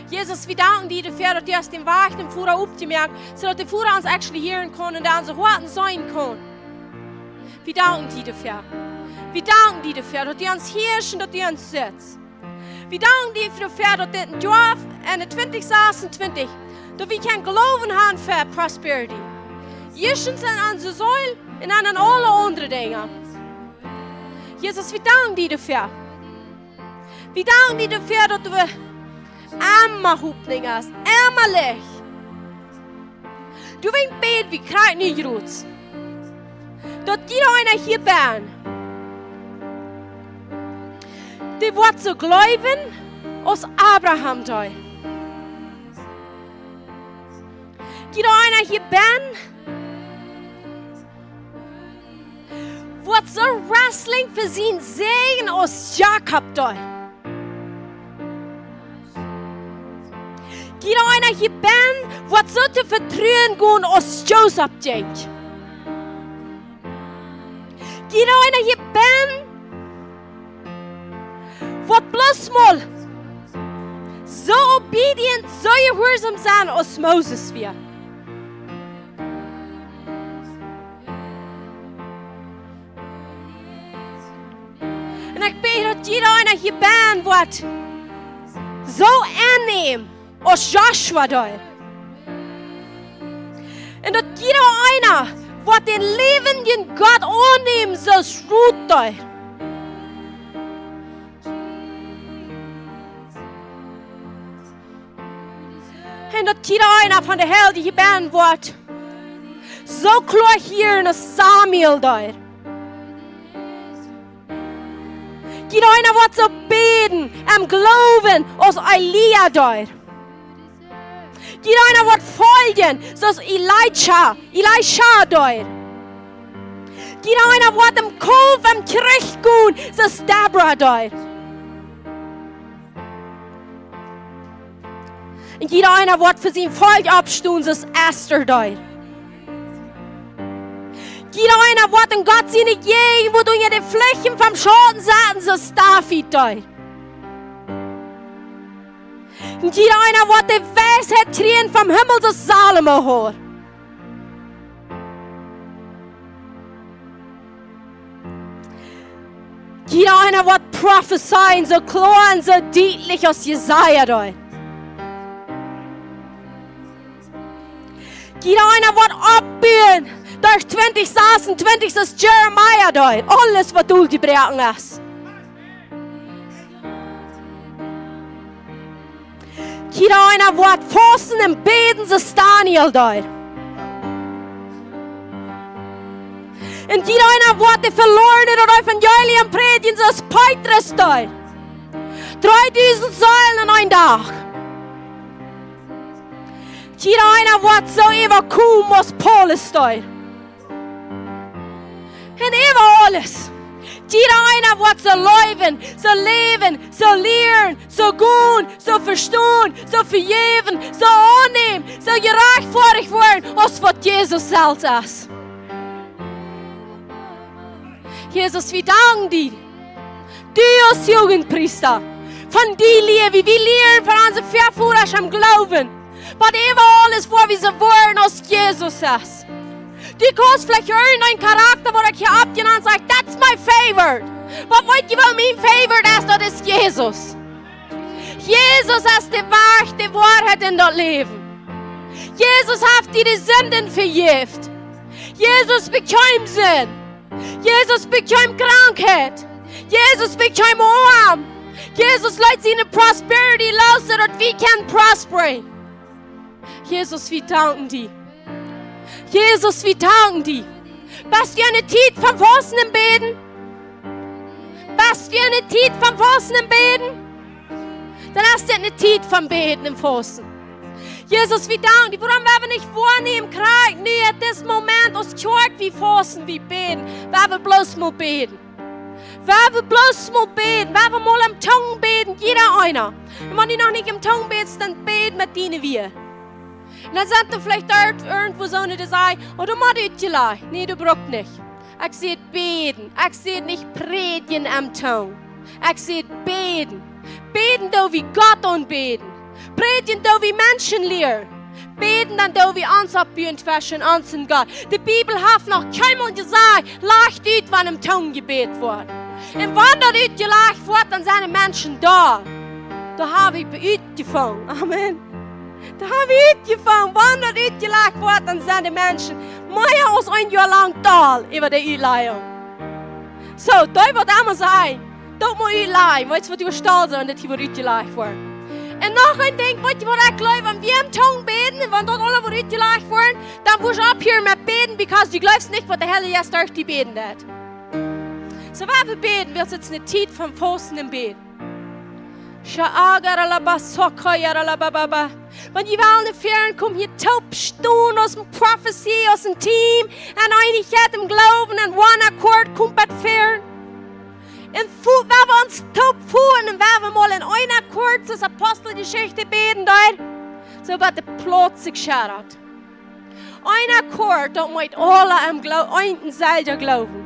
Jesus, wie danken die doafäa, daut du hast dän Wajch toom Voda opjemoakt, soo daut de Voda ons actually hieren kaun un doa onse Hoaten seenen kaun. Wie danken die doafäa. Wie danken die doafäa, daut du ons hieescht un daut du ons sitst. Wie danken die doafäa, daut dit een Joa en de twintich sasuntwintich, daut wie kjennen Gloowen haben fa prosperity. Ieeschtens aun onse Seel un aun, aun aule aundre Dinja. Jesus, wie danken die doafäa. Wie danken die doafäa, daut du emma Hopninj hast, emma Licht. Du, wie bäd, wie kjrieen nu Jroots. Daut jieda eena hia benn, dee woat soo jleewen aus Abraham deed. Jieda eena hia benn woat soo wrestling fa sienen Säajen aus Jakob deed. Jieda eena hia benn woat soo to vetruen gonen aus Josef deed. Jieda eena hia benn woat bloos mol soo obedient, soo jehuarsom sennen aus Moses wia. Un ekj bäd, daut jieda eena hia benn woat soo aunnämen aus Joshua deed. Un daut jieda eena woat dän läwendjen Gott aunnämen, soo aus Ruth deed. Un daut jieda eena von de Heilje hia benn woat soo kloa hieren aus Samuel deed. Jieda eena woat soo bäden em Gloowen aus Elia deed. Jieda eena woat foljen soo aus Elisa, Elisa deed. Jieda eena woat em Kaumf, em Kjrich gonen soo aus Deborah deed. Un jieda eena woat fa sien Volkj oppstonen soo aus Ester deed. Jieda eena woat en Gott siene Jäajenwuat unja de Flichten vom Schauten setten soo aus David deed. Un jieda eena woat de Weisheit kjrieen vom Himmel soo aus Salomo haud. Jieda eena woat profezeien soo kloa un soo dietlich aus Jesaja deed. Jieda eena woat oppbuen derch twintich sasuntwintich soo aus Jeremia deed. Aules waut doljebroaken es. Jieda eena woat fausten un bäden soo aus Daniel deed. Un jieda eena woat de Velorne daut Evangelium prädjen soo aus Petrus deed. Dreedusent Seelen en een Dach. Jieda eena woat soo äwakomen aus Paulus deed. Un äwa aules. Jieda eena woat soo läwen, soo läwen, soo lieren, soo gonen, soo vestonen, soo vejäwen, soo aunnämen, soo jerajchtfoadicht woaren aus waut Jesus selfst es. Jesus, wie danken die. Du aus Jugendpriesta. Von die lieren wie, wie lieren von onse Väavodasch em Gloowen. Oba äwa aules woa wie soo woaren aus Jesus es. Du kaust veleicht irjent een Charakta, waut ekj hia oppjenant, sajcht, that's my favorite. Oba weet jie waut mien favorite es? Daut es Jesus. Jesus es de Wajch, de Woarheit un daut Läwen. Jesus haft die de Sinden vejäft. Jesus bekjeem Sind. Jesus bekjeem Krankheit. Jesus bekjeem Oamoot. Jesus leet siene Prosperity loos, soo daut wie kjennen prosperen. Jesus, wie danken die. Jesus, wie danken die. Best du enne Tiet von Fausten un Bäden? Best du enne Tiet von Fausten un Bäden? Dan es dit ne Tiet von Bäden un Fausten. Jesus, wie danken die. Wuarom woa wie nich woanämen, krakjt nu, at this moment, aus Kjoakj, wie fausten, wie bäden? Woa wie bloos mol bäden? Woa wie bloos mol bäden? Woa wie mol em Tungen bäden, jieda eena? Un wan du noch nich em Tungen bätst, dan bäd met diene Wieed. Un dan sent doa veleicht doa irjentwua soone, dee sajen, oh, du motst utjelajcht. Nä, du brukst nich. Ekj säd bäden. Ekj säd nich prädjen em Tungen. Ekj säd bäden. Bäden doo wie Gott aunbäden. Prädjen doo wie Menschen lieren. Bäden, dan doo wie ons oppbuen tweschen ons un Gott. De Bibel haft noch kjeenmol jesajcht, lajcht ut, wan em Tungen jebät woat. Un wan daut utjelajcht woat, dan sent de Menschen doa. Doa hab wie utjefungen. Amen. Doa hab wie utjefungen, wan daut utjelajcht woat, dan sent de Menschen mea aus een Joa lang doll äwa de Utlajung. Soo, dee waut emma sajen, daut mott utlajen, weetst waut, du woascht doll sennen, daut hia woat utjelajcht woaren. Un noch een Dinkj, weetst waut, ekj jleew, wan wie em Tungen bäden un wan daut aula woat utjelajcht woaren, dan woascht du opphieren met bäden, because du jleefst nich, waut de Heilje Jeist derch die bäden deit. Soo, wan wie bäden, well, daut es ne Tiet von Fausten un Bäden. Shaagaralabasokayaralabababa. Wan jie wellen no väaren komen, hia toop stonen aus ne Profetie, aus een Team, en Eenichkjeit, em Gloowen, en one accord, komt bat väaren. Un fu-, wan wie ons toop foten un wan wie mol en one accord, soo aus Aposteljeschicht bäden deed, soo daut de Plauz sikj schaudat. Een Akkord, daut mott aula em Glo-, een un selwja Gloowen.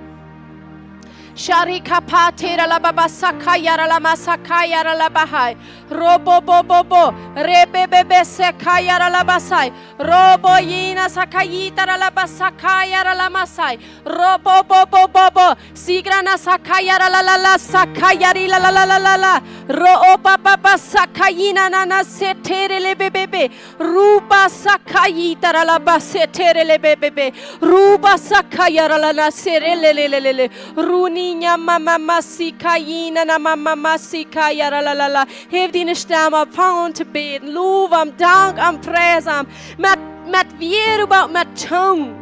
Sharikapatera la baba sakayara la masakayara la bahai. Robo bo bo bo. Rebe be be sekayara la basai. Robo yina sakayitara la basakayara la masai. Robo bo bo bo bo. Sigrana sakayara la la la sakayari la la la la la la. Ro o ba ba ba sakayina na na setere le be be be. Ruba sakayitara la basetere le be be be. Ruba sakayara la na sere le le le le le. Runinya mama masikayina na mama masikayara la la la. Häw diene Stemm opp, fang aun to bäden. Low am, dank am, pries am. Met, met Wieed, oba met Tungen.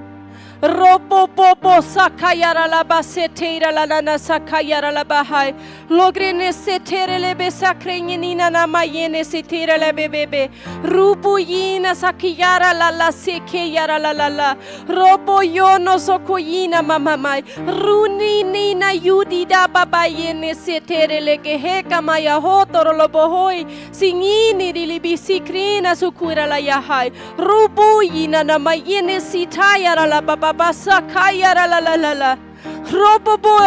Robo bobo sakayara la ba setera la la na sakayara la ba hai. Logrene setere le be sakrenye nina na mayene setere le be be be. Rubu yina sakiyara la la seke yara la la la. Robo yono soko yina mama mai. Runi nina yudi da baba yene setere le ke heka maya hotoro lo bohoi. Singini di libi sikrina sukura la yahai. Rubu yina na mayene sitayara la baba ba sakayara la la la la. Robobo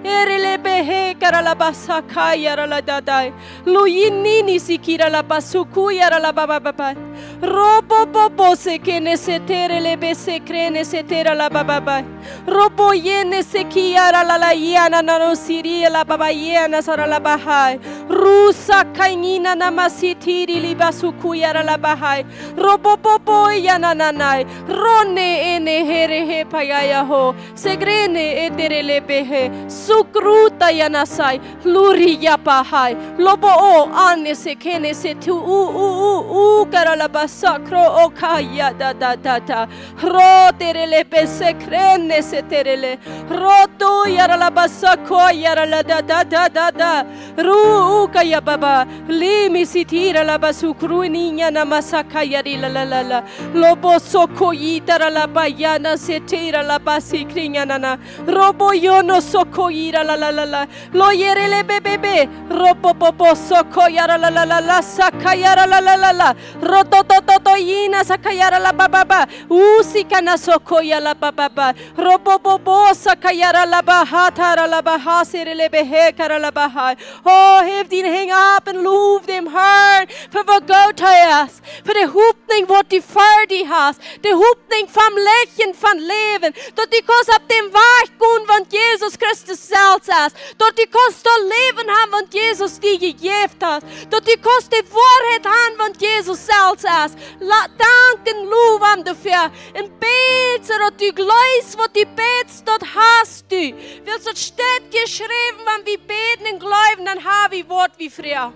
erele behe kara la ba sakayara la dadai. Lu yinini sikira la ba sukuyara la baba baba. Robobobo sekene setere le be sekrene setera la baba baba. Robo yene sekiara la la yana na no siri la baba yana sara la bahai. Rusa kainina na masitiri li ba sukuyara la bahai. Robobobo yana nanai. Rone ene here he payaya ho. Segrene etere le behe. Sukruta yana sai. Luri yapa hai. Lobo o ane sekene se tu u u u u kara la ba sakro o kaya da da da da. Ro terele pe sekrene se terele. Ro to yara la ba sako yara la da da da da da. Ru u kaya baba. Limi sitira la ba sukru ninya na masaka yari la la la la. Lobo soko yitara la ba yana setira la ba sikrinya na na. Robo yono soko yira la la la la. Lo yere le be be be. Robo bo bo soko yara la la la la. Saka yara la la la la. Ro to to to to yina saka yara la ba ba ba. Usi kana soko ya la ba ba ba. Robo bo bo saka yara la ba ha tara la ba ha sere le be he kara la ba ha. Oh, heft dien Henj opp un lof däm Harn fa waut Gott hee es. Fa de Hopninj waut du fa die hast. De Hopninj vom Läwen, vom Läwen. Daut du kaust opp däm Wajch gonen waut Jesus Christus selfst es. Daut du kaust daut Läwen haben waut Jesus die jejäft haft. Daut du kaust de Woarheit haben waut Jesus selfst es. La, dank un lof am doafäa. Un bäd, soo daut du jleefst waut du bädst, daut hast du. Wiels daut steit jeschräwen, wan wie bäden un jleewen, dan ha wie waut wie froagen.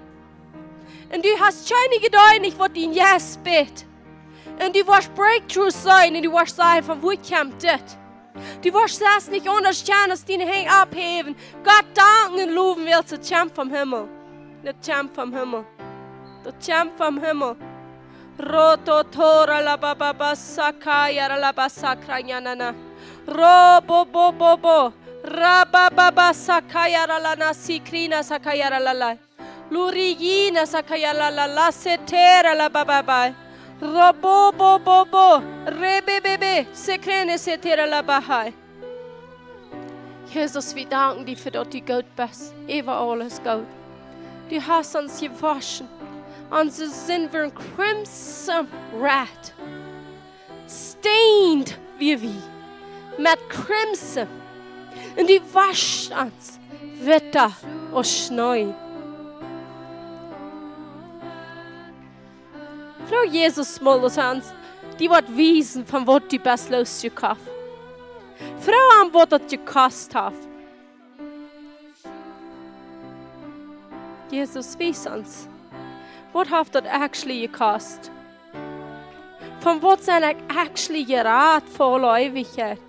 Un du hast kjeene Jedanken nich waut dien Jeist bät. Un du woascht breakthrough sennen un du woascht sajen von wua kjemt dit? Du woascht selfst nich aundasch kjennen aus dien Henj opphäwen. Gott danken un lowen wiels daut kjemt vom Himmel. Daut kjemt vom Himmel. Daut kjemt vom Himmel. Roto tora la ba ba ba sakaya ra la ba sakra nyanana. Ro bo bo bo bo. Ra ba ba ba sakaya ra la na sikrina sakaya ra la la. Lurigina sakaya la la la setera la ba ba ba. Ro bo bo bo bo. Re be be be. Sekrene setera la ba hai. Jesus, wie danken die fa daut du goot best. Äwa aules goot. Du hast ons jewoschen. Onse Sind wieren crimson red. Stained wia wie met crimson. Un du woschst ons witta aus Schnee. Froag Jesus mol, aus hee ons die woat wiesen von waut du best losjekoft. Froag am waut daut jekost haft. Jesus, wies ons. Waut haft daut actually jekost? Von waut sie ekj actually jerat fa aule Eewichkjeit?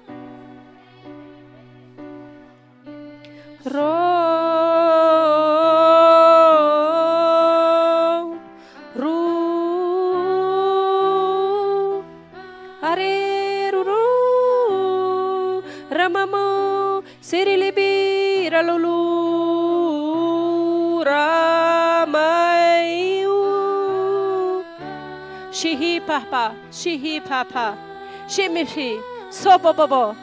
Ro, ru, are, ru, ru, ramamo, sirilibi, ralulu, ramaiu. Shihi papa. Shihi papa. Shimishi. Sobobobo.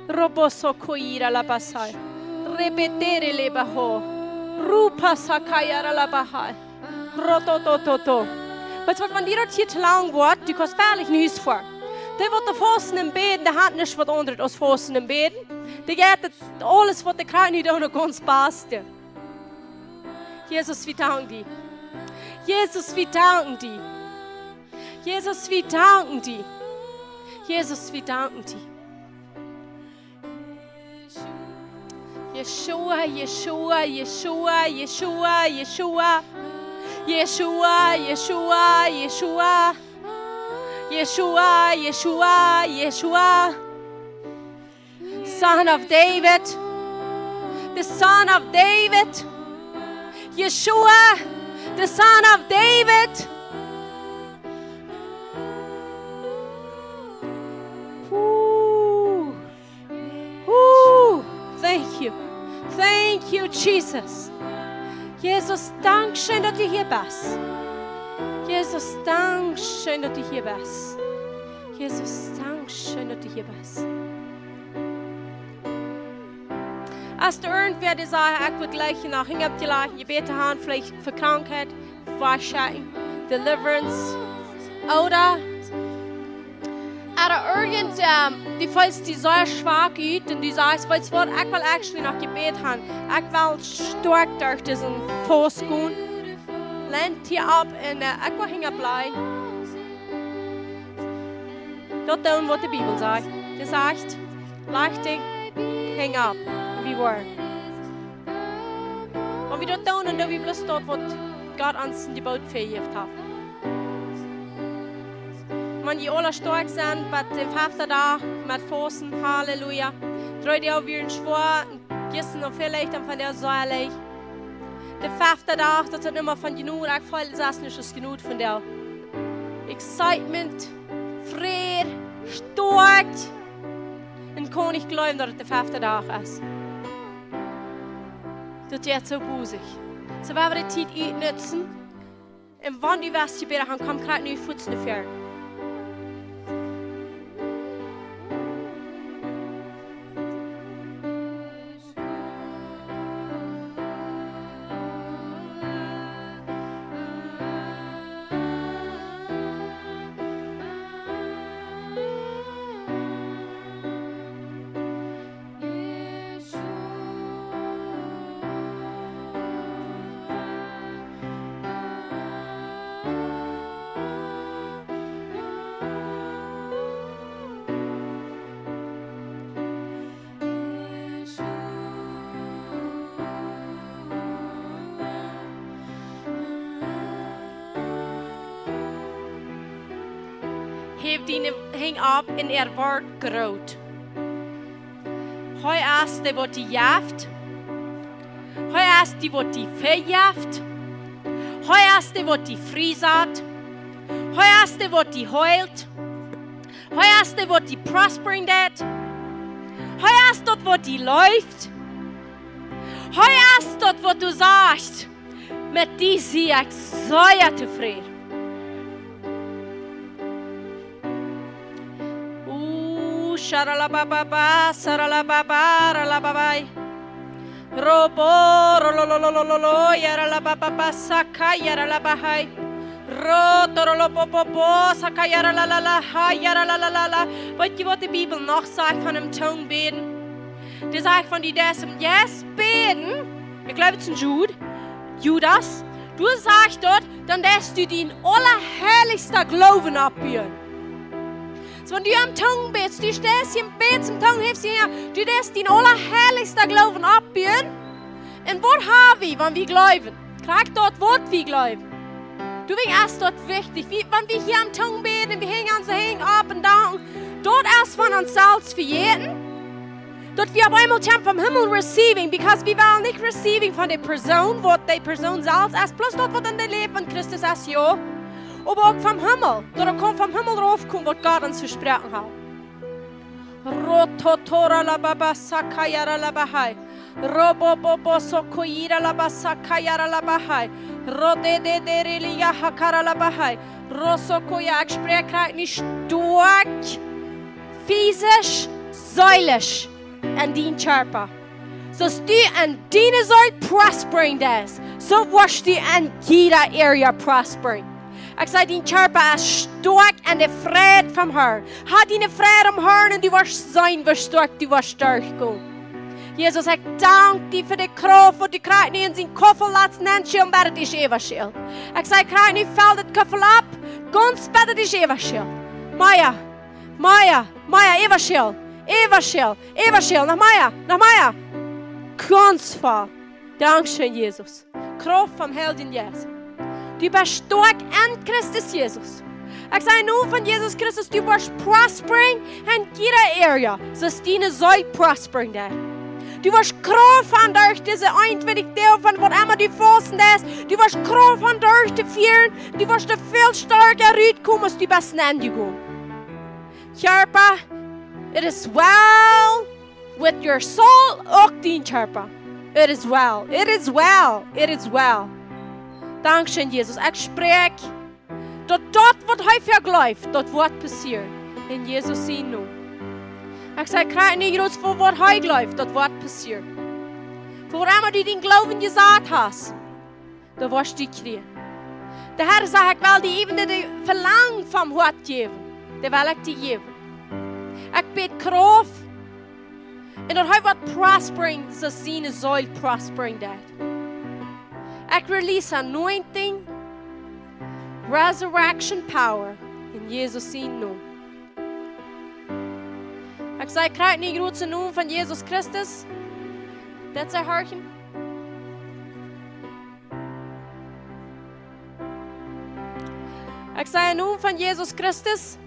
Robo sokoira la basai. Repetere le baho. Rupa sakayara la bahai. Rototototo. Weetst waut, wan die daut hia too lang woat, du kaust werkjlich no Hus foaren. Dee waut doa fausten un bäden, dee haft nuscht waut aundret aus fausten un bäden. Dee jeit daut aules waut dee kjrieen nu doonen, gaunz baste. Jesus, wie danken die. Jesus, wie danken die. Jesus, wie danken die. Jesus, wie danken die. Yeshua, Yeshua, Yeshua, Yeshua, Yeshua. Yeshua, Yeshua, Yeshua. Yeshua, Yeshua, Yeshua, Yeshua. Son of David. The Son of David. Yeshua, the Son of David. Ooh. Ooh. Thank you. Thank you, Jesus. Jesus, dankscheen, daut du hia best. Jesus, dankscheen, daut du hia best. Jesus, dankscheen, daut du hia best. Aus irjentwäa, dee sajcht, ekj well jlikj noch hinjen opp die lajen Jebäd han, veleicht fa Krankheit, Wajchschekjen, Deliverance, ooda, ooda irjent, ähm, du feelst die sea schwak ut un du sajchst, weetst waut, ekj well actually noch Jebäd han. Ekj well stoakj derch disen Faust gonen. Lent hia opp un, äh, ekj well hinjen bliewen. Daut doonen, waut de Bibel sajcht. Dee sajcht, lajcht die, häng opp, wie woaren. Wan wie daut doonen, dan doo wie bloos daut, waut Gott ons enn de Bibel jejäft haft. Wan jie aula stoakj sent, bie dän feften Dach met Fausten, Halleluja. Dree Doag wieren schwoa, jistren noch väl leichta, vondoag sea leicht. De fefte Dach, daut es emma von Jnod, ekj feel daut es nich aus Jnod vondoag. Excitement, Fräd, Stoakj. Un kaun nich jleewen, daut et de fefte Dach es. Daut jeit soo bosich. Soo, wie woaren de Tiet utnutzen. Un wan du west Jebäd han, komm krakjt nu fuaz no väaren. Häw diene Henj opp un hee woat groot. Hee es dee, waut die jeft. Hee es dee, waut die vejeft. Hee es dee, waut die frie sat. Hee es dee, waut die heelt. Hee es dee, waut die prosperen deit. Hee es daut, waut die leeft. Hee es daut, waut du sajchst. Met die sie ekj sea tofräd. Ooh, sharalababa, saralababa, ralababai. Robo, rolololololo, yaralababa, saka, yaralabahai. Ro, torolopopopo, saka, yaralalala, ha, yaralalala. Weetst du, waut de Bibel noch sajcht von em Tongen bäden? Dee sajcht von die, dee es em Jeist bäden. Ekj jleew, et es een Jud. Judas, du sajchst daut, dan deist du dien aulaheilichsta Gloowen oppbuen. Soo, wan du em Tongen bätst, du steist hia un bätst em Tongen, heft sie hia, du deist dien aulaheilichsta Gloowen oppbuen. Un waut hab wie, wan wie jleewen? Krakjt daut, waut wie jleewen. Du, wäajen es daut wichtich. Wie, wan wie hia em Tongen bäden un wie henjen onse Henj opp un danken, daut es von ons selfst vejäten. Daut wie opp eemol kjennen vom Himmel receiving, because wie wellen nich receiving von de Persoon, waut de Persoon selfst es, plus daut, waut enn de Läwen von Christus es, jo. Oba uk vom Himmel, daut et kaun vom Himmel raufkomen, waut Gott ons vesproaken haft. Rototora la baba sakayara la bahai. Robobobo sokoyira la basakayara la bahai. Rodededere liya hakara la bahai. Rosokoya, ekj spräakj krakjt nu stoakj. Physisch, seelisch un dien Kjarpa. Soo aus du enn diene Seel prospering deist, soo woascht du enn jieda Area prospering. Ekj saj, dien Kjarpa es stoakj enn de Fräd vom Harn. Ha diene Fräd em Harn un du woascht seenen, woo stoakj du woascht derchgonen. Jesus, ekj dank die fa de Krauft, waut du krakjt nu enn sien Koffel latst nenschillen, bat et es äwaschält. Ekj saj, krakjt nu felt daut Koffel auf, gaunz bat et es äwaschält. Mea, mea, mea, äwaschält, äwaschält, äwaschält, noch mea, noch mea. Gaunz voll. Dankscheen, Jesus. Krauft vom Heiljen Jeist. Du best stoakj enn Christus Jesus. Ekj saj nu von Jesus Christus, du woascht prospering en jieda area, soo aus diene Seel prospering deit. Du woascht Krauft han derch dise eenuntwintich Doag von waut emma du fausten deist. Du woascht Krauft han derch to fieren. Du woascht doa väl stoakja rutkomen aus du best nenjegonen. Kjarpa, it is well with your soul, uk dien Kjarpa. It is well, it is well, it is well. Dankscheen, Jesus. Ekj spräakj, daut daut waut hee fa jleeft, daut woat passieren. En Jesus sienen Nomen. Ekj saj, krakjt nu, Jesus, fa waut hee jleeft, daut woat passieren. Fa waut emma du dien Gloowen jesat hast, daut woascht du kjrieen. De Herr sajcht, ekj well die äwen de Velangen vom Hoat jäwen. Dee well ekj die jäwen. Ekj bäd Krauft. Un daut hee woat prospering, soo aus siene Seel prospering deit. Ekj release anointing, resurrection power en Jesus sienen Nomen. Ekj saj, krakjt nu, en dän grooten Nomen von Jesus Christus. Daut see horchen. Ekj saj, en dän Nomen von Jesus Christus,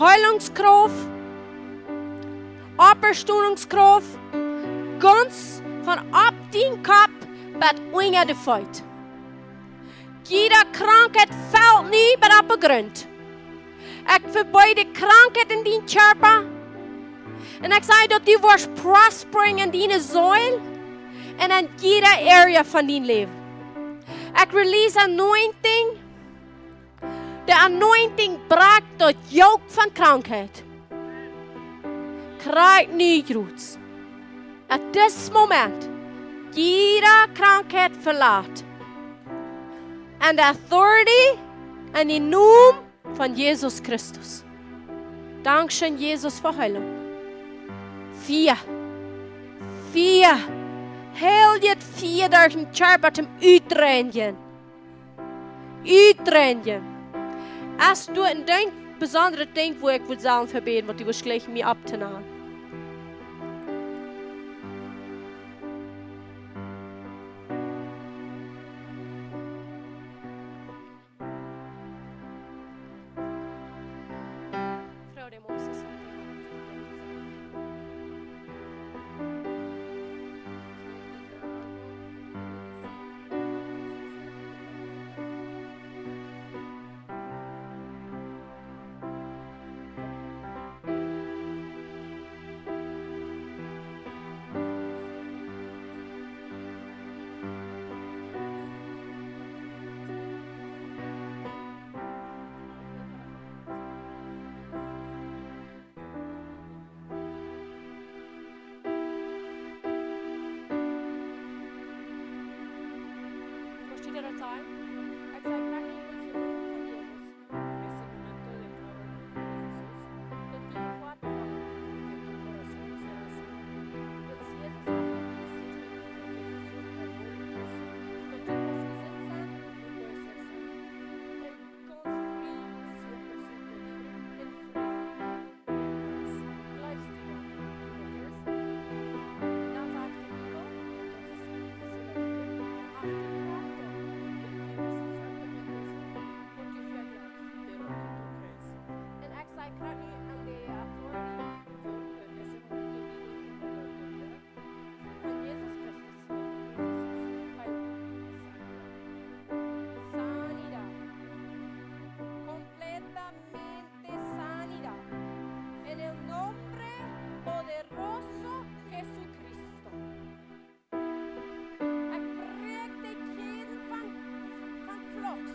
Heilungskrauft, Oppstonungskrauft, gaunz von opp dän Kopp bat unja de Feet. Jieda Krankheit felt nu bat opp de Grunt. Ekj vebeed de Krankheit en dien Kjarpa. Un ekj saj, daut du woascht prospering en diene Seel un en jieda area von dien Läwen. Ekj release anointing. De anointing brakjt daut Jook von Krankheit. Krakjt nu, Jesus. At this moment, jieda Krankheit velat. And authority en dän Nomen von Jesus Christus. Dankscheen, Jesus, fa Heilunk. Fia. Fia. Heiljet Fia derch dän Kjarpa toom utreinjen. Utreinjen. Hast du een Dinkj, besondret Dinkj, wua ekj wudd sellen vebäden, waut du wurscht jlikj mie opptonanen? Froo de Moses. Woascht du daut sajen? Ekj saj, krakjt nu, en dän Nomen von Jesus. Sanidad. Completamente sanidad. En el nombre poderoso Jesucristo. Ekj prädj de Kjäden von, von Flochs.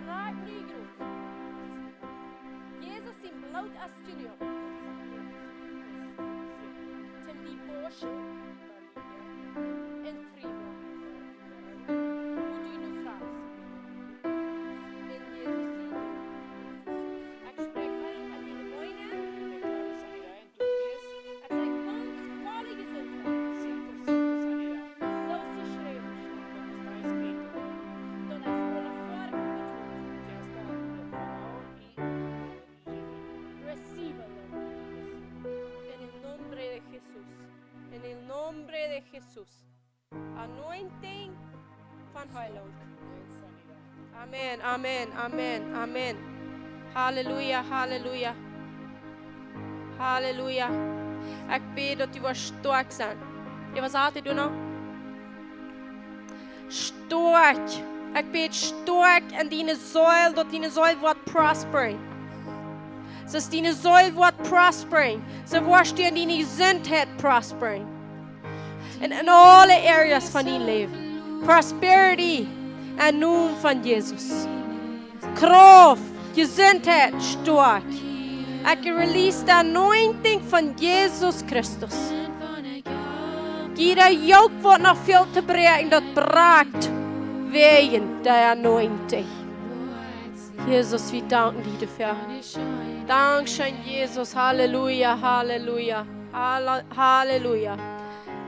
Rad Negros. Jesus sien Bloot es jenuach. Toom die wauschen en frie moaken. Wua du nu frajchst. En Jesus sien Nomen. Ekj spräakj Heilunk aun diene Been. Ekj saj gaunz volle Jesuntheit. Soo aus jeschräwen steit. Daut es aule Foarwen betoft. Receive, Lord. En el nombre de Jesús. En el nombre de Jesús. Anointing von Heilung. Amen, amen, amen, amen. Halleluja, halleluja. Halleluja. Ekj bäd, daut du woascht stoakj sennen. Jo, waut sajcht hee doa noch? Stoakj. Ekj bäd stoakj en diene Seel, daut diene Seel woat prospering. Daut diene Seel woat prospering. Soo woascht du en diene Jesuntheit prospering. En, en aule areas von dien Läwen. Prosperity. En Nomen von Jesus. Krauft, Jesuntheit, stoakj. Ekj release de anointing von Jesus Christus. Jieda Jook, waut noch fält to bräakjen, daut brakjt wäajen de anointing. Jesus, wie danken die doafäa. Dankscheen, Jesus. Halleluja, halleluja, halla-, halleluja.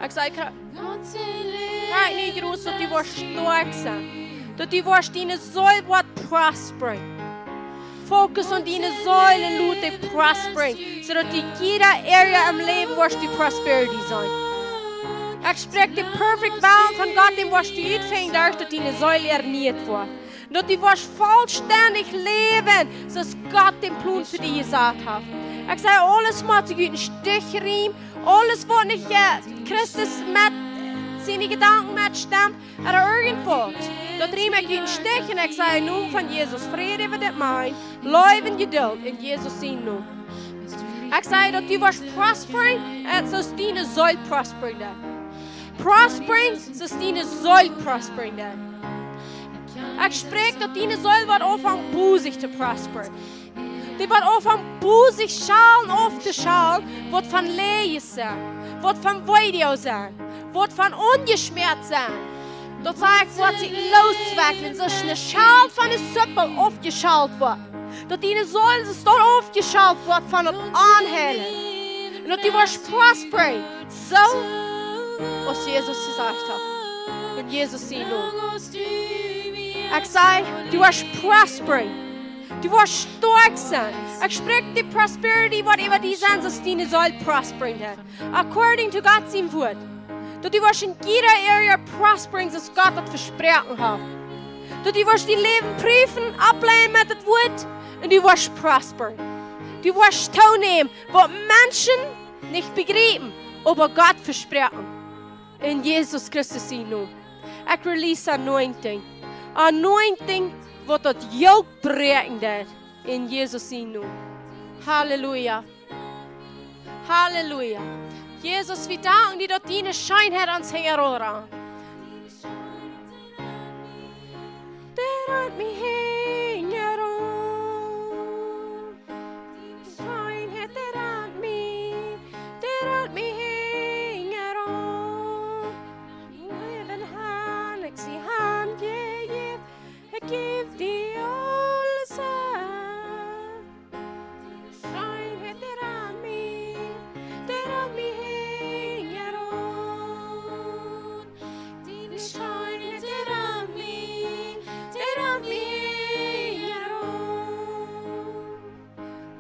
Ekj saj, ekj kjrie nich rut, daut du woascht stoakj sennen. Daut du woascht, diene Seel woat prospering. Focus aun diene Seel un lot dee prospering. Soo daut du jieda area em Läwen woascht die prosperity sennen. Ekj spräakj de perfect balance von Gott, dän woascht du utfinjen, derch daut diene Seel ernieet woat. Daut du woascht vollstendich läwen, soo aus Gott dän Plon fa die jesat haft. Ekj saj, aules mott sikj ut dän Stich riemen, aules waut nich, äh, Christus met siene Jedanken metstemt, ooda irjentwaut. Daut riem ekj ut dän Stich un ekj saj, em Nomen von Jesus, Fräd äwa dit Mind, Leew un Jedult en Jesus sienen Nomen. Ekj saj, daut du woascht prospering, äh, soo aus diene Seel prospering deit. Prospering, soo aus diene Seel prospering deit. Ekj spräakj, daut diene Seel woat aunfangen, bosich to prosperen. Dee woat aunfangen, bosich Schalen auftoschalen, waut von Läajes sent, waut von Weedoag sent, waut von onjeschmäat sent. Daut saj ekj, woat sikj looswekjlen, soo aus eene Schal von de Sippel aufjeschalt woat. Daut diene Seel, soo aus daut aufjeschalt woat von daut Aunhoolen. Un daut du woascht prospering, soo aus Jesus jesajcht haft. En Jesus sienen Nomen. Ekj saj, du woascht prospering. Du woascht stoakj sennen. Ekj spräakj de prosperity, waut äwa die sent, soo aus diene Seel prospering deit. According to Gott sien Wort. Daut du woascht en jieda area prospering, soo aus Gott daut vesproaken haft. Daut du woascht dien Läwen prüfen, aufläsen met daut Wort, un du woascht prosperen. Du woascht toonämen, waut Menschen nich bejriepen, oba Gott vesproaken. En Jesus Christus sienen Nomen. Ekj release anointing. Anointing, waut daut Jook bräakjen deit. En Jesus sienen Nomen. Halleluja. Halleluja. Jesus, wie danken die, daut diene Scheenheit ons hinjaraun rant. Dee rant mie hinjaraun. Diene Scheenheit, dee rant mie, dee rant mie hinjaraun. Mien Läwen han ekj die hanjejäft, ekj jäw die aules äwa. Diene Scheenheit, dee rant mie, dee rant mie hinjaraun. Diene Scheenheit, dee rant mie, dee rant mie hinjaraun.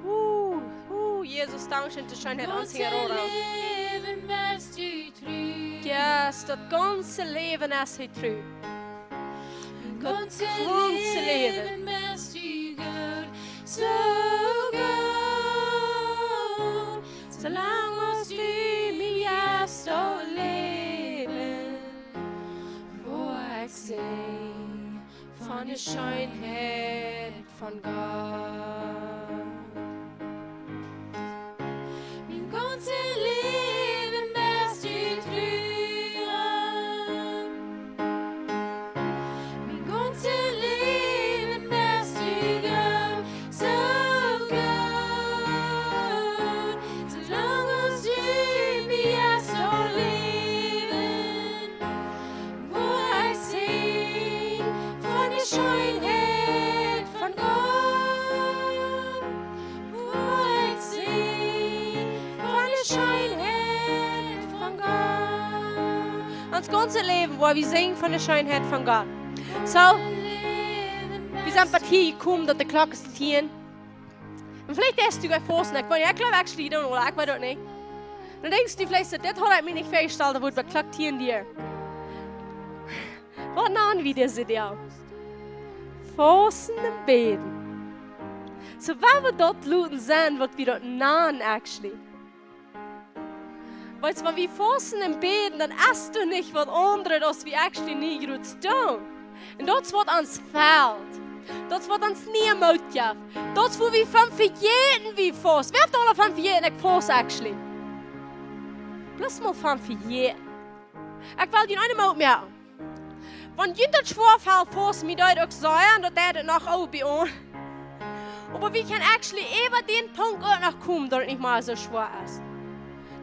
Uh, uh, Jesus, dankscheen, de Scheenheit aun sikj erobren. Yes, daut gaunze Läwen es hee tru. Daut gaunze Läwen. Soo goot, soo lang aus du mie hast, o Läwen, woa ekj sinjen von de Scheenheit von Gott. Mien gaunzet Läwen best du tru. Mien gaunzet Läwen best du goot, soo goot. Soo lang aus du mie hast, o Läwen, woa ekj sinjen von de Scheenheit von Gott. Woa ekj sinjen von de Scheenheit von Gott. Ons gaunzet Läwen woa wie sinjen von de Scheenheit von Gott. Soo, wie sent bat hia jekomen, daut de Klock es tieen. Un veleicht deist du jrod fausten. Ekj weet, ekj jleew actually, you don't know, ekj weet daut nich. Dan denkjst du veleicht, daut haud ekj mie nich väajestalt, daut woat bie Klock tieen dieren. Nanen wie dise Deel. Fausten un bäden. So, wan wie daut loten sennen, waut wie daut nanen, actually. Weetst, wan wie fausten un bäden, dan es doa nich waut aundret, aus wie actually nich groot doonen. Un daut es waut ons fält. Daut es waut ons nie Moot jeft. Daut es, wua wie von vejäten, wie fausten. Wäa haft aul von vejäten, ekj faust, actually? Bloos mol von vejäten. Ekj well die eenen Moot moaken. Wan junt daut schwoa felt, fausten, mie deed uk sea, un daut deed et noch, oh, bie ons. Oba wie kjennen actually äwa dän Punkt uk noch komen, daut et nich mea soo schwoa es.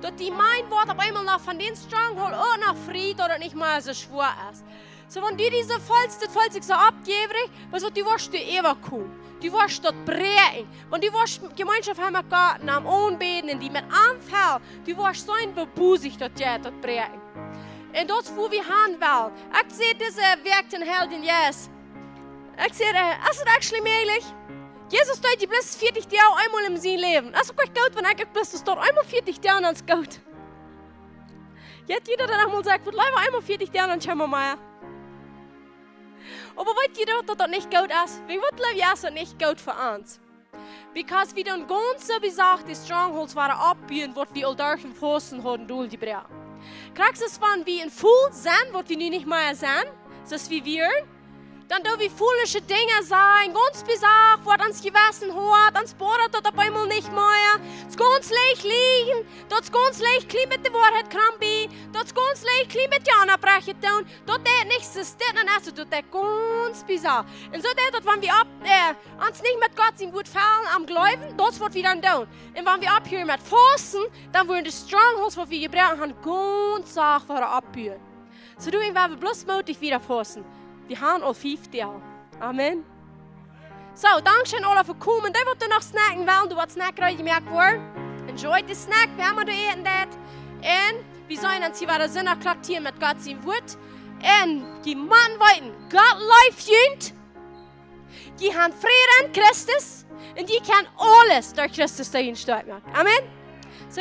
Daut dien mind woat opp eemol noch von dän stronghold uk noch frie, daut et nich mea soo schwoa es. So, wan du die soo feelst, daut feelt sikj soo oppjäwrich, weetst waut, du woascht doa äwakomen. Du woascht daut bräakjen. Wan du woascht Jemeenschoft haben met Gott un am aunbäden un die met am fälen, du woascht seenen, woo bosich daut jeit, daut bräakjen. Un daut es, wua wie han wellen. Ekj säd dise Wäakj to dän Heiljen Jeist. Ekj säd, äh, es et actually mäajlich? Jesus deed die bloos vieetich Doag eemol en sien Läwen. Es uk nich goot, wan ekj bloos doa eemol vieetich Doag, dan es goot. Jeit jieda dan noch mol, sajcht: Ekj wudd leewa eemol vieetich Doag, dan kjeem mea. Oba weet jie daut, daut daut nich goot es? Wäajen waut, jleew jie, es daut nich goot fa ons? Because wie doonen gaunz soo, wie jesajcht, dee strongholds wieren oppbuen, waut wie aul derch daut Fausten hauden doljebroaken. Krakjt soo aus wan wie en fool sent, waut wie nu nich mea sent, soo aus wie wieren, dan doo wie foolische Dinja sajen, gaunz jesajcht, waut ons Jewessen haft, ons bodat daut opp eemol nich mea. Daut es gaunz leicht lieejen, daut es gaunz leicht kjlien bät de Woarheit krampen, daut es gaunz leicht kjlien bät de Aunbräakjunk doonen, daut deit nich soo stell, dan es et, daut deit gaunz jesajcht. Un soo deit daut, wan wie opp, äh, ons nich met Gott sien Wuat fälen, am jleewen, daut es waut wie dan doonen. Un wan wie opphieren met fausten, dan woaren dee strongholds, waut wie jebroaken haben, gaunz sacht wada oppbuen. So, du, un wie woaren bloos mootich wieda fausten. Wie haben aul fief Doag. Amen. So, dankscheen aule fa komen. Dee waut doa noch snacken wellen, doa woat Snack reed jemoakt woaren. Enjoy de Snack, wäa emma doa äten deit. Un wie seenen ons hia wada Sindach klock tieen met Gott sien Wuat. Un jie motten weeten, Gott leeft junt. Jie haben Fräd en Christus. Un jie kjennen aules derch Christus, dee junt stoakj moakt. Amen. So, wie